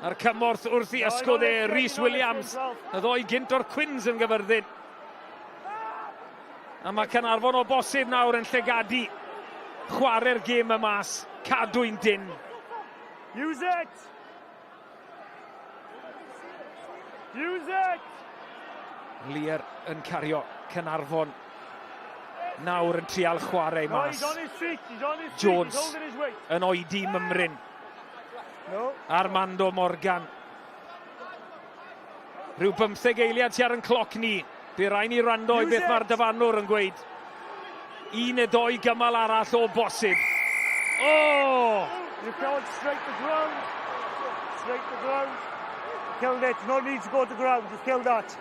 A'r cymorth wrth i ysgwyd e, Rhys Williams. Y ddoi gynt o'r Cwins yn gyfyrddin. A mae Caernarfon o bosib nawr yn llegadu chwarae'r gêm y mas, cadw'n dyn. Use it! Use it! Lear yn cario Caernarfon. Nawr yn trial chwarae mas. Jones yn oedi mymryn. Armando Morgan. Rhyw bymtheg eiliad ti ar yn cloc ni. By rai ni rando i beth mae'r dyfarnwr yn gweud. Un neu doi gymal arall o bosib. Oh! You've gone straight to ground. Straight to ground. Killed it. No need to go to ground. You've killed that.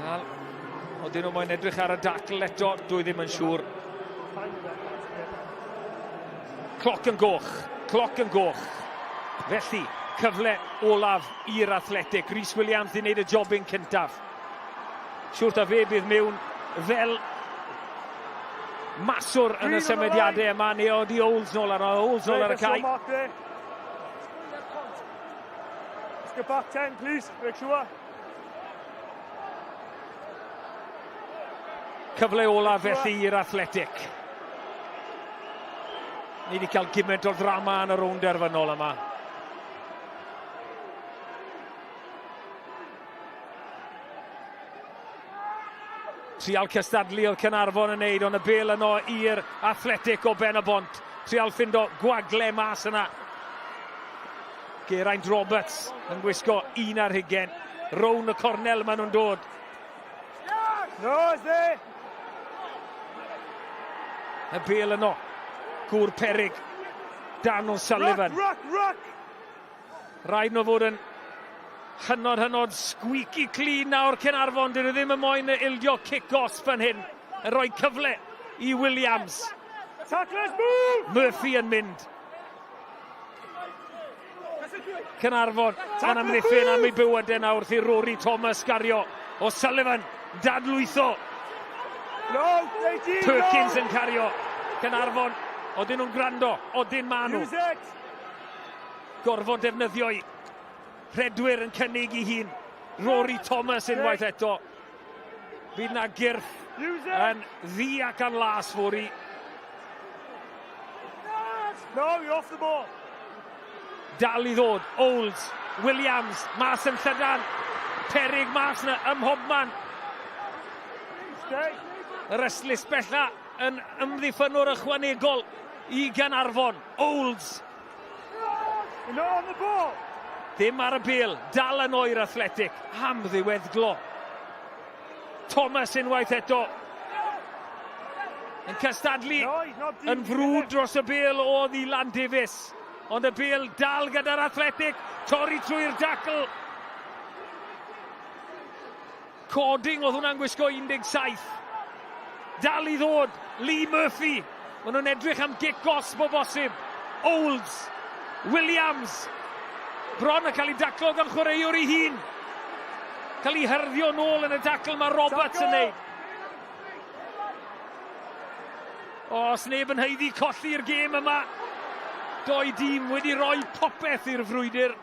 Wel, odyn nhw moyn edrych ar y dacl eto, dwi ddim yn siŵr. Cloc yn goch, cloc yn goch. Felly, cyfle olaf i'r Athletic. Rhys Williams di wneud y jobyn cyntaf. Siwr ta fe bydd mewn fel maswr yn y symudiadau yma, neu oeddi Olds nôl ar Olds nôl ar y cae. Let's get back 10, please. Make sure. Cyfle olaf felly i'r Athletic. Ni wedi cael gymaint o ddrama yn y rownd derfynol yma. Trial cystadlu oedd Caernarfon yn neud, ond y bel yno i'r Athletic o Ben y Bont. Trial ffindo gwagle mas yna. Geraint Roberts yn gwisgo un ar hugen. Rown y cornel maen nhw'n dod. No, there. Y bel yno. Gŵr perig. Dan O'Sullivan. Ruck, ruck, ruck. Rhaid nhw fod yn hynod, hynod squeaky clean nawr Caernarfon. Dyn nhw ddim yn moyn ildio cic os fan hyn. Yn rhoi cyfle i Williams. Tacklers move! Murphy yn mynd. Caernarfon yn amddiffyn am ei bywydau nawr wrth i Rory Thomas gario. O'Sullivan dadlwytho. No, 18, Perkins no. yn cario. Caernarfon, odyn nhw'n gwrando, odyn maen nhw. Use it. Gorfod defnyddio'i rhedwyr yn cynnig i hun. Rory Thomas unwaith eto. Bydd na gyrff yn ddi ac yn las fory. No, you're off the ball. Dal i ddod, Olds, Williams, mas yn llydan. Perig mas na ym mhobman. Stay. Yr ystlys bella yn ymddiffynwr ychwanegol i Gaernarfon. Olds. You're not on the ball. Dim ar y bêl, dal yn oer Athletic, am ddiweddglo. Thomas unwaith eto. Yn cystadlu yn frwd dros y bêl o Ddylan Davies. Ond y bêl dal gyda'r Athletic, torri trwy'r dacl. Cording oedd hwnna'n gwisgo 17. Dal i ddod, Lee Murphy. Maen nhw'n edrych am gic gosb o bosib. Olds, Williams. Bron yn cael ei daclo gan chwaraewr ei hun. Cael ei hyrddio nôl yn y dacl mae Roberts yn neud. Os neb yn haeddu colli'r gêm yma, doi dîm wedi rhoi popeth i'r frwydr.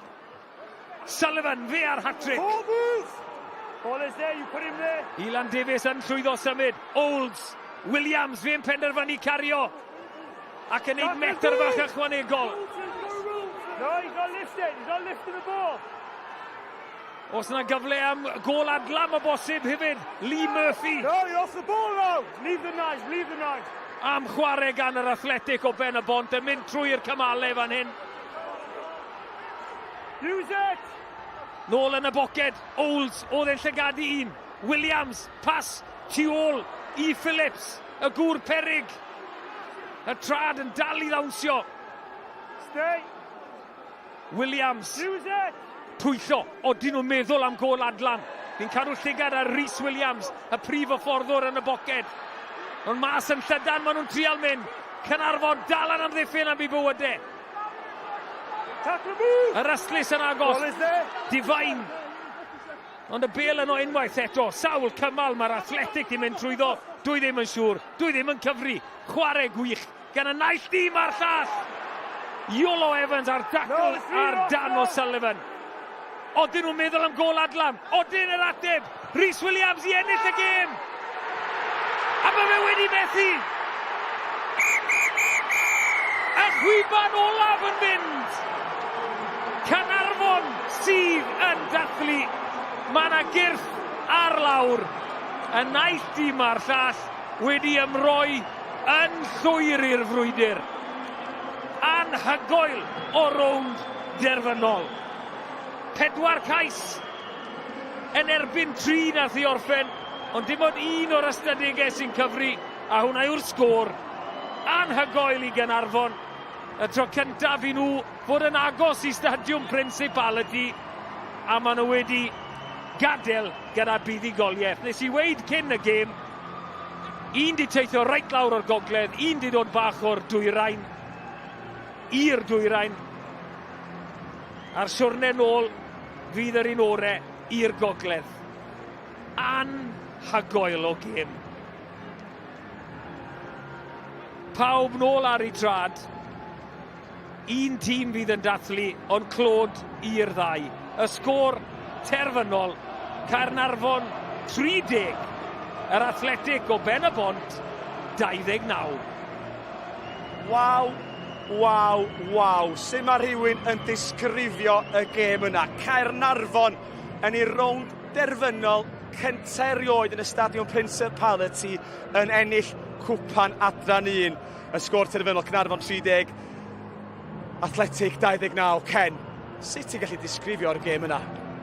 Sullivan, fe ar hat-trick. Ball is there, you put him there. Ilan Davies yn llwyddo symud. Olds, Williams, fe'n penderfynu cario. Ac yn neud metr fach ychwanegol. No, he's not lifted, he's not lifting the ball. Os yna gyfle am gol adlam o bosib hefyd, Lee Murphy. No, you're off the ball now. Leave the nine, leave the nine. Am chwarae gan yr Athletic o Ben y Bont yn mynd trwy'r cymalau fan hyn. Use it! Nôl yn y boced, Olds, oedd e'n llygadu un. Williams, pas tu ôl i Phillips, y gŵr perig. Y trad yn dal i ddawnsio. Stay. Williams. Use it! Pwyllo, odyn nhw'n meddwl am gôl adlam. Ni'n cadw llygad ar Rhys Williams, y prif hyfforddwr yn y boced. Ond mas yn llydan, maen nhw'n trial mynd. Caernarfon dal yn amddiffyn am eu bywydau. Yr ystlys yn agos. Divine. Ond y bel yno unwaith eto. Sawl cymal mae'r Athletic di mynd trwyddo. Dwi ddim yn siŵr. Dwi ddim yn cyfri. Chwarae gwych gan y naill dîm a'r llall. Iolo Evans a'r dacl ar Dan O'Sullivan. Odyn nhw'n meddwl am gôl adlam. Odyn yr ateb. Rhys Williams i ennill y gêm. A mae fe wedi methu. Y chwiban olaf yn mynd. Caernarfon sydd yn dathlu. Mae yna gyrff ar lawr. Y naill dîm a'r llall. wedi ymroi yn llwyr i'r frwydr. Anhygoel o rownd derfynol. Pedwar cais yn erbyn tri nath i orffen, ond dim ond un o'r ystadegau sy'n cyfri, a hwnna yw'r sgôr. Anhygoel i Gaernarfon. Y tro cyntaf i nhw fod yn agos i Stadiwm Principality, a maen nhw wedi gadael gyda buddugoliaeth. Nes i weud cyn y gêm, un di teithio reit lawr o'r gogledd, un di dod bach o'r dwyrain i'r dwyrain, a'r siwrne nôl fydd yr un ore i'r gogledd. Anhygoel o gêm. Pawb nôl ar eu trad. Un tîm fydd yn dathlu, ond clod i'r ddau. Y sgôr terfynol, Caernarfon 30, yr Athletic o Ben y Bont 29. Waw, waw, waw. Sut mae rhywun yn disgrifio y gêm yna? Caernarfon yn ei rownd derfynol cyntaf erioed yn y Stadiwm Principality yn ennill cwpan adran 1. Y sgôr terfynol Caernarfon 30, Athletic 29. Ken, sut ti'n gallu disgrifio'r gêm yna?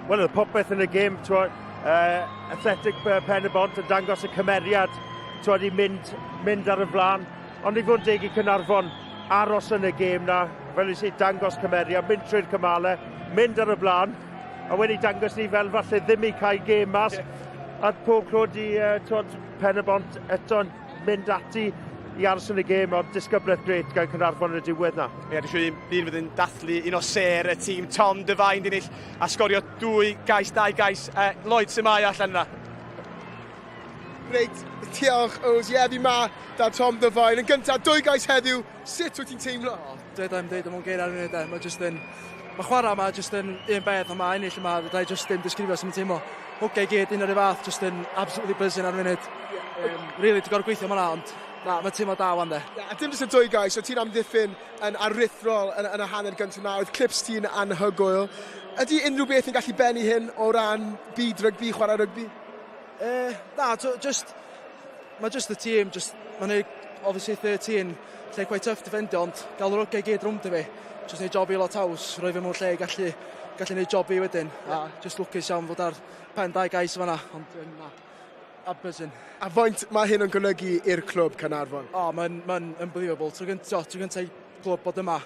Wel, oedd popeth yn y gêm, twod, uh, Athletic uh, Pen y Bont yn dangos y cymeriad twod, i mynd, mynd ar y flaen. Ond i fod yn deg i Caernarfon aros yn y gêm na, fel nes i dangos cymeriad, mynd trwy'r cymalau, mynd ar y blaen, a wedi dangos ni fel falle ddim i cael gêm mas. Yeah. A pob clod i uh, twod, Pen y Bont eto'n mynd ati i aros yn y gêm, ond disgyblaeth gret gan Caernarfon yn y diwedd na. Ie, dwi'n siŵr un, un fydd yn dathlu un o sêr y tîm, Tom Devine, di ennill a sgorio dwy gais, dau gais. Uh, Lloyd, sy'n mae allan yna? Reit, diolch, Ows. Ie, fi ma da Tom Devine. Yn gyntaf, dwy gais heddiw, sut wyt ti'n teimlo? O, dwi ddim deud am geiriau ar y funud, e. Mae jyst yn... Mae chwarae yma jyst yn un beth, ond mae ennill yma, fedra i jyst ddim disgrifio sut mae'n teimlo. Hwciau i gyd, un o'r un fath, jyst yn absolutely buzzing ar y funud. Um, really, ti'n gorfod gweithio am hwnna, ond na, mae'n teimlo da wan de. Yeah, a dim jyst y dwy gais, o ti'n amddiffyn yn aruthrol yn, yn y hanner gyntaf na, oedd clips ti'n anhygoel. Ydy unrhyw beth yn gallu bennu hyn o ran byd rygbi, chwarae rygbi? Uh, na, just, mae just y tîm, just, mae'n neud, obviously 13, lle quite tough defendio, ond gael yr ogiau gyd rownd i fi, just neud job i lot haws, rhoi fi mewn lle i gallu, gallu neud job i wedyn, a just lwcus iawn fod ar pen dau gais fanna, ond um, na, a buzzing. A faint mae hyn yn golygu i'r clwb Caernarfon? O, oh, mae'n ma unbelievable. Tro gyntaf, tro gyntaf i clwb bod yma,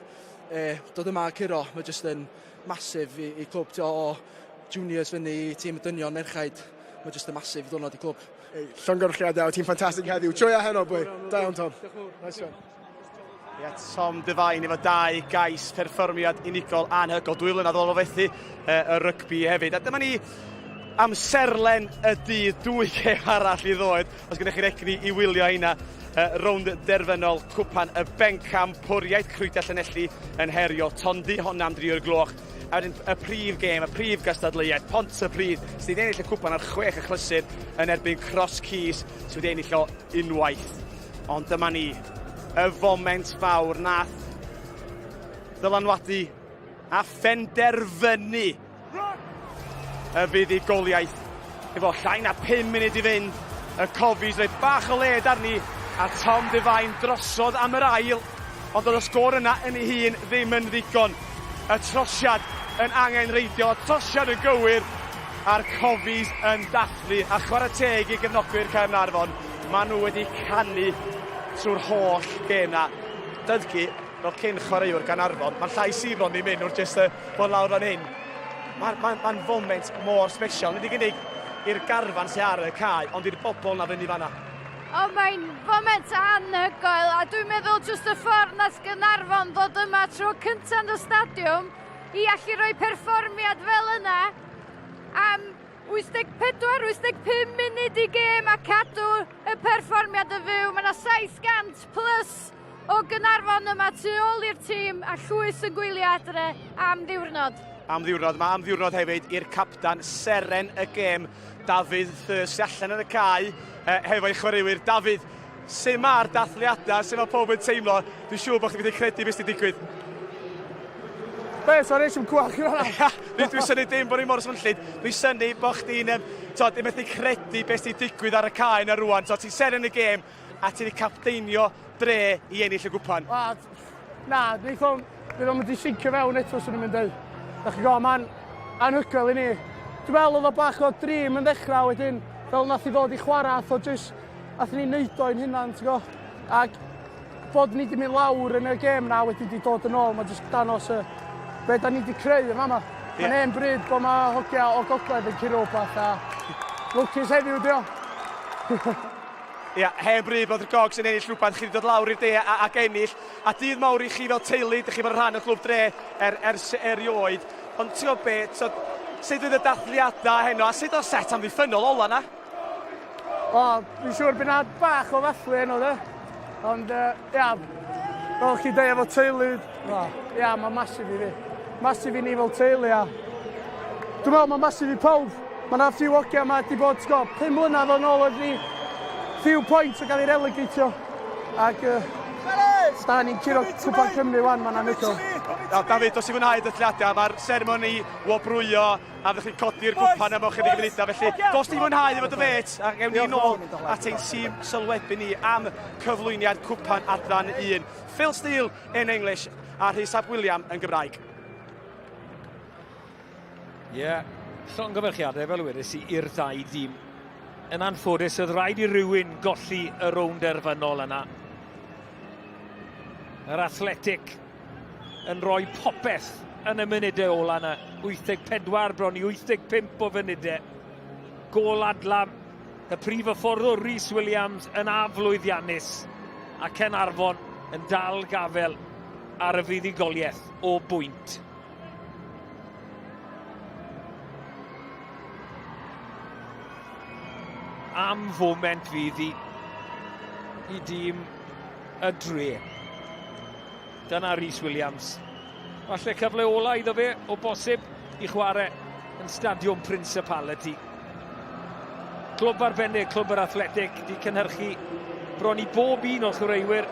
e, dod yma a curo, mae just yn massive i, i clwb, tio, o juniors fyny i tîm y dynion, merchaid, mae just yn massive ddwrnod i clwb. Ei, llongyfarchiadau, ti'n ffantastig heddiw. Joia heno, boi. Da iawn, Tom. Nice one. Ie, Tom Devine efo dau gais perfformiad unigol anhygoel. Dwy flynedd ôl o fethu uh, y rygbi hefyd. A dyma ni amserlen y dydd, dwy gêm arall i ddod. Os gennych chi'r egni i wylio heina, uh, rownd derfynol cwpan y bencampwriaeth Crwydau Llanelli yn herio Tondu honna am dri o'r gloch. A wedyn y prif gêm, y prif gystadleuaeth, Pontypridd, sydd wedi ennill y cwpan ar chwech achlysur yn erbyn Cross Keys, sydd wedi ennill o unwaith. Ond dyma ni, y foment fawr nath ddylanwadu a phenderfynu y fuddugoliaeth. Efo llai na 5 munud i fynd, y Cofis rhoi bach o led arni a Tom Devine drosodd am yr ail, ond oedd y sgôr yna yn ei hun ddim yn ddigon. Y trosiad yn angenrheidiol, y trosiad yn gywir, a'r Cofis yn dathlu, a chwarae teg i gefnogwyr Caernarfon, maen nhw wedi canu trwy'r holl gêm na. Dyddgu, fel cyn chwaraewr Gaernarfon, mae'n llais i bron i mynd wrth jyst bod lawr fan hyn. Mae'n ma, ma foment mor special, nid i gynnig i'r garfan sy'n ar y cae, ond i'r bobl na fyny fanna. O, mae'n foment anhygoel, a dwi'n meddwl jyst y ffordd nath Gaernarfon ddod yma tro cyntaf yn y stadiwm i allu rhoi perfformiad fel yna am 84, 85 munud i gêm a cadw y perfformiad yn fyw. Mae yna 700 plus o Gaernarfon yma tu ôl i'r tîm a llwyth yn gwylio adre am ddiwrnod. Am ddiwrnod, mae am ddiwrnod hefyd i'r captan seren y gêm, Dafydd Thirst, allan yn y cae eh, hefo'i chwaraewyr. Dafydd, sut mae'r dathliadau, sut mae pob yn teimlo? Dwi'n siŵr bod chi wedi credu beth sydd wedi digwydd. Be, sori, eisiau clywed chi fan'na. Nid dwi'n synnu dim bod ni mor swnllyd. Dwi'n synnu bod chdi'n, um, t'od, ddim methu credu beth sy'n digwydd ar y cae yna rwan. T'od, ti'n seren y gêm a ti wedi capteinio dre i ennill y gwpan. A, na, wneith o'n, bydd o'n mynd i sincio fewn eto, swn i'n mynd dweud. Da chi'n gwybod, mae'n anhygoel i ni. Dwi'n meddwl oedd o bach o dream yn ddechrau, wedyn fel nath i ddod i chwarae, ath o just, ath ni neud o'n hunan, ti'n gwybod. Ac bod ni 'di mynd lawr yn y gêm 'na wedyn 'di dod yn ôl, mae jyst danos y be da ni 'di creu yn fama. Yeah. Mae'n hen bryd bod mae hogia o gogledd yn curo wbath a lwcus heddiw dio. Ia, hen bryd bod y Gogs yn ennill rhywbeth, chi wedi dod lawr i'r de a, ac ennill. A dydd mawr i chi fel teulu, dych chi bod yn rhan o'r clwb dre er, ers erioed. Ond ti'n gwybod be, so, sut oedd y dathliadau heno, a sut oedd set amddiffynnol ola na? O, dwi'n siŵr bydd 'na bach o ddathlu heno de. Ond yy ia, fel chi'n deud efo teulu, o, ia, mae'n massive i fi. Massive i ni fel teulu a dwi'n meddwl mae'n massive i pawb. Mae 'na few ogia 'ma 'di bod, ti'n gwybod, 5 mlynedd yn ôl oedd ni few points o gael ei relegatio. Ac uh, da ni'n curo Cwpan Cymru wan, mae'n anhygoel. David, dos i fwynhau dathliadau, mae'r seremoni wobrwyo a fyddwch chi'n codi'r gwpan am ychydig funudau. Felly, dos di fwynhau efo dy fêt a gewn ni nôl at ein tîm sylwebu ni am cyflwyniad cwpan adran 1. Phil Steele in English a Rhys Ap William yn Gymraeg. Ie, yeah, llongyfarchiadau fel wedes i i'r ddau dîm. Yn anffodus, oedd rhaid i rywun golli y rownd derfynol yna. Yr Athletic yn rhoi popeth yn y munudau ola yna. 84 bron i 85 o funudau. Gôl adlam y prif hyfforddwr Rhys Williams yn aflwyddiannus a Caernarfon yn dal gafel ar y fuddugoliaeth o bwynt. Am foment fydd i i dîm y dre. Dyna Rhys Williams. Falle cyfle ola iddo fe, o bosib, i chwarae yn Stadiwm Principality. Clwb arbennig, clwb yr Athletic, di cynhyrchu bron i bob un o'r chwaraewyr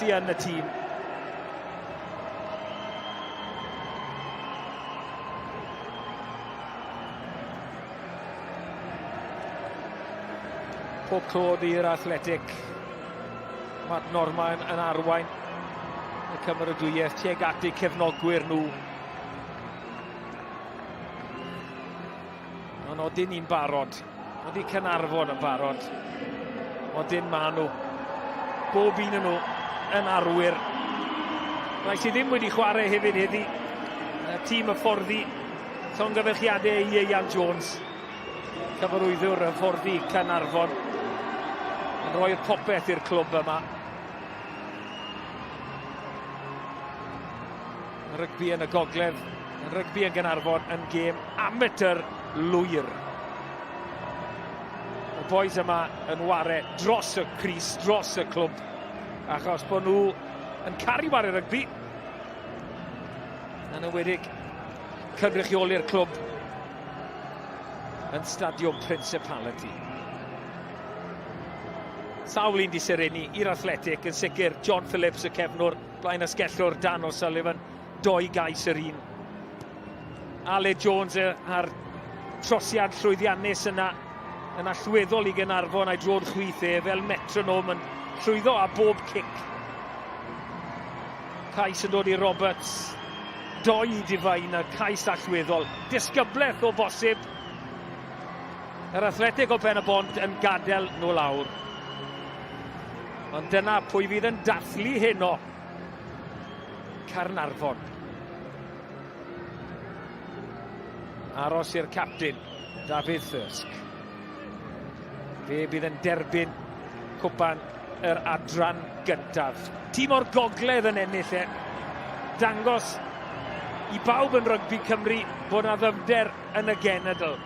sy'n yn y tîm. Pob clod i'r Athletic. Matt Norman yn arwain y cymeradwyaeth tuag at eu cefnogwyr nhw. Ond odyn ni'n barod. Odi Caernarfon yn barod. Odyn ma nhw. Bob un yn nhw yn arwyr. Rai sydd ddim wedi chwarae hefyd heddi. Y tîm hyfforddi. Llongyfarchiadau i Ieuan Jones. Cyfarwyddwr hyfforddi Caernarfon. Yn rhoi'r popeth i'r clwb yma. Rygbi yn y gogledd, rygbi yn Gaernarfon yn gêm amateur lwyr. Y boys yma yn ware dros y crys, dros y clwb, achos bod nhw yn caru ware rygbi. Yn enwedig cynrychioli'r clwb yn Stadiwm Principality. Sawl un di serenu i'r Athletic yn sicr, John Phillips y cefnwr, blaen asgellwr Dan O'Sullivan, doi gais yr un. Aled Jones a'r trosiad llwyddiannus yna yn allweddol i Gaernarfon a'i drod chwith e fel metronome yn llwyddo a bob cic. Cais yn dod i Roberts. Doi i Divine a cais allweddol. Disgyblaeth o bosib. Yr Athletic o Ben y Bont yn gadael nhw lawr. Ond dyna pwy fydd yn dathlu heno. Caernarfon. Aros i'r captain, Dafydd Thirsk. Fe bydd yn derbyn cwpan yr adran gyntaf. Tîm o'r gogledd yn ennill e. Dangos i bawb yn rygbi Cymru bod 'na ddyfnder yn y genedl.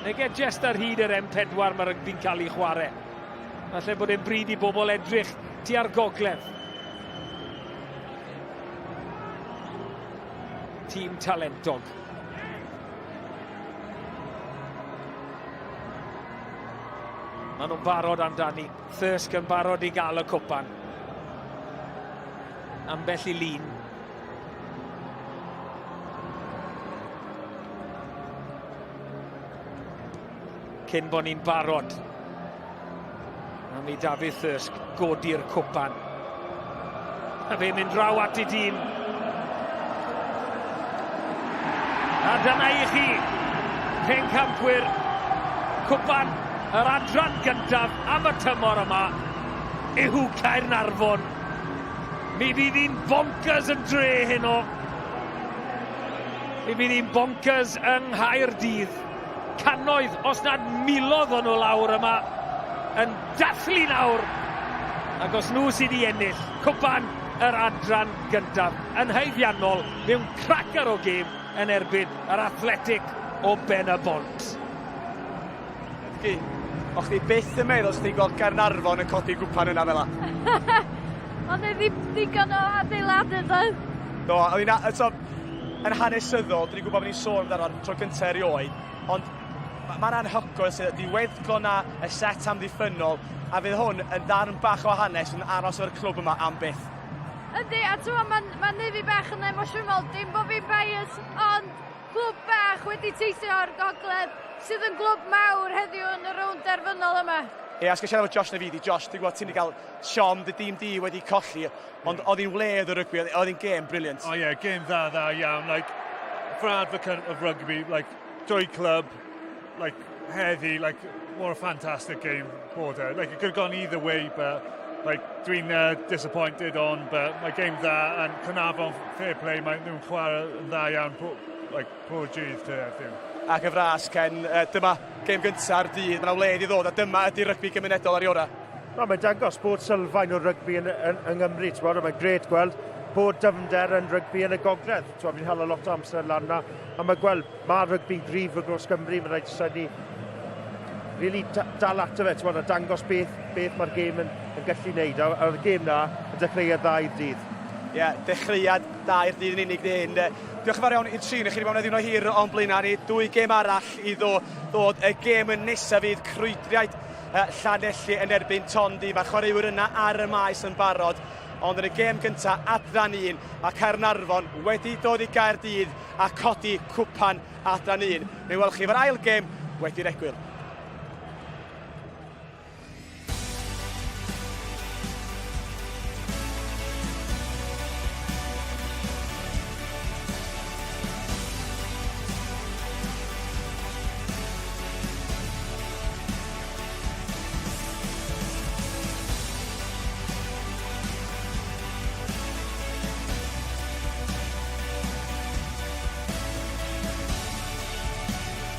Nege jest ar hyd yr M4 mae rygbi'n cael ei chwarae. Falle bod e'n bryd i bobl edrych tua'r gogledd. Tîm talentog. Maen nhw'n barod amdani. Thirsk yn barod i gael y cwpan. Ambell i lun. cyn bod ni'n barod am i Dafydd Thirsk godi'r cwpan. A fe'n mynd draw at ei dîm. A dyna i chi, pencampwyr cwpan yr adran gyntaf am y tymor yma yw Caernarfon. Mi fydd hi'n bonkers yn dre heno. Mi fydd hi'n bonkers yng Nghaerdydd. Cannoedd, os nad miloedd o'n nhw lawr yma yn dathlu nawr. Ac os nhw sydd i ennill cwpan yr adran gyntaf yn haeddiannol mewn cracker o gêm yn erbyn yr Athletic o Ben y Bont. Chdi, o chdi byth yn meddwl os chdi'n gweld Gaernarfon yn codi gwpan yna fel 'a. Ond e ddim digon o adeiladu doedd? Do, oedd hi'n so, yn hanesyddol, dyn ni'n gwybod bod ni'n sôn amdano ar tro gyntaf erioed, ond mae'n anhygoel sydd y diweddglo na, y set amddiffynnol, a fydd hwn yn ddarn bach o hanes yn aros efo'r clwb yma am byth. Yndi, a ti'n mae'n ma neud fi bach yn emosiynol, dim bod fi'n bias, ond clwb bach wedi teithio o'r gogledd sydd yn glwb mawr heddiw yn y rownd derfynol yma. Ie, yeah, os siarad efo Josh Navidi, Josh, ti'n gwybod ti'n wedi cael siom dy dîm di wedi colli, ond oedd hi'n wledd o rygbi, oedd hi'n gêm brilliant. Oh yeah, gêm dda, dda iawn. Like, for advocate of rugby, like, dwy clwb, like, heddi, like, what a fantastic game bod e. Like, it could have gone either way, but like, dwi'n disappointed on, but mae game dda, and Caernarfon fair play, mae nhw'n chwarae yn dda iawn, po, like, poor dydd te heddiw. Ac y fras, Ken, dyma gêm gynta'r dydd, mae yna wledd i ddod, a dyma ydy rygbi gymunedol ar ei orau. No, mae'n dangos bod sylfaen o rygbi yn, yn, yng Nghymru, ti'n mae'n gret gweld bod dyfnder yn rygbi yn y gogledd. Ti'n fi'n hala lot o amser lan na, a mae gweld, mae rygbi'n gryf o dros Gymru, mae'n rhaid i ni really dal ato fe, ti'n a dangos beth, beth mae'r gêm yn, yn gallu wneud. A, a'r gêm na yn dechreuad dda i'r dydd. Ie, yeah, dechreuad da i'r dydd yn unig ddyn. Diolch yn fawr iawn i'r tri, chi wedi bod yn ddiwrnod hir o'n blaenau ni. Dwy gêm arall i ddod. ddod. Y gêm yn nesaf fydd Crwydriaid Llanelli yn erbyn Tondi. Mae'r chwaraewyr yna ar y maes yn barod. Ond yn y gêm gyntaf, adran 1, mae Caernarfon wedi dod i Gaerdydd a codi cwpan adran 1. Neu welch chi efo'r ail gêm wedi'r egwyl.